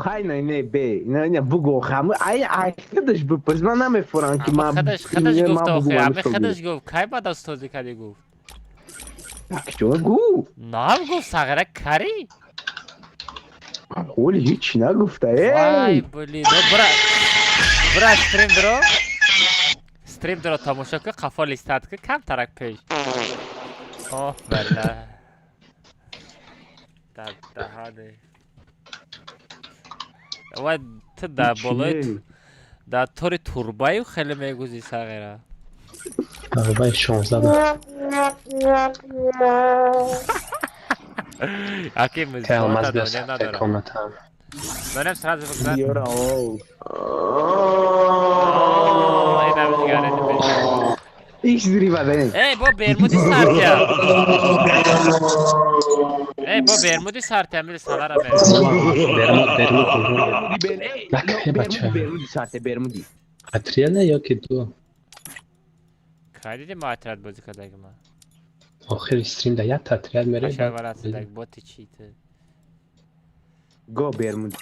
Хай не не бе, не не бугу ҳама ай ай худаш бипурс, ман намефурам ки ман худаш худаш гуфт охи, ҳами худаш гуфт, кай баъд устодӣ кардӣ гуфт. Киҷо гуфт? Нам гуфт сағира карӣ. Оли ҳеҷ нагуфта. Эй! Вай, блин, бра бра стрим дро. Стрим дро тамошо кун, қафо листат кун, камтарак пеш. Оҳ, бала. Дар даҳане. Вай, ту дар болои дар тори турбаю хеле мегузӣ сағира. Баробари 16 да. Аки мизота донем надорам. Донем сразу бигзар. Ёра, оу. Иш зрива бен. Эй, бо Бермуди сартия. Эй, бо Бермуди сартия, мили салара бер. Бермуд, Бермуд, Бермуд. Бермуди, Бермуди сарте, Бермуди. Атрияна ё ки ду? Кай диди ма отряд бозӣ кардаги ма? Охири стрим да як отряд мере. Ашар варасидаг боти читы. Го Бермуди.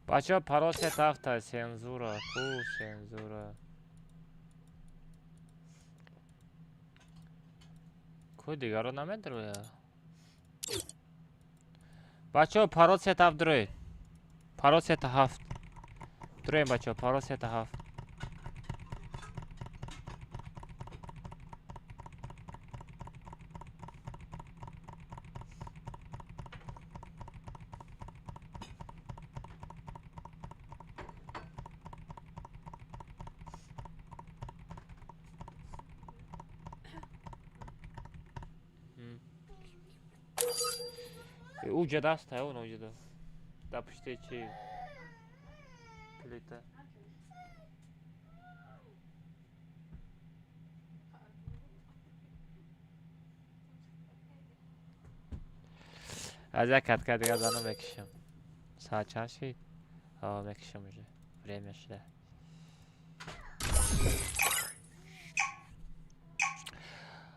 Бачаҳо парол се тафта сензура, ку сензура. Ку дигаро намедроя. Бачаҳо парол се тафт дроед. Парол се та ҳафт. Дроем бачаҳо, парол се та ҳафт. Уҷа даста, он уҷа да пушти чи плита. Аз як катка дига зану мекишам. Саат чанд шид? Ҳа, мекишам уже. Время шуда.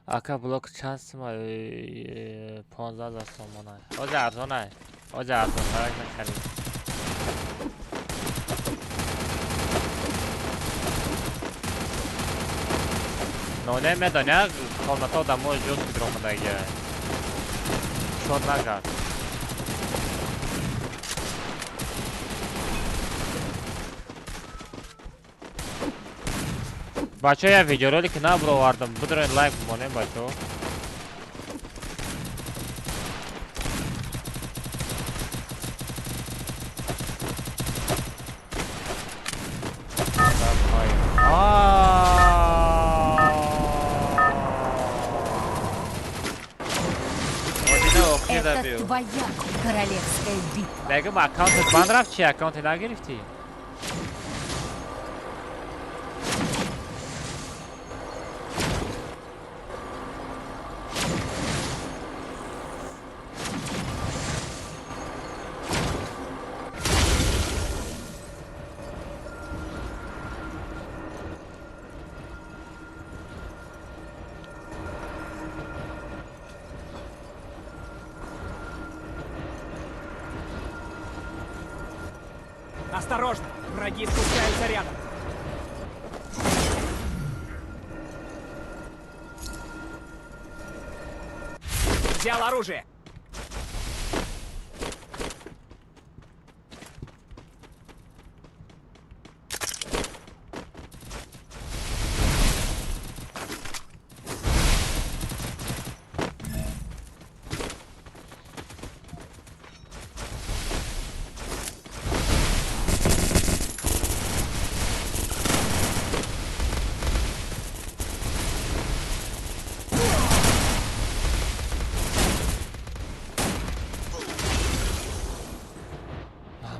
Ака блок чанд сима? 15,000 сомона. Ҳозир арзонай. Ҳозир арзонтарак мехарем. Ноне медоня комната одамо ҷуз кидромадагия. Шод нагард. Бачаҳо я видеоролик набуровардам. Бидроен лайк бимонем бачаҳо. Это твоя королевская битва. Мегум аккаунтат банд рафт чи? Аккаунте нагирифтӣ? Осторожно! Враги спускаются рядом! Взял оружие!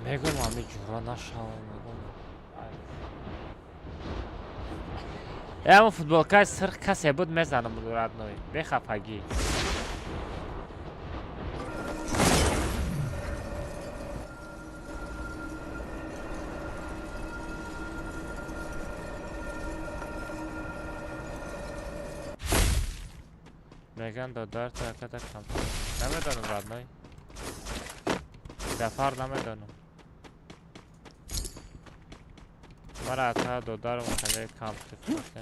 Мегӯм ами ҷура нашавам, мегӯм. Ама футболкаи сирх касе буд мезанам родной, бехафагӣ. Меган додар таката кам. Намедонам родной. Ҷафар намедонам. Мара ака додарам хеле кам фурӯхта.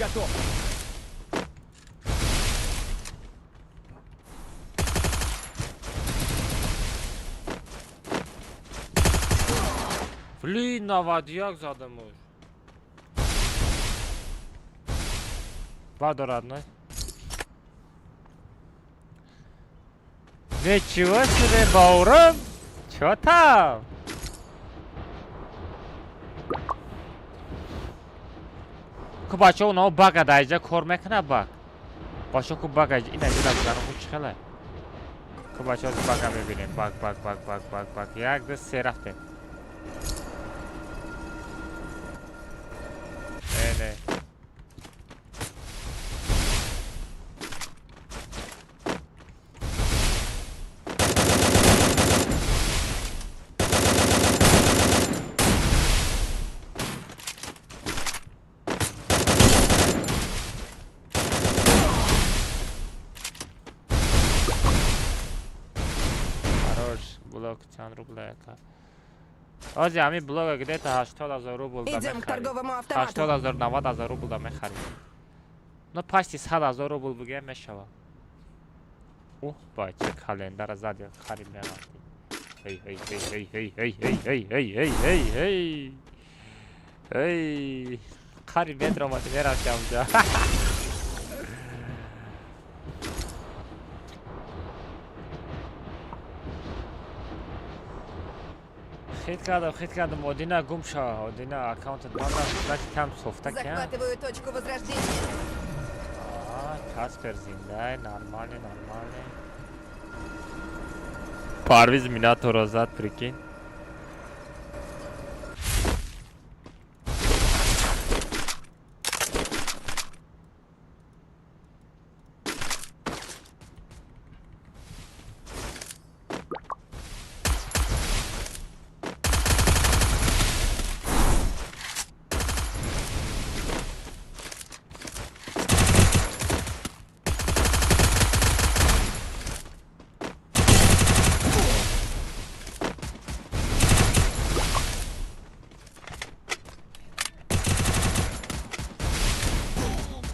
Готов. Блин, 91 задам уж. Бадо, родной. Ничего себе, баурым! Чё там? Ку бачо, уно бага дайҷа кор мекуна баг. Бачо ку бага ин аҷа дабудану ку чӣ хеле? Ку бачо бага мебинем. Баг, баг, баг, баг, баг, баг. Як, ду, се рафтем. Не, не. Блок чанд рубл яка? Ози ҳамин блога где-то 80 000 рубл да Идем к мехарид. торговому автомату. 80 000, 90 000 рубл да мехарид. Ну, почти 100 000 рубл бигем мешава. Ух, бача, календара зади харид мерафти. Ҳей, ҳей, ҳей, ҳей, ҳей, ҳей, ҳей, ҳей, ҳей, ҳей, ҳей, ҳей. Ҳей. Қариб медромади мерафти ҳамҷа. Хит кардам, хит кардам, Одина гум шава, Одина аккаунтат банда, значит там софта кия. Захватываю точку возрождения. А, Каспер зиндай, нормальный, нормальный. Парвиз Минаторо зад, прикинь.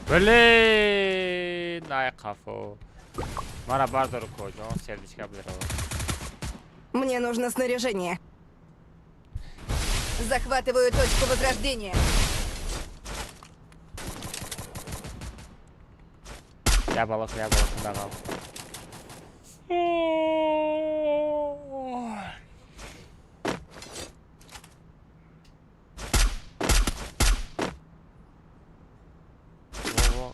Блин, ай қафо. Мара бардор коҷон, сердечка бидорава. Мне нужно снаряжение. Захватываю точку возрождения. Я балок, я балок, дагал.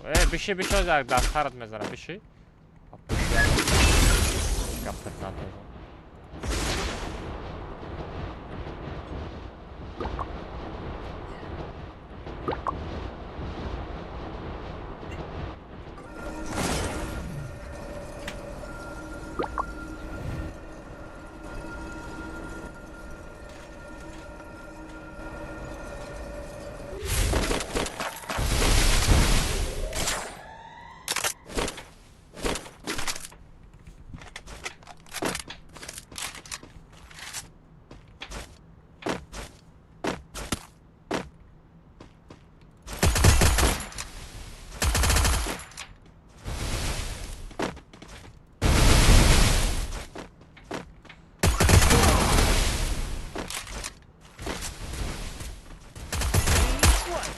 Э, биши, биши, озак, дастарат мезара, биши. Гапат надорам.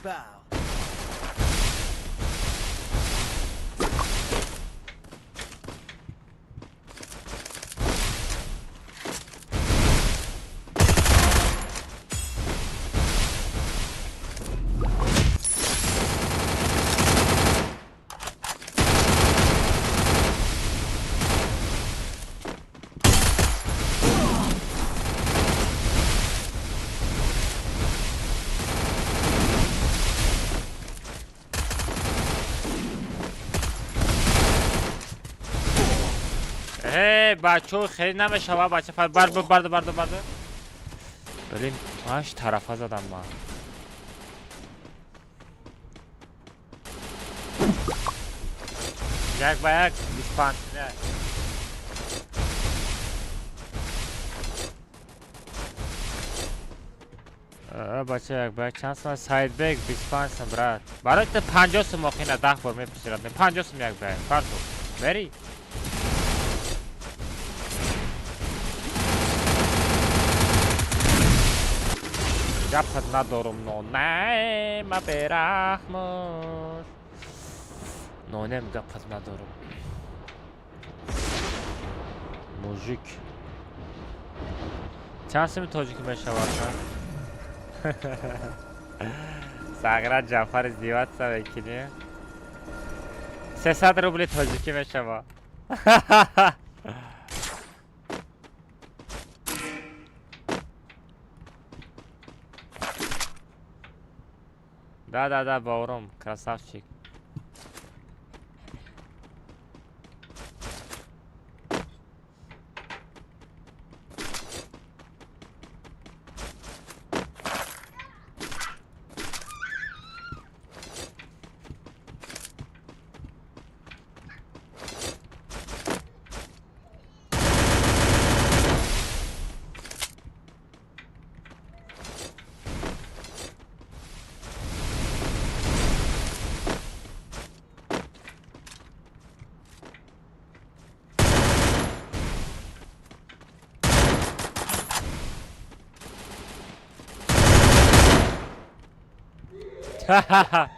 Bow. Э, бачо, хеле намешава, бача, бар бар бар бар. Блин, аш тарафа задам ман. Як ба як, 25. Не. Бача як ба чанд сум Саидбек 25 сум брат. Барои ту 50 сум охина 10 бор мепурсирад. 50 сум як ба. Фарту. Бери. Гапат надорум но не ма берахмош. Нонем гапат надорум. Мужик. Чанд суми тоҷикӣ мешавад? Сағра Ҷафар издеваться мекунӣ? 300 рубли тоҷикӣ мешавад. Да, да, да, бауром, красавчик. Ха-ха-ха.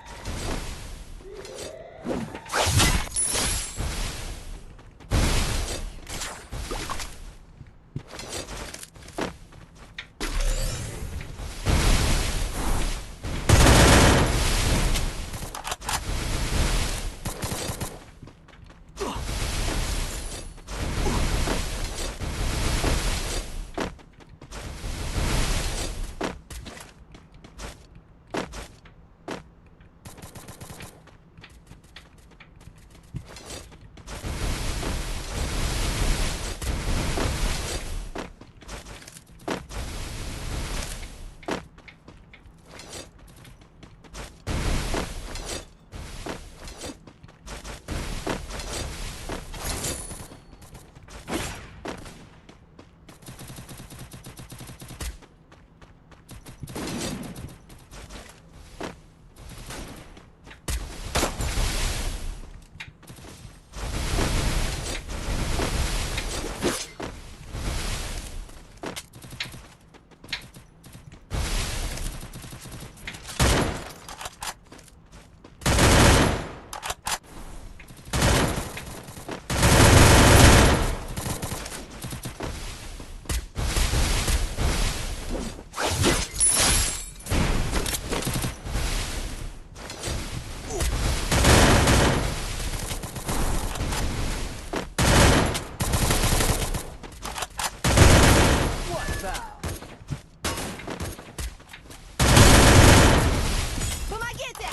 Помогите!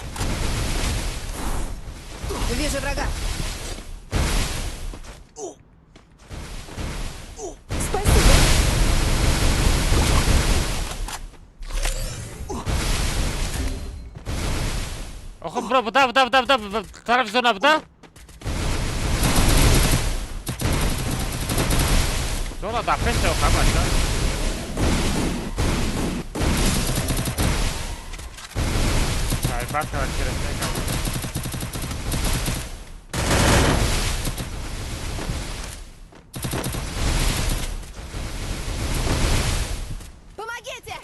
Вижу врага. Спасибо. Охо, бро, буда, буда, буда, буда, тараф зона, буда. Зона да пеш охо, бача. Бача, через Помогите!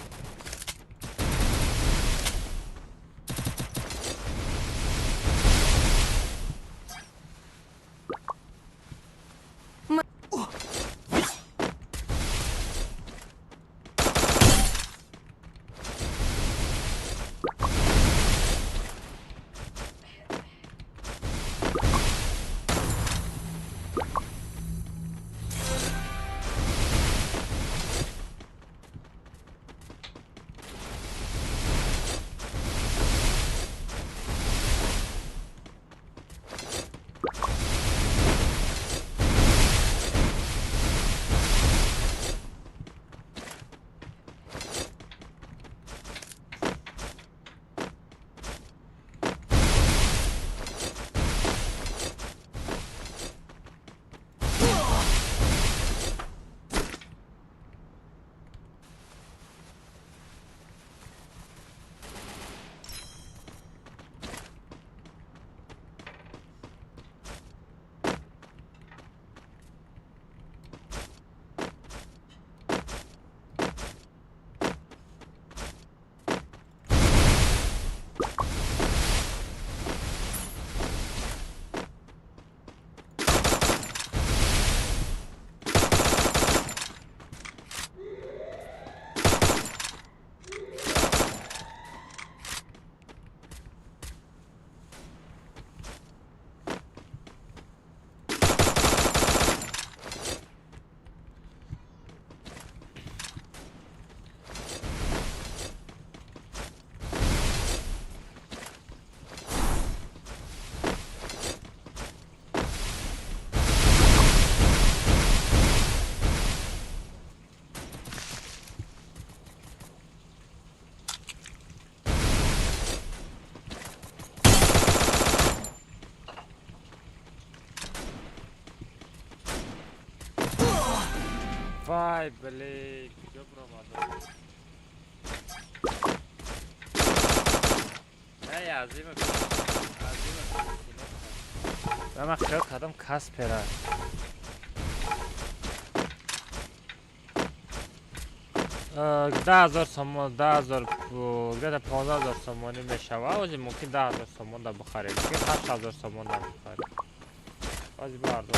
Вай, блин, куҷо биромадам? Эй, азима, азима. Ман хиёл кардам Каспера. 10,000 сомон, 10,000, где-то 15,000 сомонӣ мешавад. Ози мумкин 10,000 сомон да бихарем, мумкин 8,000 сомон да бихарем. Ози бардор.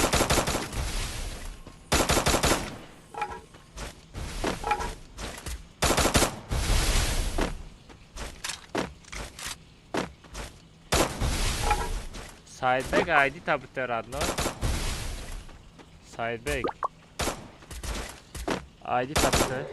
Саидбек айди табите родной. Саидбек. Айди табите.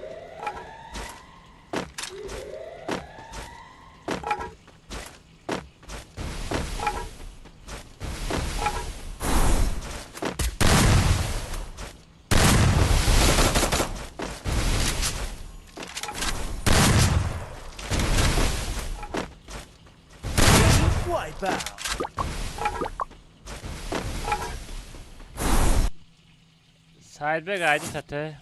Саидбек айди тате.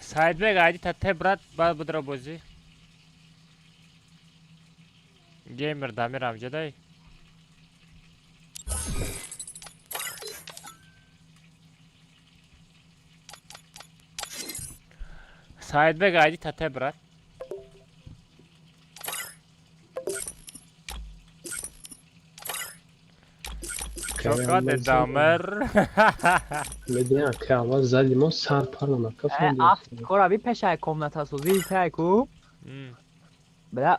Саидбек айди тате брат, баъд будра бозӣ. Геймер Дамир амҷадай. Саидбек айди тате брат. Чокоте Дамир. Медонам ки аввал зади мо сар парона кафон. Афт кора би пешай комната созӣ тай ку. Бля,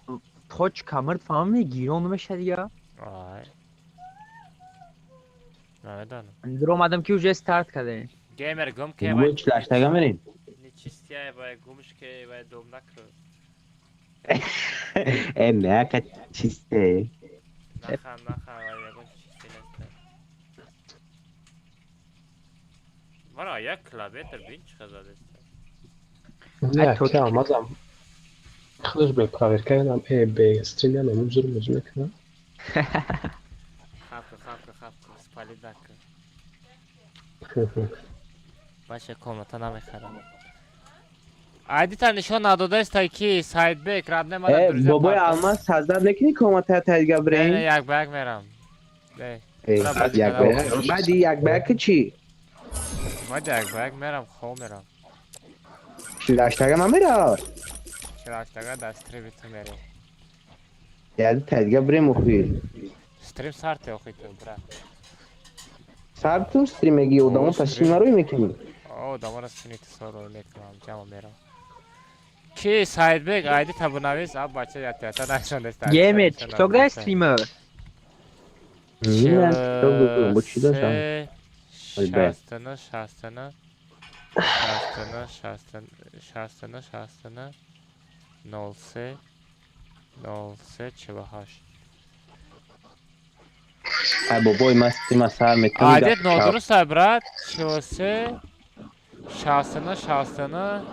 точка мирд фаҳмӣ гирон меша дига. Ай. Намедонам. Дуромадам ки уже старт кардем. Геймер гум ке Бо чилаштага мерем. Нечистия вай гумш ке вай дом накр. Э, мяка чисте. Нахан, нахан, вай ягон чисте нест. Мара як клавиатор бин чӣ задест. Не, ки алмазам. Худаш бе проверка кардам, бе стрим ям зур муз мекунам. Хапка, хапка, хапка, спали дака. Бача комната намехарам. Айдита нишон надодаст ки Саидбек родне мара друзья. Бобои Алмаз саздар мекунӣ комната тайга брем? Не, як ба як мерам. Не. Як ба як. Баъди як ба як чӣ? Баъди як ба як мерам, хоб мерам. Чилаштага намера? Чилаштага дар стрими ту мерем. Яъне тайга брем охи. Стрим сарте охи ту, брат. Сар ту стримеги одамо паши нарӯй мекунӣ? Одаморо сини ту сорӯй мекунам, ҷамъ мерам. Ки Саидбек айди табунавис, аб бача ятята нашондест. Геймер, TikTok дар стример. Не, TikTok бо чӣ дошам? 69, 69, 69, 69, 69, 03, 03, 48. Ай бобой, ман стрима сар мекунам. Айдет нодуруст ай брат, 43, 69, 69.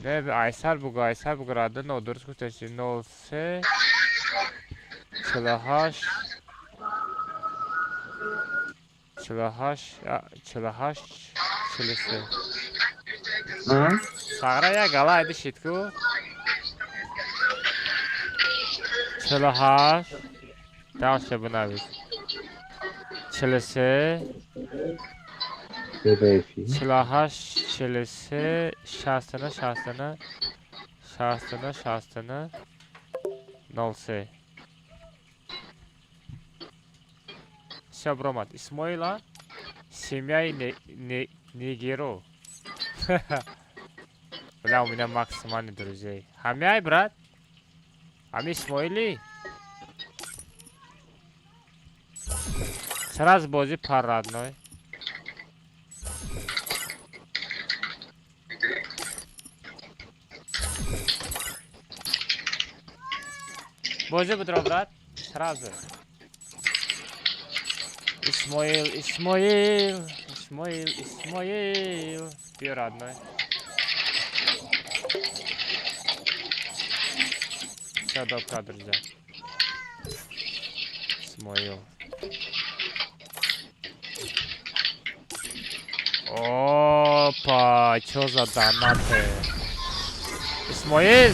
Не, айсар бугу, айсар бугу, рада нодуруст гуфтаси 03, 48, 48, 48, 43. Сағра як гала айди шид ку. 48, дальше бинавис. 43, 48, 43, 69, 69, 69, 69, 03. Всё, бромад. Исмоила, семья Нигеро. Бля, у меня максимальный друзей. Хамяй, брат. Ами Исмоили. Сразу бози пар родной. Бози будро, брат. Сразу. Исмоил, Исмоил, Исмоил, Исмоил. Ты родной. Всё, добра, друзья. Исмоил. Опа, чё за донаты? Исмоил!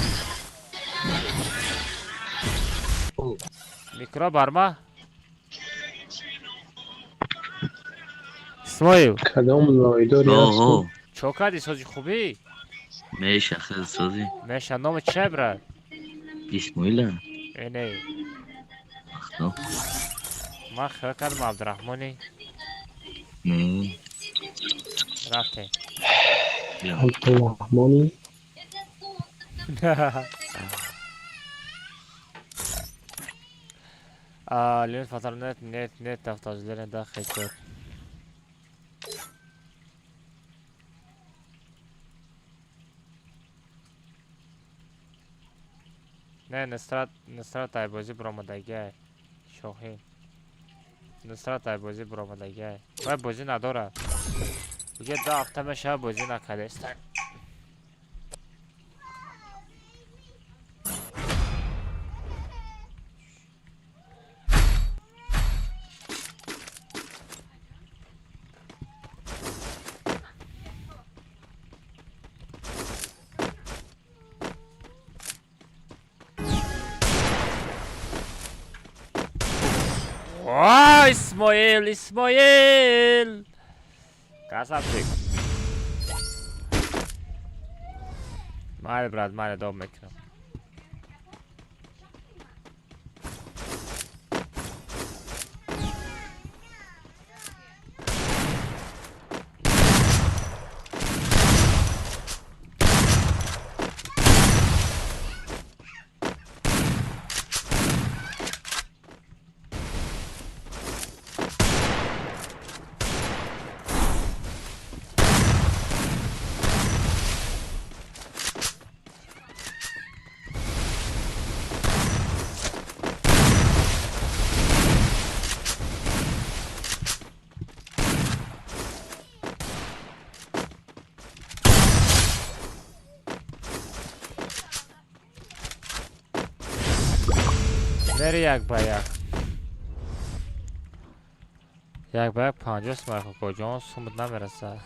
Микро барма? Исмоил. Кадом лойдори ҳасту? Чо кардӣ, сози хубӣ? Меша, хел сози. Меша, номи чия, брат? Исмоила. Э, не. Ахто. Ман хел кардам Абдурахмони. Не. Рафтем. Абдурахмони. Лимит фатар нет, нет, нет, автожилерин да хечет. Не, Нусрат, Нусрат айбозӣ биромадагиай. Шоҳин. Нусрат айбозӣ биромадагиай. Вай бозӣ надорад. Дига ду ҳафта мешавад бозӣ накардааст. О, Исмоил, Исмоил! Красавчик. Майли, брат, майли, доб мекунам. Мери як ба як. Як ба як 50 сум куҷон сумут намерасад.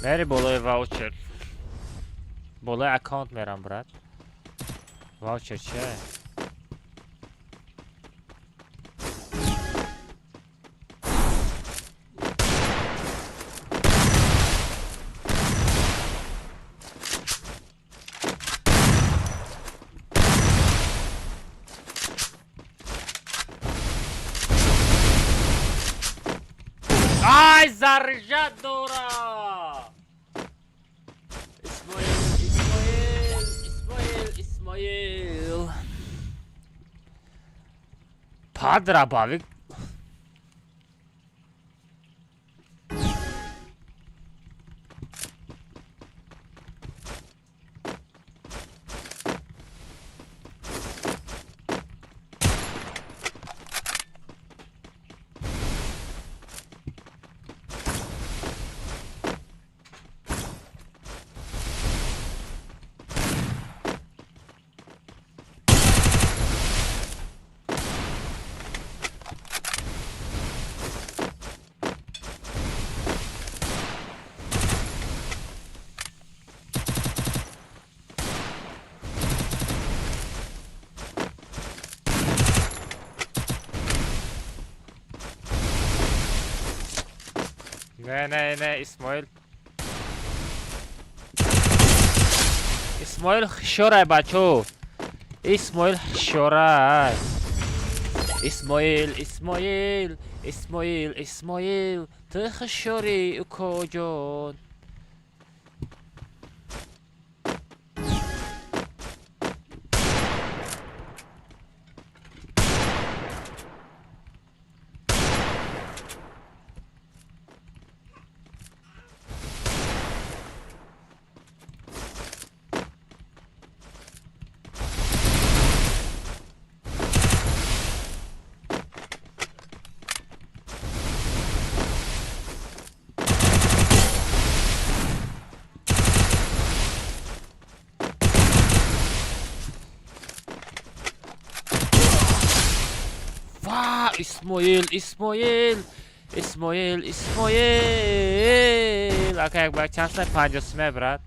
Мери болои ваучер. Болои аккаунт мерам, брат. Ваучер чия? Ай, заряд дора! Исмоил, Исмоил. Падрабавик. Не, не, не, Исмоил. Исмоил хишорай, бачо. Исмоил хишорай. Исмоил, Исмоил, Исмоил, Исмоил. Ту хишори, укоҷон. Исмоил, Исмоил, Исмоил, Исмоил. Ака, як ба як чанд сум? 50 суме, брат.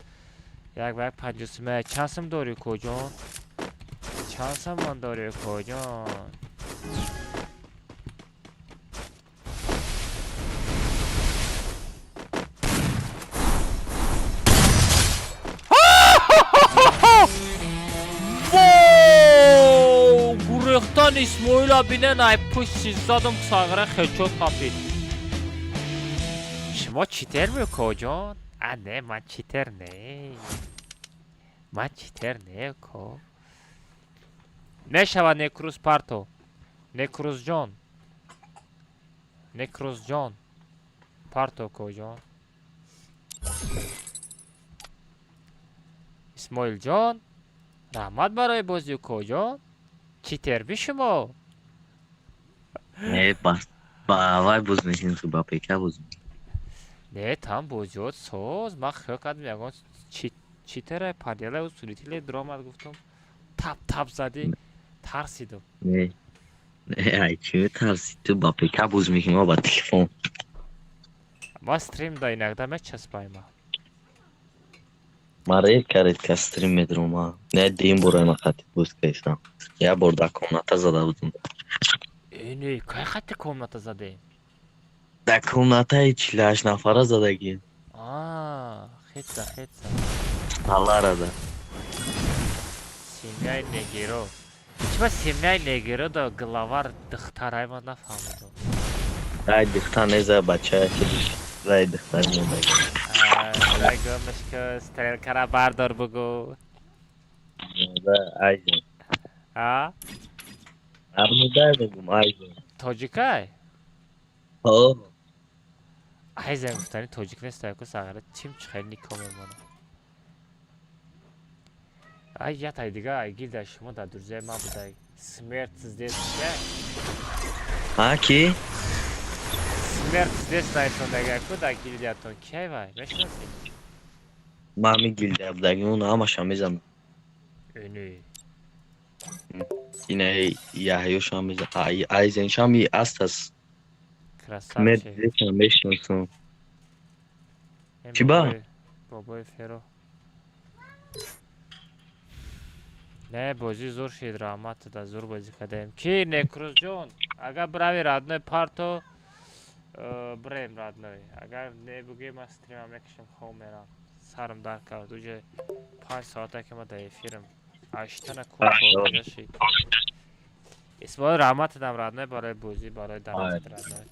Як ба як 50 суме. Чанд сум дорӣ, коҷон? Чанд сумон дорӣ, коҷон? Гурехтан Исмоила бинен, ай пушти задам, сағра хечот қапид. Шумо читер ми, коҷон? А, не, ман читер не, ман читер не, ко. Мешавад, Некрӯз парто, Некрӯзҷон, Некрӯзҷон, парто, коҷон. Исмоилҷон, раҳмат барои бозӣ, коҷон. Читер би шумо? Не, ба вай боз мекунем, ба ПК боз. Не, там бозиёт соз. Ман хиёл кардам, ягон читера падела усулителе дуромад, гуфтам, тап тап задӣ, тарсидам. Не, не, ай чӣ метарсӣ ту? Ба ПК боз мекунем, ба телефон. Ма стрим да иногда мечаспайма. Ма редко, редко стрим медирума. Не, дим бора ма хати боз кайсам. Я бор да комната зада будум. Э, не, кай хати комната задем? Да комнатаи 48 нафара задагӣ. А, хетса, хетса. Аларада. Семьяи негеро. Чиба семьяи негеро да главар духтарай, ман нафаҳмидам. Ай, духтар неза, бача рай духтар мондаги. Рагомаш ка стрелкара бардор, бугу. Айзен. А? Армудай бугум, айзен. Тоҷикай? Ҳо. Айзен гуфтани тоҷик нест, ку сағара чим чихел нико мемонад. Ай, ятай дига, ай гилда шумо дар друзьяи ман будай. Смерть здесь. А, ки? Смерть здесь нависондага ку дар гилдиятон. Киай вай? Мешиносӣ? Ман ҳами гилдия будагим, он ҳамаша мезанам. Эне. Ина Яҳёшам мезанам. Айзеншам астас. Красавчик. Мешиносам. Чӣ ба? Бобои Феро. Не, бозӣ зур шид, раҳмат, да зур бозӣ кардаем. Ки Некрӯзҷон, агар бирави, родной, парто, бирем, родной. Агар не бугӯи, ман стрима мекашам, хоб мерам. Сарам дард кард. Уже 5 соата ки ман дар эфирам. Аштана кун шид. Исмоил, раҳмат дам, родной, барои бозӣ, барои донатат, родной.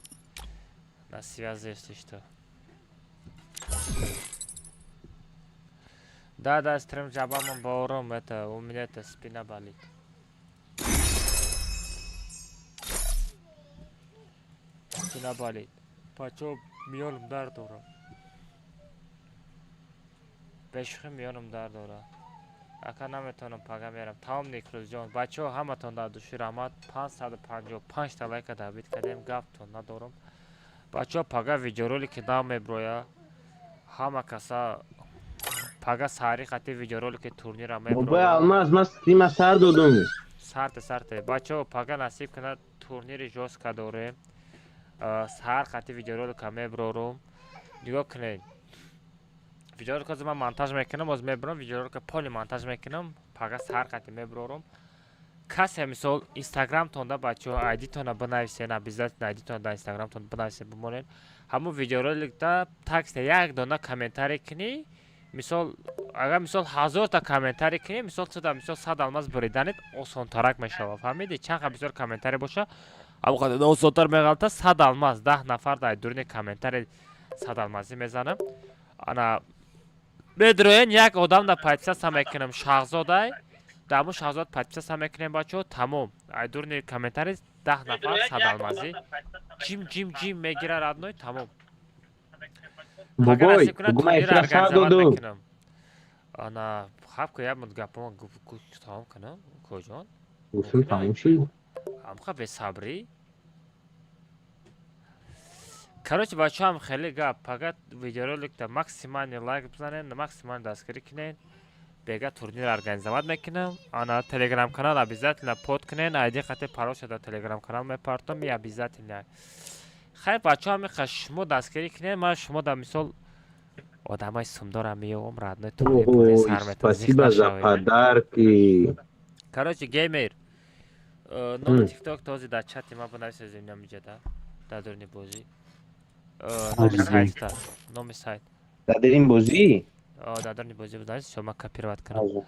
На связи, если что. Да, да, стрим жабамон бором, это, у меня это спина болит. Спина болит. Бачо, миёнам дард дорам. Бешухи миёнам дард дорад. Ака, наметавонам, пага мерам. Тамом, Некрӯзҷон. Бачаҳо, ҳаматон дар души раҳмат. 555 та лайка добить кардем, гаптон надорам. Бачаҳо, пага видеоролики нав меброя. Ҳама каса пага саҳари хати видеоролики турнира Бобои Алмаз, ман стрима сар додум. Сарте, сарте. Бачаҳо, пага насиб кунад, турнири жёстко дорем. Саҳар хати видеоролика меброрум. Нигоҳ кунед. Видеоролика ман монтаж мекунам, боз мебурам, видеоролика поли монтаж мекунам, пага саҳар хати меброрум. Касе мисол инстаграмтонда, бачаҳо, айдитона бинависен, обязательно айдитона дар инстаграмтон бинависен, бимонед. Ҳамун видеороликда такста як дона комментарий кунӣ, мисол, агар мисол 1000-та комментарий кунӣ, мисол туда мисол 100 алмаз буриданет осонтарак мешавад. Фаҳмидӣ? Чанд қа бисёр комментарий боша, ҳамон қадар осонтар меғалта 100 алмаз. 10 нафар дар дуруни комментарий 100 алмазӣ мезанам. Ана медроен, як одам да подписаться мекунам, Шаҳзодай. Дар ҳамун Шаҳзод подписаться мекунем, бачаҳо, тамом. Ай дуруни комментарий 10 нафар 100 алмазӣ ҷим ҷим ҷим мегира, родной, тамом. Бобой, бугу ман эфира сар додум. Ана хаб ку, як муд гапома тамом кунам, коҷон. Гуфтум, тамом шид. Ҳамқа бесабрӣ. Короче, бачаҳам, хеле гап. Пага видеороликда максимальный лайк бизанед, максимально дастгирӣ кунед. Бега турнир организовать мекунам. Ана телеграм канал обязательно под кунен, айди қати паролша дар телеграм канал мепартом, и обязательно. Хайр, бачаҳо, меха шумо дастгирӣ кунед, ман шумо дар мисол одамои сумдорам меёвам, родной турнир Ой, сар метавон. спасибо за подарки. Короче, геймер, номи тикток този дар чати ман бинависед, намиҷада дар дурни бозӣ. Номи сайт, номи сайт. Дар дурни бозӣ? Дар дурни бозӣ бинависед, шо ман копировать кунам.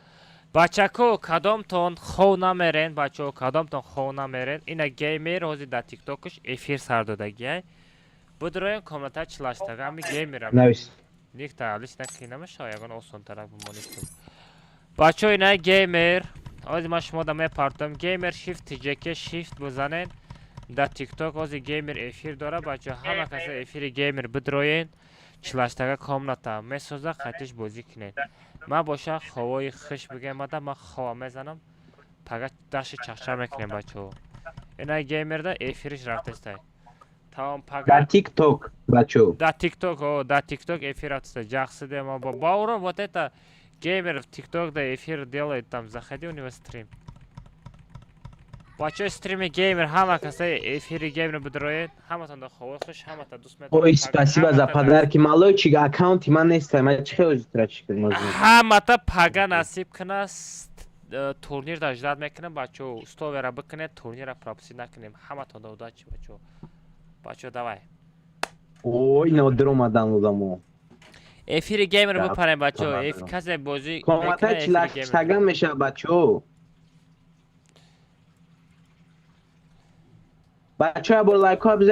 Бачако, кадомтон хов намерен, бачаҳо, кадомтон хов намерен? Ина геймер ҳозир дар тиктокаш эфир сар додагиай. Будроен комната чилаштага, ами геймера. Навис. Никта, алиш накӣ намешава, ягон осонтарак бимонед. Бачаҳо, ина геймер, ҳозир ман шумо да мепартам. Геймер shift tjk shift бизанед. Дар тикток ҳозир геймер эфир дора, бачаҳо, ҳама каса эфири геймер бидроен, чилаштага комната месоза, қатиш бозӣ кунед. Ман боша ховои хиш бигем ада, ман хова мезанам. Пага дашти чахча мекунем, бачаҳо. Ина геймерда эфириш рафтестай. Тамом, пага. Дар тикток, бачаҳо. Дар тикток, о, дар тикток эфир рафтестай. Ҷахсиде ма ба баурон, вот это геймер в тикток да эфир делает там, заходи у него стрим. Бачаҳои стрими геймер, ҳама касаи эфири геймер бидроед, ҳаматон да ховои хуш, ҳамата дӯст медорам. Ой, спасибо за подарки. Малой чига аккаунти ман нест, ман чӣ хел зудтара чӣ кунам? Ҳамата пага насиб куна, турнир да ждать мекунем, бачаҳо, условияра бикунед, турнира пропустить накунем. Ҳаматон да удачи, бачаҳо. Бачаҳо, давай. Ой, нодир омадан одамо. Эфири геймер бипарем, бачаҳо. Эф касе бозӣ Комната мекунад, эфири геймер. чилаштага мешавад, бачаҳо. Бачаҳо, бо лайкҳо.